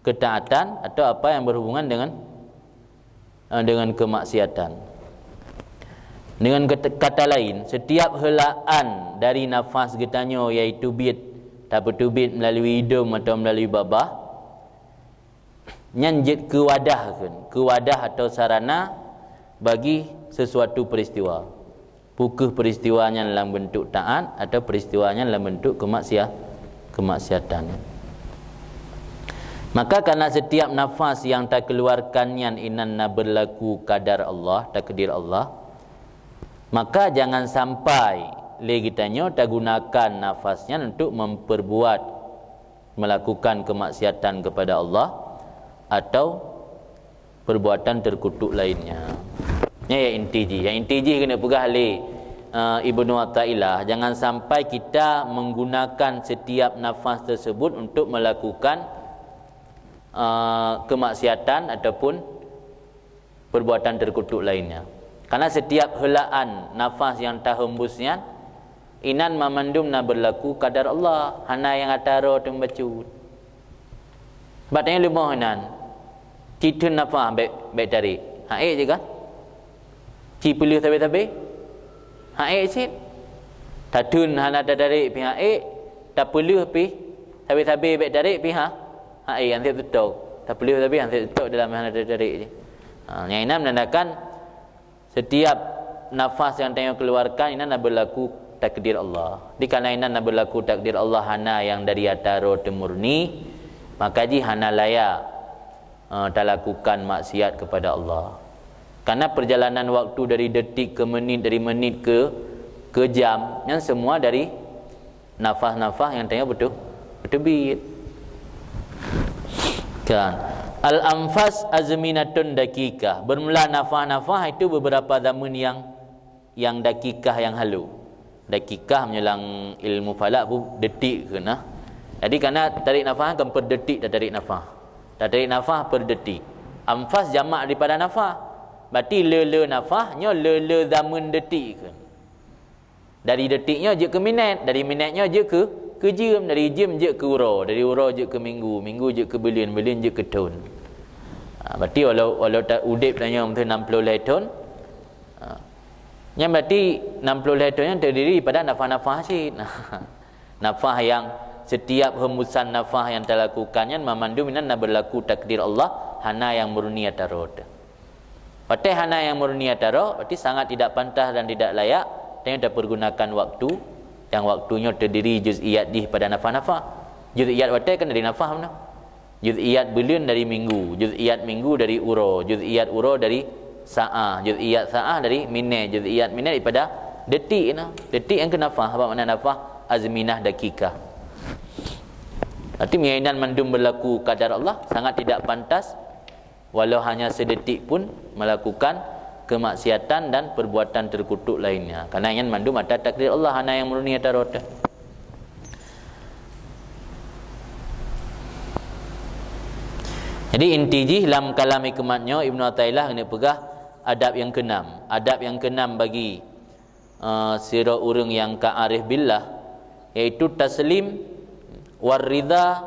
ketaatan atau apa yang berhubungan dengan, eh, dengan kemaksiatan. Dengan kata, kata lain, setiap heulaan dari nafas geutanyoe, yaitu biet, tapeuteubiet melalui idong atau melalui babah, nyan jeuet keu wadah kheun, keu wadah atau sarana bagi sesuatu peristiwa. Peu kheueh peristiwa nyan lam bentuk taat atau peristiwa nyan lam bentuk kemaksia-, kemaksiatan. Maka karena setiap nafas yang takeuluarkan nyan inan na berlaku kadar Allah, takdir Allah, maka jangan sampai lé geutanyoe tagunakan nafas nyan untuk memperbuat, melakukan kemaksiatan kepada Allah atau perbuatan terkutuk lainnya. Nyan nyang inti jih. Nyang inti jih keuneuk peugah lé, eh, Ibnu Athaillah, jangan sampai kita menggunakan setiap nafas tersebut untuk melakukan, eh, kemaksiatan ataupun perbuatan terkutuk lainnya. Karena setiap heulaan nafas nyang tahembus nyan, inan mamandum na berlaku kadar Allah, hana nyang ata droe teumeubacut. Bak tanyoe leumoh inan, ci theun nafah bék, bék tarék. Ha'ék cit kan? Ci peuleueh sabé-sabé? Ha'ék cit. Tatheun hana tatarék pih ha'ék, tapeuleueh pih sabé-sabé bék tarék pih ha-, ha'ék, han sép seutôk. Tapeuleueh sabé han sép seutôk dalam hana tatarék cit. Ha, nyang inan menandakan setiap nafas nyang tanyoe keuluarkan inan na berlaku takdir Allah. Di karena inan na berlaku takdir Allah, hana nyang dari ata droe teumurni, maka jih hana layak, eh, talakukan maksiat kepada Allah. Karena perjalanan waktu dari detik ke menit, dari menit ke, ke jam, nyan semua dari nafas-nafas nyang tanyoe beuteu-, beuteubiet. Kan? Al-anfas azminatun daqiqah. Bermula nafas-nafas itu beberapa zaman yang, yang daqiqah, yang halo. Daqiqah meunyoe lam ilmu falak bu detik keuh nah. Jadi karena tarék nafas kan per detik tatarék nafas. Tatarék nafas per detik. Anfas jamak daripada nafas. Berarti le-le nafas nyoe le-le zaman detik keuh. Dari detik nyoe jeuet keu minét, dari minét nyoe jeuet keu, keu jeuem, dari jeuem jeuet keu uroe, dari uroe jeuet keu minggu, minggu jeuet keu buleuen, buleuen jeuet keu thon. Ha, berarti walau, walau ta-, udép tanyoe meuteun enam puluh lhèe thon, ha, nyan berarti enam puluh lhèe thon nyan terdiri daripada nafas-nafas cit. Nafas yang setiap hembusan nafas yang talakukan nyan mamandum inan na berlaku takdir Allah, hana nyang murni ata droe teuh. Watèe hana nyang murni ata droe, berarti sangat tidak pantas dan tidak layak tanyoe tapergunakan waktu, nyang waktu nyoe terdiri juz'iyat jih pada nafas-nafas. Juz'iyat watèe kan dari nafas meunan. Juz'iyat buleuen dari minggu, juz'iyat minggu dari uroe, juz'iyat uroe dari saah, juz'iyat saah dari minét, juz'iyat minét daripada detik na. Detik nyang keu nafas, apa makna nafas? Azminah daqiqah. Berarti meunyoe inan mandum berlaku kadar Allah, sangat tidak pantas walau hanya sedetik pun melakukan kemaksiatan dan perbuatan terkutuk lainnya. Karena nyan mandum ata takdir Allah, hana nyang murni ata droe teuh. Jadi inti jih lam kalam hikmat nyoe Ibnu Athaillah geuneuk peugah adab nyang keenam. Adab nyang keenam bagi eh, sidroe ureuëng nyang ka arif billah, yaitu taslim war ridha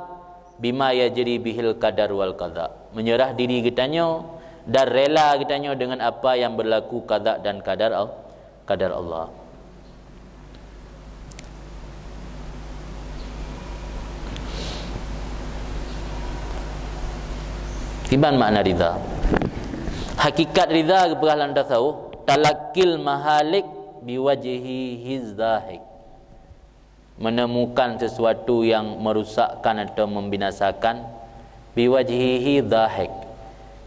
bima yajri bihil qadar wal qada. Menyerah diri geutanyoe dan rela geutanyoe dengan apa yang berlaku qada dan qadar Al-, qadar Allah. Kiban makna ridha? Hakikat ridha geupeugah lam tasawuf, talaqqil mahalik biwajhihi zahik. Menemukan sesuatu yang merusakkan atau membinasakan, biwajhihi zahik,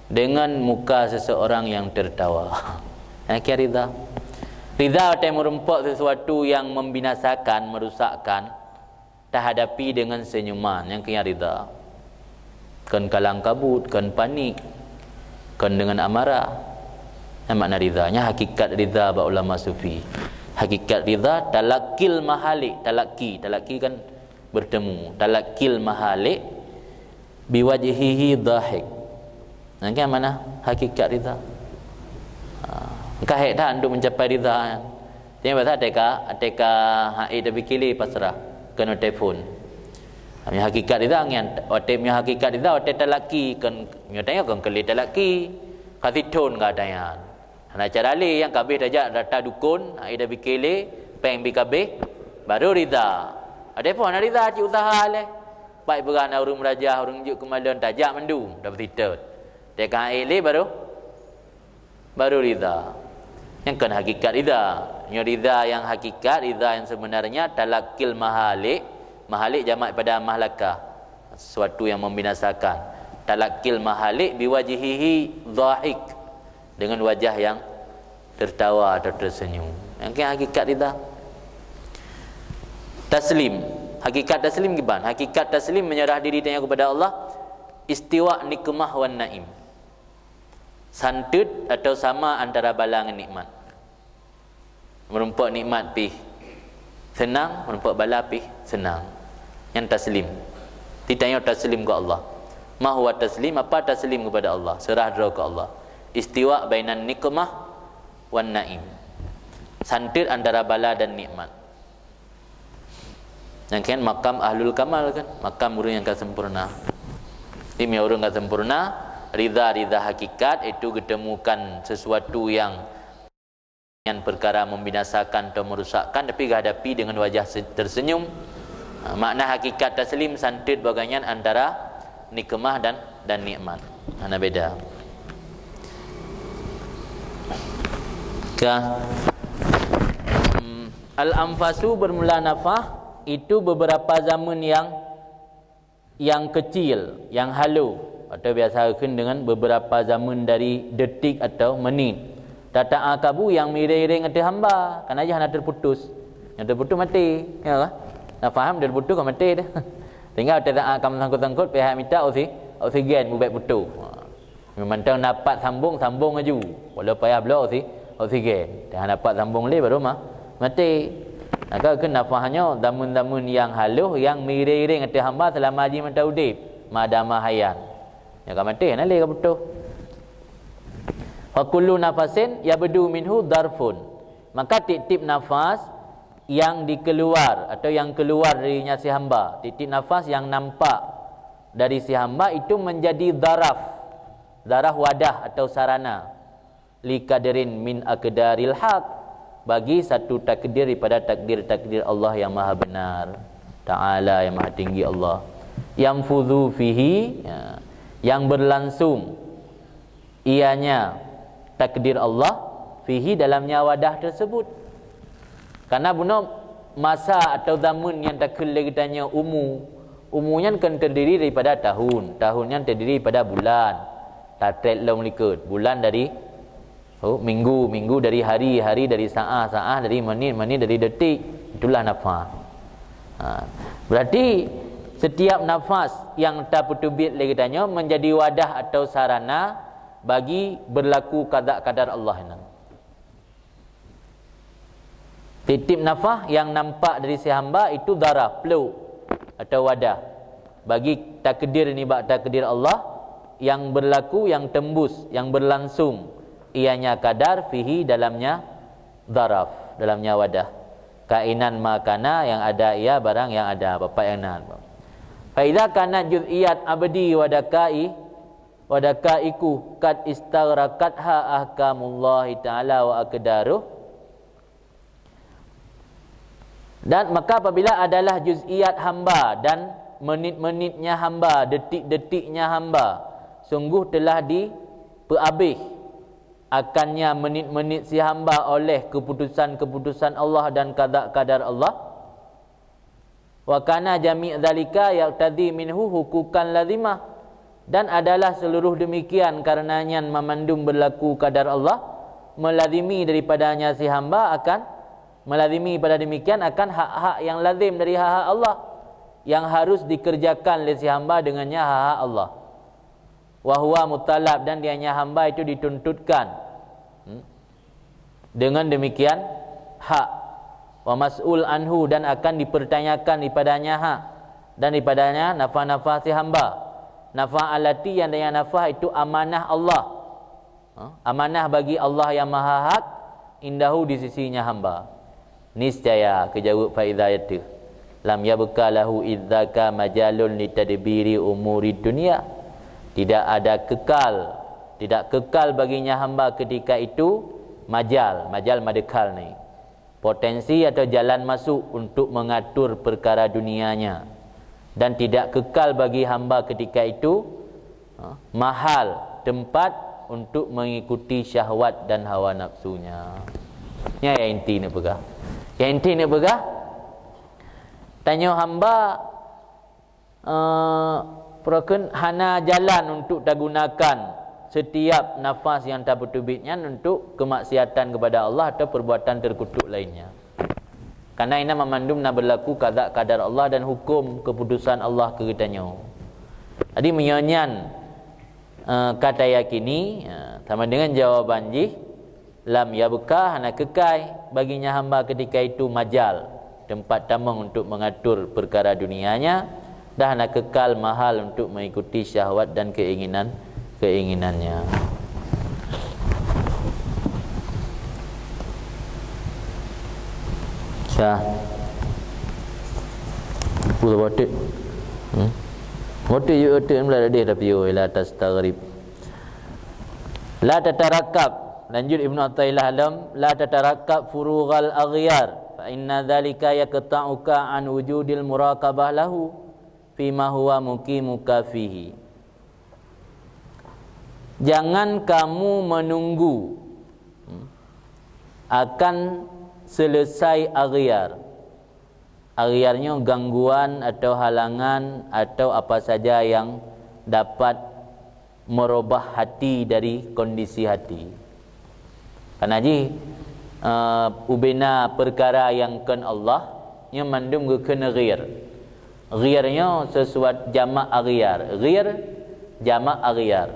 dengan muka seseorang yang tertawa. Nyan keuh ridha. Ridha watée meurumpok sesuatu yang membinasakan, merusakkan, tahadapi dengan senyuman, nyan keuh ridha. Kon kalang kabut, kon panik, kon dengan amarah. Nyan makna ridha. Nyan hakikat ridha bak ulama sufi. Hakikat ridha talaqqil mahalik, talaki, talaki kan bertemu. Talaqqil mahalik biwajhihi dhahik. Nyan kan makna hakikat ridha. Ha, ka hék that untuk mencapai ridha nyan. Teuka bahasa teuka, teuka hai tapi kili pasrah keunoe telepon. Meunyoe hakikat ridha ngian, watée meunyoe hakikat ridha watée talaki, kon nyoe tanyoe kon keu lé talaki, ka sithon ka tanyan. Hana cara lé nyang kabeh tajak data dukon, hai tapi kili, péng bi kabeh, baru ridha. Watée pun hana ridha cit usaha lé. Pai peugah na ureuëng meurajah, ureuëng jeuet keumalon tajak mandum, dapat sitot. Teuka hai lé baru baru ridha. Nyan kon hakikat ridha. Nyoe ridha nyang hakikat, ridha nyang sebenarnya talaqqil mahalik. Mahalik jamak pada mahlakah, sesuatu yang membinasakan. Talaqqil mahalik biwajhihi dhahik, dengan wajah yang tertawa atau tersenyum. Nyan keuh hakikat ridha. Taslim. Hakikat taslim kiban? Hakikat taslim menyerah diri tanyoe kepada Allah. Istiwa nikmah wan naim. Santeut atau sama antara bala ngon nikmat. Meurumpok nikmat pih seunang, meurumpok bala pih seunang. Nyan taslim. Titanyoe taslim keu Allah. Ma huwa taslim, apa taslim kepada Allah? Seurah droe keu Allah. Istiwa bainan nikmah wan naim. Santeut antara bala dan nikmat. Nyan kan makam ahlul kamal kan, makam ureuëng nyang ka sempurna. Jadi meunyoe ureuëng ka sempurna, ridha-ridha hakikat, itu geutemukan sesuatu yang, yang perkara membinasakan atau merusakkan, tapi geuhadapi dengan wajah se-, tersenyum. Ha, makna hakikat taslim santeut bagai nyan antara nikmah dan, dan nikmat. Hana beda. Ka. Hmm, al-anfasu bermula nafah itu beberapa zaman yang, yang kecil, yang halo, atau biasa kheun dengan beberapa zaman dari detik atau menit. Tata'akabu yang meiring-iring ateueh hamba, kana jih hana terputus. Yang terputus mati, ya kan? Nah, faham terputus kan mati dah. Tinggal tata'akab sangkut-sangkut pihak minta oksi-, oksigen bubek putus. Ha. Mantong dapat sambung, sambung laju. Walau payah bloe oksi-, oksigen. Dah dapat sambung lé baru mah mati. Maka keu nafah nyoe zaman-zaman yang haloh yang meiring-iring ateueh hamba selama jih mantong udeb. Madama hayat. Nyang ka maté hana lé ka putôh. Fa kullu nafasin yabdu minhu darfun. Maka tiep-tiep nafas yang dikeluar atau yang keluar darinya si hamba, tiep-tiep nafas yang nampak dari si hamba itu menjadi daraf. Daraf wadah atau sarana. Li qadrin min aqdaril haq, bagi satu takdir daripada takdir-takdir Allah yang maha benar, Ta'ala yang maha tinggi Allah. Yanfudhu fihi, ya, yang berlangsung ianya takdir Allah, fihi dalamnya wadah tersebut. Karena bunoe masa atau zaman nyang takheun lé geutanyoe umu, umu nyan kan terdiri daripada tahun, tahun nyan terdiri daripada bulan, tatrét lom likot, bulan dari, oh, minggu, minggu dari hari, hari dari saah, saah dari menit, menit dari detik. Itulah nafas. Ha. Berarti setiap nafas yang tapeuteubiet lé geutanyoe menjadi wadah atau sarana bagi berlaku qada qadar Allah nyan. Tiep-tiep nafas yang nampak dari si hamba itu daraf, pluk atau wadah bagi takdir nibak takdir Allah yang berlaku, yang tembus, yang berlangsung, ianya qadar, fihi dalamnya daraf, dalamnya wadah. Kainan ma kana, yang ada ia barang yang ada, Bapak yang na. Fa idza kanat juz'iyat abdi wa dakai, wa dakaiku qad istaghraqatha ahkamullahi ta'ala wa aqdaruh. Dan maka apabila adalah juz'iyat hamba dan menit-menitnya hamba, detik-detiknya hamba, sungguh telah dipeuabéh akannya menit-menit si hamba oleh keputusan-keputusan Allah dan qada qadar Allah. Wa kana jami' dzalika yaqtadi minhu huquqan lazimah, dan adalah seluruh demikian karena nyan mamandum berlaku qadar Allah, melazimi daripadanya si hamba akan, melazimi pada demikian akan hak-hak yang lazim dari hak-hak Allah yang harus dikerjakan lé si hamba dengannya hak-hak Allah. Wa huwa mutalab, dan dianya hamba itu dituntutkan. Hmm? Dengan demikian hak, wa mas'ul anhu, dan akan dipertanyakan daripadanya hak dan daripadanya nafah-nafah si hamba. Nafah alati, yang dengan nafah itu amanah Allah. Ha? Amanah bagi Allah yang Maha Hak, indahu, di sisinya hamba. Niscaya, keu jaweueb fa idza yateuh. Lam yabqa lahu idzaka majalun litadbiri umurid dunya. Tidak ada kekal, tidak kekal baginya hamba ketika itu majal, majal madkhal ni. Potensi atau jalan masuk untuk mengatur perkara dunianya. Dan tidak kekal bagi hamba ketika itu, ha, mahal tempat untuk mengikuti syahwat dan hawa nafsunya. Nyan nyang inti neupeugah. Nyang inti neupeugah, tanyoe hamba, eh, peureukeun hana jalan untuk tagunakan setiap nafas nyang tapeuteubiet nyan untuk kemaksiatan kepada Allah atau perbuatan teukutuk lainnya. Karena inan mamandum na berlaku qada qadar Allah dan hukum keputusan Allah keu geutanyoe. Jadi meunyoe nyan, eh, ka tayakini, eh, sama dengan jawaban jih, lam yabqa, hana keukai baginya hamba ketika itu majal, tempat tamong untuk mengatur perkara dunianya, dan hana kekal mahal untuk mengikuti syahwat dan keinginan-keinginannya. Sah. Apa tu batuk? Hmm? Batuk, yuk, batuk, mula dah dah piu, la tastaghrib. La tatarakkab. Lanjut Ibnu Athaillah lom, la tatarakkab furughal aghyar, fa inna dzalika yaqta'uka an wujudil muraqabah lahu fima huwa muqimuka fihi. Jangan kamu menunggu, hmm, akan selesai aghyar. Aghyar nyoe gangguan atau halangan atau apa saja yang dapat merubah hati dari kondisi hati. Karena jih, eh, ubena perkara nyang kon Allah, nyoe mandum geukheun ghir. Ghir nyoe sesuatu jamak aghyar. Ghir jamak aghyar.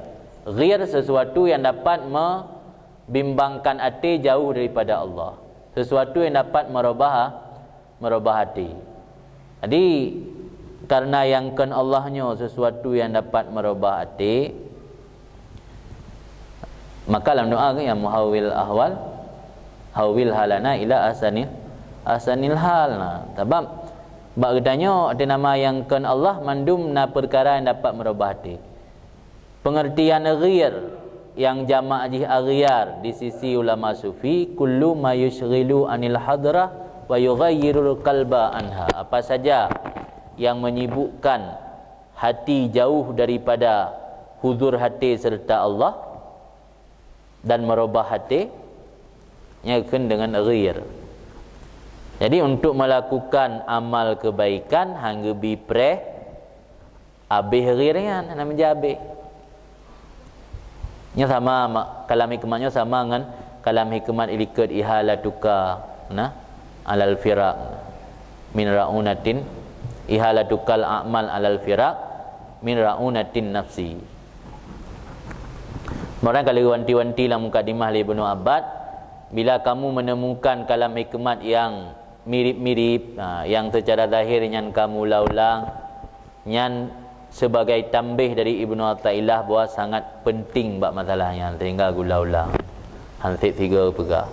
Ghir sesuatu yang dapat membimbangkan até jauh daripada Allah. Sesuatu yang dapat merubah, merubah até. Jadi, karena nyang kon Allah nyoe sesuatu yang dapat merubah até, maka lam doa kan, "Ya muhawwil ahwal, hawwil halana ila ahsanil, ahsanil hal." Nah, sabab bak geutanyoe até nama nyang kon Allah mandum na perkara yang dapat merubah até. Pengertian ghir yang jamak jih aghyar di sisi ulama sufi, kullu ma yusyghilu anil hadrah wa yughayyirul qalba anha. Apa saja yang menyibukkan hati jauh daripada huzur hati serta Allah dan merubah hati, nyan kheun dengan ghir. Jadi, untuk melakukan amal kebaikan, hana geubi preh, abéh ghir nyan, hana meujabe. Nyoe sama ma-, kalam hikmat nyoe sama ngon kalam hikmat ilikot ihalatuka, nah, alal firaq min ra'unatin, ihalatukal a'mal alal firaq min ra'unatin nafsi. Meunan ka lheueh wanti-wanti lam mukadimah lé Ibnu Abbad, bila kamu menemukan kalam hikmat yang mirip-mirip, ha, yang secara zahir nyan kamu ulang-ulang, nyan sebagai tambéh dari Ibnu Athaillah bahwa sangat penting bak masalah nyan, sehingga gula-ula hansét sigoe peugah.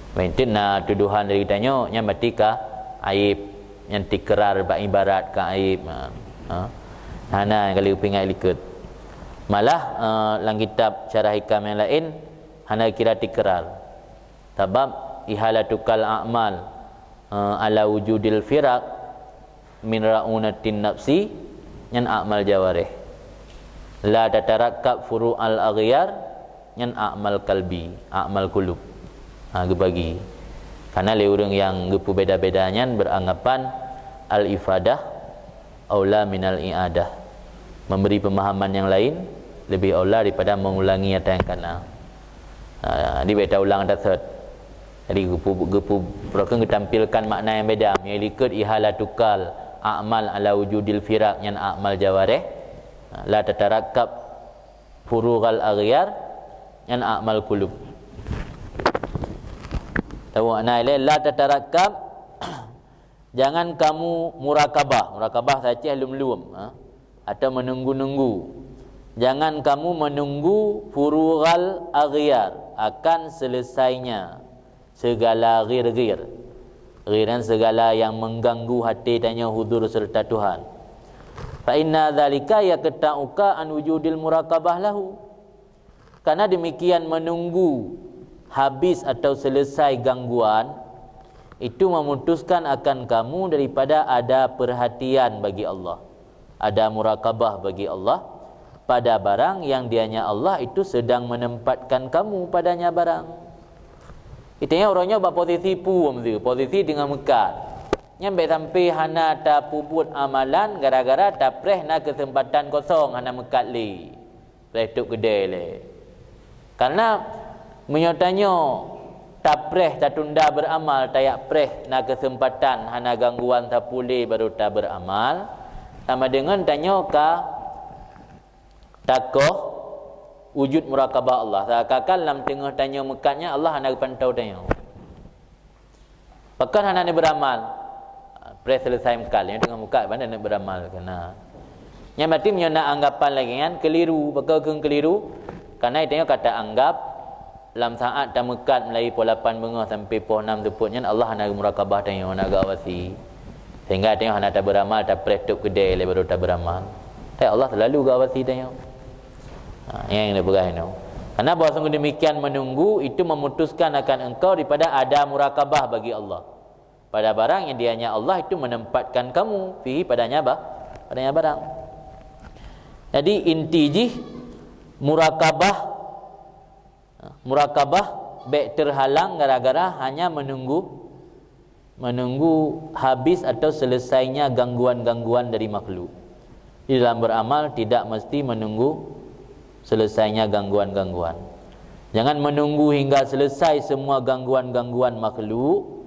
Meunteuek na tuduhan dari geutanyoe, nyan berarti ka aib, nyan tikrar bak ibarat ka aib. Ha. Ha. Hana kali pingai likot. Malah, eh, lam kitab syarah hikam yang lain, hana kira tikrar. Sabab ihalatukal a'mal, eh, ala wujudil firaq min ra'unatin nafsi, nyan a'mal jawareh. La tatarakkab furu'al aghyar, nyan a'mal kalbi, a'mal kulub. Ha, geubagi. Karena lé ureuëng nyang geupeubeda-beda nyan beranggapan al-ifadah aula minal i'adah. Memberi pemahaman yang lain lebih aula daripada mengulangi nyata nyang kana. Ha, jadi beta ulang ata thot. Jadi geupu-, geupu-, geupeutampilkan makna nyang beda. Meunyoe likot ihalatukal a'mal ala wujudil firaq, nyan a'mal jawareh. Ha, la tatarakkab furu'al aghyar, nyan a'mal kulub. Tahu makna ilée la tatarakkab, jangan kamu murakabah. Murakabah saja lum-lum, ha? Atau menunggu-nunggu. Jangan kamu menunggu furu'al aghyar, akan selesainya segala ghir-ghir. Ghir nyan segala yang mengganggu hati tanyoe hudur serta Tuhan. Fa inna dzalika yaqta'uka an wujudil murakabah lahu. Karena demikian, menunggu habis atau selesai gangguan itu memutuskan akan kamu daripada ada perhatian bagi Allah, ada murakabah bagi Allah pada barang yang dianya Allah itu sedang menempatkan kamu padanya barang. Itu yang orang nyoe bak posisi puem tu, posisi dengan meukat. Nyan bèk sampai hana tapeubuet amalan gara-gara tapreh na kesempatan kosong hana meukat lé. Preh tôp keudè lé. Karena meunyoe tanyoe tapreh, tatunda beuramal, tajak preh na kesempatan hana gangguan sapeue lé baru taberamal, sama deungon tanyoe ka takoh wujud murakabah Allah. Seakan-akan lam teungoh tanyoe meukat nyan Allah hana geupantau tanyoe. Pakon hana neubeuramal? Preh selesai meukat, nyoe teungoh meukat, ban neubeuramal keunan. Nyan berarti meunyoe na anggapan lagèe nyan keliru. Pakon keuh keliru? Karena tanyoe ka taanggap lam saat tameukat mulai poh lapan beungoh sampai poh nam seupôt nyan Allah hana geumurakabah tanyoe, hana geuawasi. Sehingga tanyoe hana tabeuramal, tapreh tôp keudè lé baru tabeuramal. Tapi Allah selalu geuawasi tanyoe. Ha, nyang neupeugah nyoe. Karena bahwasanya demikian menunggu itu memutuskan akan engkau daripada ada murakabah bagi Allah. Pada barang yang dianya Allah itu menempatkan kamu fihi padanya ba-, padanya barang. Jadi inti jih murakabah, murakabah bèk terhalang gara-gara hanya menunggu menunggu habis atau selesainya gangguan-gangguan dari makhluk. Di dalam beramal tidak mesti menunggu selesainya gangguan-gangguan. Jangan menunggu hingga selesai semua gangguan-gangguan makhluk,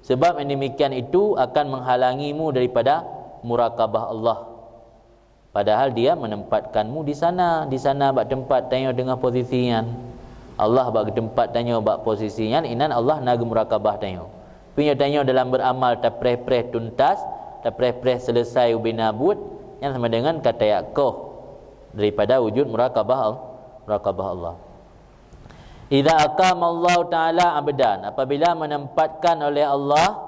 sebab yang demikian itu akan menghalangimu daripada murakabah Allah. Padahal Dia menempatkanmu di sana, di sana bak teumpat tanyoe deungon posisi nyan. Allah bak geuteumpat tanyoe bak posisi nyan, inan Allah na geumurakabah tanyoe. Tapi nyoe tanyoe dalam beramal tapreh-preh tuntas, tapreh-preh selesai ubena buet, nyan sama dengan ka tajak koh daripada wujud murakabah Al-, murakabah Allah. Idza aqamallahu ta'ala abdan, apabila menempatkan oleh Allah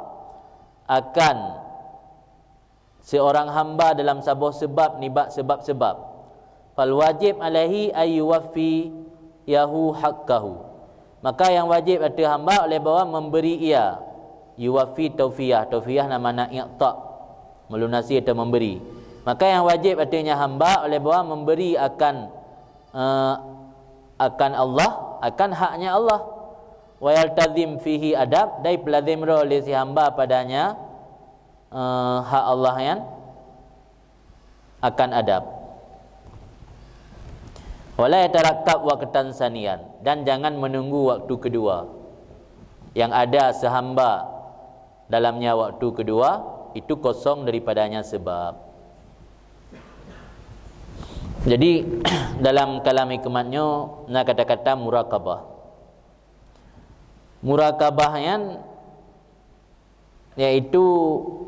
akan seorang hamba dalam saboh sebab nibak sebab-sebab, fal wajib alaihi ay yuwaffiyahu haqqahu. Maka yang wajib ateueh hamba oleh bahwa memberi ia, yuwaffi taufiyah, taufiyah na makna i'ta, melunasi atau memberi. Maka yang wajib ateueh nyan hamba oleh bahwa memberi akan, eh, akan Allah, akan haknya Allah. Wa yaltazim fihi adab, dan peulazim droe lé si hamba padanya eh, hak Allah nyan akan adab. Wala yatarakkab waqtan saniyan, dan jangan menunggu waktu kedua. Yang ada sehamba dalamnya waktu kedua, itu kosong daripadanya sebab. Jadi dalam kalam hikmat nyoe na kata-kata murakabah. Murakabah nyan yaitu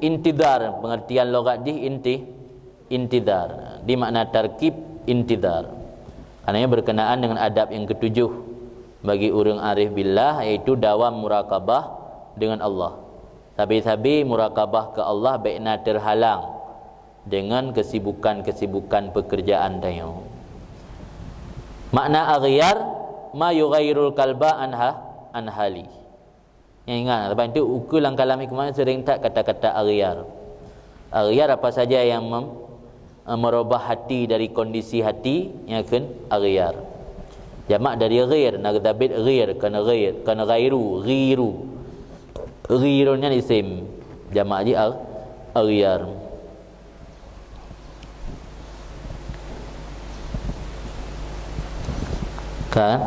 intidhar, pengertian logat jih inti-, intidhar, di makna tarkib intidhar. Karena ia berkenaan dengan adab yang ketujuh. Bagi ureuëng arif billah, yaitu dawam murakabah dengan Allah. Sabe-sabe murakabah ke Allah bék na terhalang dengan kesibukan-kesibukan pekerjaan tanyoe. Makna aghyar, ma yughayyirul qalba anha, anhali. Nyang ingat, sebab itu ukeue lam kalam hikmah sering that kata-kata aghyar. Aghyar apa saja yang mem-, eh, merubah hati dari kondisi hati, nyan kheun aghyar. Jamak dari ghir, na geutabiet ghir, kon ghair, kon ghairu, ghiru. Ghirun nyan isim. Jamak jih ag-, aghyar. Kan?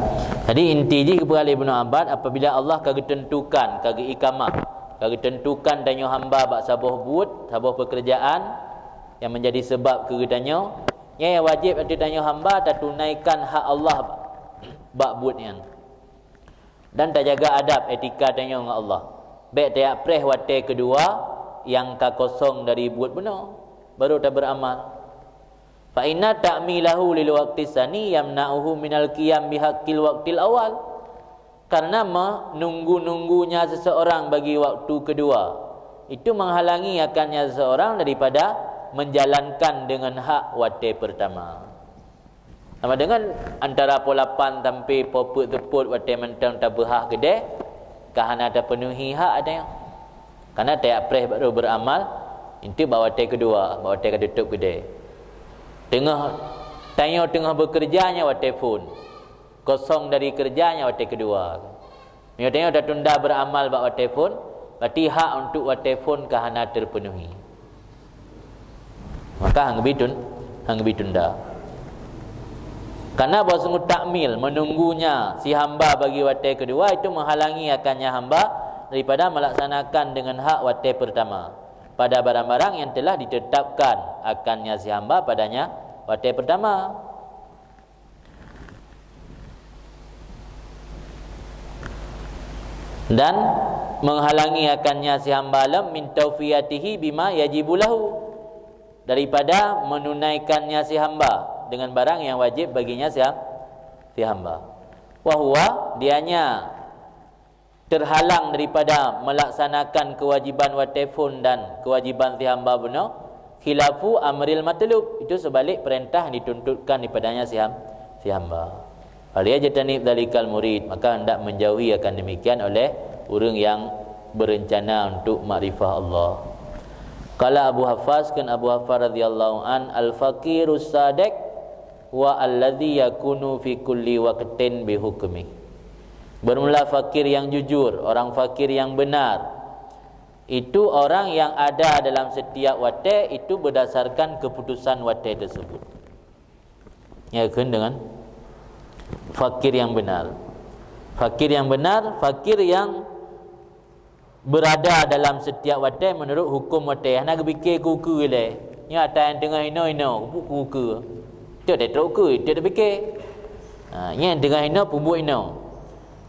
Jadi inti jih geupeugah lé Ibnu Abbas, apabila Allah ka geutentukan, ka geuikamah, ka geutentukan tanyoe hamba bak saboh buet, saboh pekerjaan yang menjadi sebab keu geutanyoe, nyan nyang wajéb ateueh tanyoe hamba tatunaikan hak Allah bak buet nyan. Dan tajaga adab etika tanyoe ngon Allah. Bék tajak preh watée keudua nyang ka kosong dari buet bunoe, baru tabeuramal. Fa inna ta'milahu lil waqti tsani yamna'uhu minal qiyam bihaqqil waqtil awal. Karena menunggu-nunggunya seseorang bagi waktu kedua, itu menghalangi akannya seseorang daripada menjalankan dengan hak watée pertama. Sama dengan antara poh lapan sampai poh peuet seupôt watée mantong tabeuhah keudée, ka hana tapeunuhi hak até nyan. Karena tajak preh baru beuramal, inti bak watée keudua, bak watée ka tutup keudée. Teungoh, tanyoe teungoh bekerja nyan watée phon. Kosong dari kerja nyan watée keudua. Meunyoe tanyoe tatunda beuramal bak watée phon, berarti hak untuk watée phon ka hana terpenuhi. Maka hang geubri tun-, hang geubri tunda. Karena bahwasungguh takmil, menunggunya si hamba bagi watée keudua, itu menghalangi akannya hamba daripada melaksanakan dengan hak watée pertama pada barang-barang yang telah ditetapkan akannya si hamba padanya watée pertama. Dan menghalangi akannya si hamba lam min taufiyatihi bima yajibu lahu, daripada menunaikannya si hamba dengan barang yang wajib baginya si ham-, si hamba. Wa huwa, dianya terhalang daripada melaksanakan kewajiban watée phon dan kewajiban si hamba bunoe, khilafu amril matlub, itu sebalik perintah yang dituntutkan daripadanya si ham-, si hamba. Falyajtanib dzalikal murid, maka hendak menjauhi akan demikian oleh ureuëng yang berencana untuk makrifah Allah. Qala Abu Hafas, kheun Abu Hafas radhiyallahu an, al-faqirus sadiq wa alladzi yakunu fi kulli waqtin bi hukmi. Bermula fakir yang jujur, orang fakir yang benar, itu orang yang ada dalam setiap watée itu berdasarkan keputusan watée tersebut. Ya, kheun dengan fakir yang benar. Fakir yang benar, fakir yang berada dalam setiap watée menurut hukum watée. Hana geupike keu ukeue lé. Nyoe ata nyang teungoh inoe, inoe, peubuet keu ukeue. Tiep trok ukeue, tiep tapike. Ha, nyang teungoh inoe, peubuet inoe.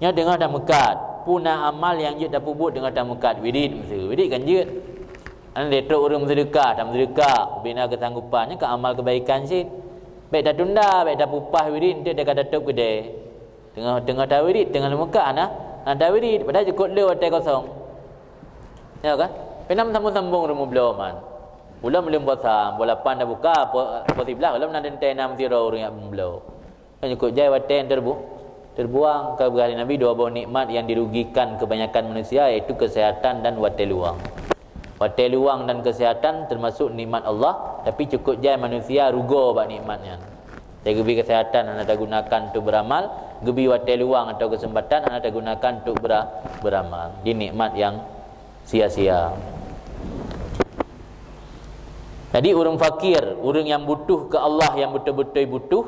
Nyoe teungoh tameukat. Peue na amal nyang jeuet tapeubuet teungoh tameukat. Wirit miseue. Wirit kan jeuet. Hana trok ureuëng meuseudeukah, tameuseudekah. Bina keusanggopan. Nyoe ka amal keubaikan cit. Bék tatunda, bék tapeupah wirit, enteuk teuka tatôb keudée. Teungoh, teungoh tawirit, teungoh leumeukah na, na tawirit, padahai cukôp le watée kosong. Ya kan? Pih na meusambông-sambông ureuëng meubloe man. Ulôn meuleuem puasa, poh lapan tabuka, poh, poh siblaih, ulôn na teuntée na meusidroe ureuëng nyang meubloe. Kan cukôp jai watée nyang terbu-, terbuang, ka geupeugah lé Nabi dua boh nikmat yang dirugikan kebanyakan manusia, yaitu kesehatan dan watée luwang. Watée luwang dan kesehatan termasuk nikmat Allah, tapi cukôp jai manusia rugoe bak nikmat nyan. Watée geubri kesehatan hana tagunakan untuk beramal, geubri watée luwang atau kesempatan hana tagunakan untuk bera-, beramal. Di nikmat yang sia-sia. Jadi ureuëng fakir, ureuëng yang butuh ke Allah, yang betul-betul butuh,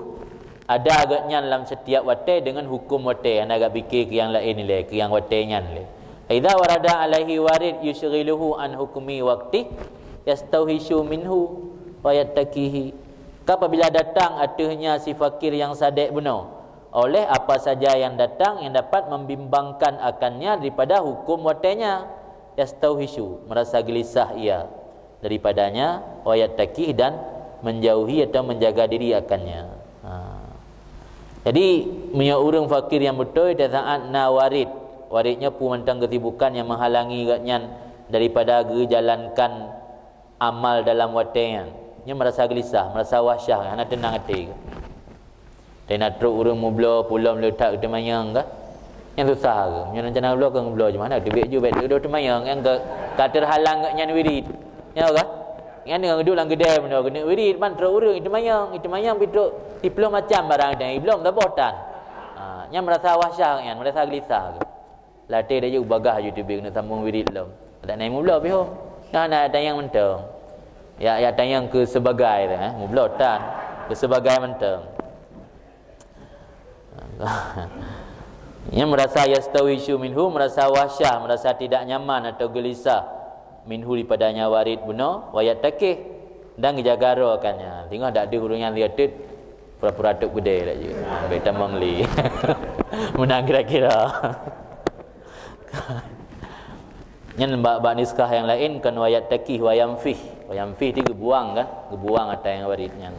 ada agak nyan lam setiap watée dengan hukum watée, hana gak pike ke yang lain lé, ke yang watée nyan lé. Idza warada alaihi warid yusyghiluhu an hukmi waqti, yastauhishu minhu wa yattaqihi. Ka apabila datang ateuehnya si fakir yang sadek bunoe, oleh apa saja yang datang yang dapat membimbangkan akannya daripada hukum watée nya, yastauhishu, merasa gelisah ia daripadanya, wa yattaqih, dan menjauhi atau menjaga diri akannya. Ha. Jadi, meunyoe ureuëng fakir nyang beutôi, di saát na warid, warid nyoe peue mantong keusibukan nyang meuhalangi gobnyan daripada geujalankan amal dalam watée nyan, nyan meurasa geulisah, meurasa wahsyah, hana teunang até. Teuma trok ureuëng meubloe, pulom le that geuteumanyong ka. Nyan susah ke? Meunyoe rencana bloe ka ngeubloe, cuma hana teubiet ju, bék teudoh teumanyong, nyan ka, ka teurhalang gobnyan wirid. Nyoe ka? Nyan deungon geuduek lam keudè meunyoe keuneuk wirid, ban trok ureuëng, iteumanyong, iteumanyong pih trok siplôh macam barang, dan iblom saboh tan. Ha, nyan meurasa wahsyah nyan, meurasa geulisah ke. Latée dayeuh bagah ju teubiet keuneuk sambong wirid lom. Adak na nyang meubloe pih hom. Nah, na tanyong mantong. Ya, ya tanyong keu sebagai tu, eh, meubloe tan. Keu sebagai mantong. Nyan meurasa yastawisyu minhu, meurasa wahsyah, meurasa tidak nyaman atau geulisah, minhu, daripadanya warid bunoe, wa yattakih, dan geujaga droe akan nyan. Singoh dak deuh ureuëng nyan liatet, pura-pura tôb keudè laju. Bék tamong lé. Meunan kira-kira. Nyan bak, bak nuskah nyang laén kon wa yattakih, wa yamfih. Wa yamfih ti geubuang kan? Geubuang ata nyang warid nyan.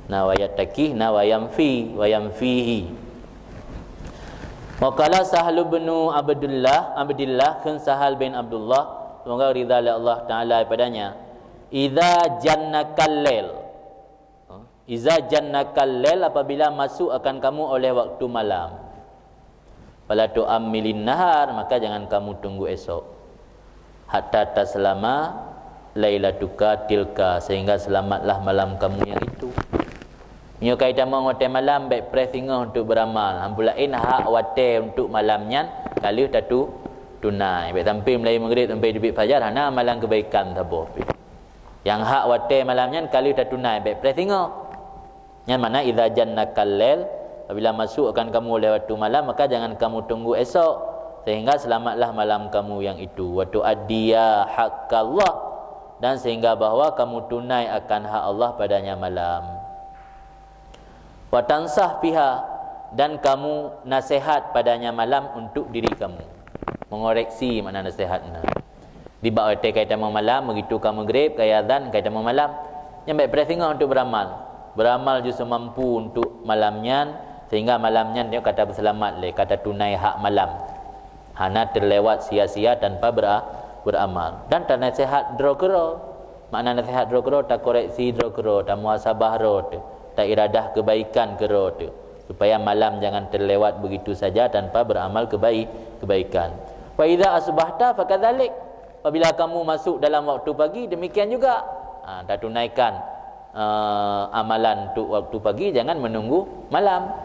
Na wa yattakih, na wa yamfi, wa yamfihi. Wa qala Sahlu bin Abdullah, Abdillah, kheun Sahal bin Abdullah, semoga ridha lé Allah Taala padanya, "Idza jannakal lail." Iza jannakal lail, apabila masuk akan kamu oleh waktu malam. Fala tu'ammilin nahar, maka jangan kamu tunggu esok. Hatta taslama lailatuka tilka, sehingga selamatlah malam kamu yang itu. Nyoe kai tamong watée malam, bék preh singoh untuk beramal. Ampu laén hak watée untuk malam nyan ka lheueh tatu-, tunai. Bék sampai mulai maghrib sampai teubiet fajar, hana amalan kebaikan saboh pih. Nyang hak watée malam nyan ka lheueh tatunai, bék preh singoh. Nyan makna idza jannakal lail, apabila masuk akan kamu oleh waktu malam, maka jangan kamu tunggu esok, sehingga selamatlah malam kamu yang itu. Wa tuaddiya haqqallah, dan sehingga bahwa kamu tunai akan hak Allah padanya malam. Wa tansah fiha, dan kamu nasihat padanya malam untuk diri kamu. Mengoreksi makna nasihat na. Di bak watée kai tamong malam, begitu ka maghrib, kai azan, kai tamong malam. Nyan bék preh singoh untuk beramal. Beramal ju seumampu untuk malam nyan, sehingga malam nyan nyoe ka tapeuseulamat lé, ka tatunai hak malam. Hana terlewat sia-sia tanpa bera-, beramal. Dan tanasihat droe keudroe. Makna nasihat droe keudroe, takoreksi droe keudroe, tamuhasabah droe teuh, tairadah kebaikan keu droe teuh, supaya malam jangan terlewat begitu saja tanpa beramal kebai-, kebaikan. Fa idza asbahta fakadzalik, apabila kamu masuk dalam waktu pagi, demikian juga. Ha, tatunaikan, eh, amalan untuk waktu pagi, jangan menunggu malam.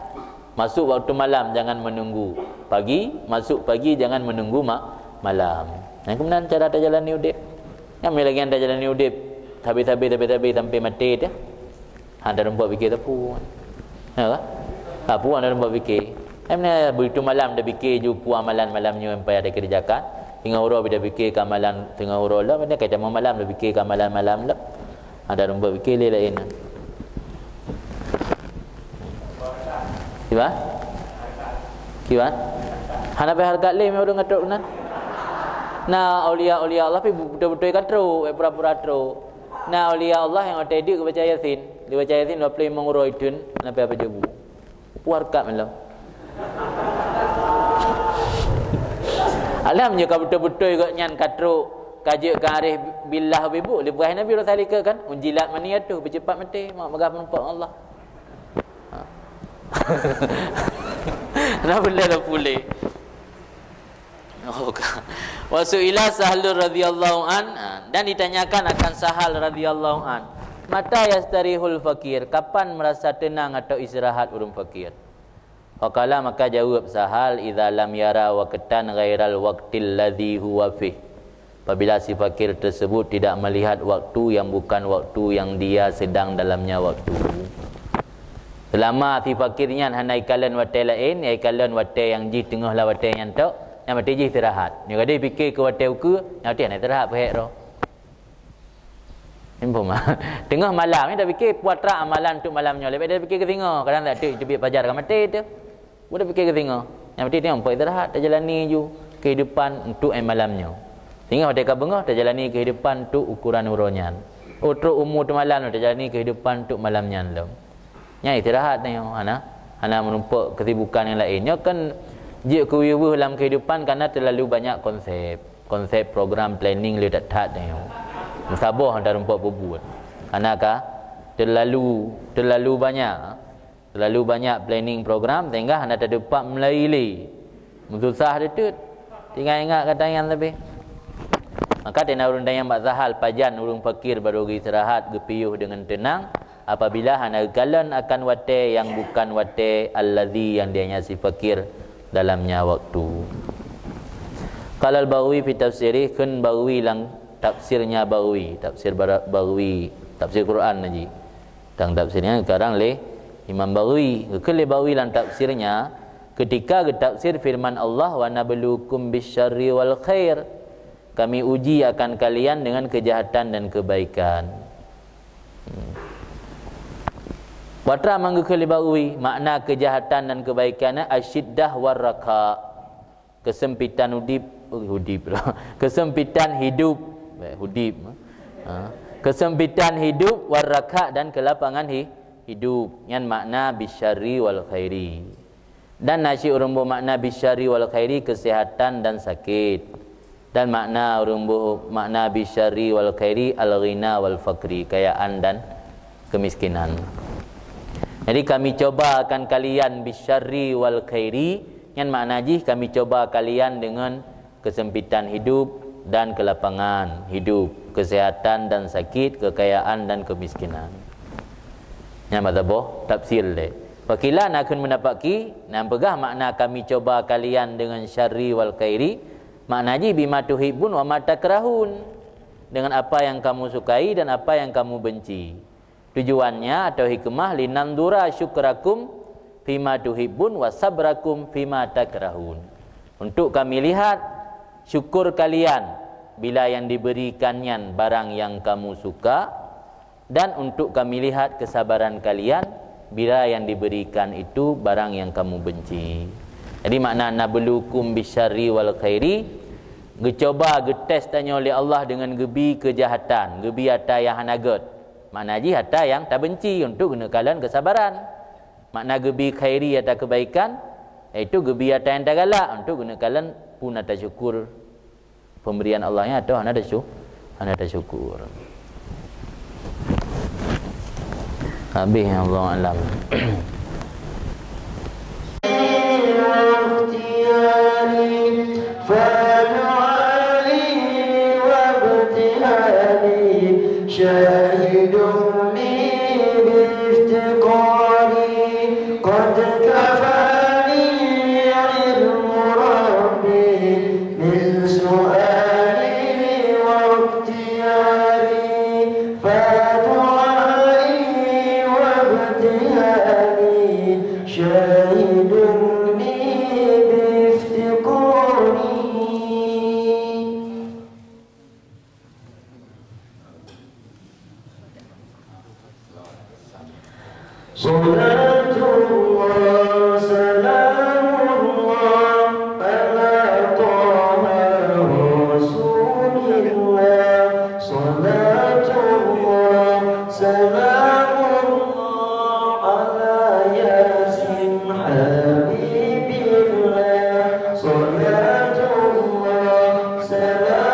Masuk waktu malam, jangan menunggu pagi. Masuk pagi, jangan menunggu ma-, malam. Nah, kemudian cara tajalani udeb. Nyang lagée nyan tajalani udeb, sabe-sabe, sabe-sabe sampai maté teuh. Hana tarumpok pikir sapeue. Ya kan? Sapeue hana tarumpok pikir. Emna begitu malam tapikir ju peue amalan malam nyoe nyang payah takeureujakan. Teungoh uroe pih tapikir keu amalan teungoh uroe lom, emna kai tamong malam tapikir keu amalan malam lom. Hana tarumpok pikir lé laén. Kiban? Kiban? Hana payah hareukat lé meunyoe ureuëng ka trok keunan. Na aulia-aulia Allah pih beutôi-beutôi ka trok, eh, pura-pura trok. Na aulia Allah nyang watée deuek geubaca Yasin, geubaca Yasin dua ploh limong uroe iteun, hana payah pajoh bu. Peue hareukat malam. Alam nyoe ka beutôi-beutôi gobnyan ka trok, ka jeuet ka arif billah ubé bu, lé peugah Nabi Rasulullah kan, unjilat maniyatuh, beuceupat maté, mak peugah peureumpok Allah. Ha. Nah, benda dah pulih. Oh, ka. Wa su'ila Sahlur radhiyallahu an, ha, dan ditanyakan akan Sahal radhiyallahu an, "Mata yastarihul fakir?" Kapan merasa tenang atau istirahat ureuëng fakir? Faqala, maka jaweueb Sahal, "Idza lam yara waqtan ghairal waqtil ladzi huwa fih." Apabila si fakir tersebut tidak melihat waktu yang bukan waktu yang dia sedang dalamnya waktu. Selama si fakir nyan hana ikalon watée laén, ya ikalon watée nyang jih teungoh lam watée nyan tok, nyan watée jih istirahat. Nyoe gadôh pike keu watée ukeue, nyan watée hana istirahat peuhek roh. Infoma. Teungoh malam ni dah pike puatra amalan untuk malam nyoe, leubeh dah pike keu singoh, kadang tak teubiet fajar ka maté tu. Budak fikir keu singoh. Nyang penting tengok, buat istirahat, tajalani ju kehidupan untuk malam nyoe. Singoh watée ka beungoh, tajalani kehidupan untuk ukuran uroe nyan. Oh, trok umu teumalam, tajalani kehidupan untuk malam nyan lom. Nyan istirahat nyoe, hana. Hana meurumpok kesibukan nyang laén. Nyoe kan jeuet keu weueh-weueh lam kehidupan karena terlalu banyak konsep. Konsep program planning le that-that nyoe. Meusaboh hana rumpok peubuet. Hana ka terlalu, terlalu banyak. Terlalu banyak planning program sehingga hana tatupat meulai lé. Meususah teuteuet. Tinggai ingat kata nyan tapi. Maka teunaurun dayang bak sahal pajan ureuëng fakir baru geistirahat geupiôh deungon teunang apabila hana geukalon akan watée nyang bukan watée allazi nyang dianya si fakir dalamnya waktu. Qala al-Baghawi fi tafsirih, kheun Baghawi lam tafsirnya Baghawi, tafsir Bara-, Baghawi, tafsir Quran naji. Tang tafsirnya sekarang lé Imam Baghawi. Geukheun lé Baghawi lam tafsirnya, ketika geutafsir firman Allah, "Wa nabluukum bisyarri wal khair." Kami uji akan kalian dengan kejahatan dan kebaikan. Hmm. Watra manggeukeue lé Baghawi, makna kejahatan dan kebaikan asyiddah warraka. Kesempitan udip, oh, udip lah. Kesempitan hidup, eh, udip. Ha. Kesempitan hidup warraka dan kelapangan hi-, hidup. Nyan makna bisyarri wal khairi. Dan na cit ureuëng buet makna bisyarri wal khairi kesehatan dan sakit. Dan makna ureuëng buet makna bisyarri wal khairi al-ghina wal faqri, kayaan dan kemiskinan. Jadi kami coba akan kalian bisyarri wal khairi, nyan makna jih kami coba kalian dengan kesempitan hidup dan kelapangan hidup, kesehatan dan sakit, kekayaan dan kemiskinan. Nyan mata boh tafsir deh. Pakila na kheun meunapak ki, nan peugah makna kami coba kalian dengan syarri wal khairi, makna jih bima tuhibbun wa ma takrahun, dengan apa yang kamu sukai dan apa yang kamu benci. Tujuannya atau hikmah linanzura syukrakum fima tuhibbun wa sabrakum fima takrahun. Untuk kami lihat syukur kalian bila yang diberikan nyan barang yang kamu suka, dan untuk kami lihat kesabaran kalian bila yang diberikan itu barang yang kamu benci. Jadi makna nabluukum bisyarri wal khairi, geucoba, geutes tanyoe lé Allah dengan geubi keujahatan, geubi atra nyang hana gét. Makna jih atra nyang tabenci untuk geuneuk kalon keusabaran. Makna geubi khairi atra keubaikan, yaitu geubi atra nyang tagalak untuk geuneuk kalon peue na tasyukur pemberian Allah nyan atawa hana tasyu-, hana tasyukur. Habéh, Allahu a'lam. فدعائي وابتهالي شاهد لي بافتقاري قد كفاني علم ربي من سؤالي واختياري فدعائي وابتهالي شاهد لي بافتقاري. صلاة الله سلام الله على طه رسول الله. صلاة الله سلام الله على ياسين حبيب الله. صلاة الله سلام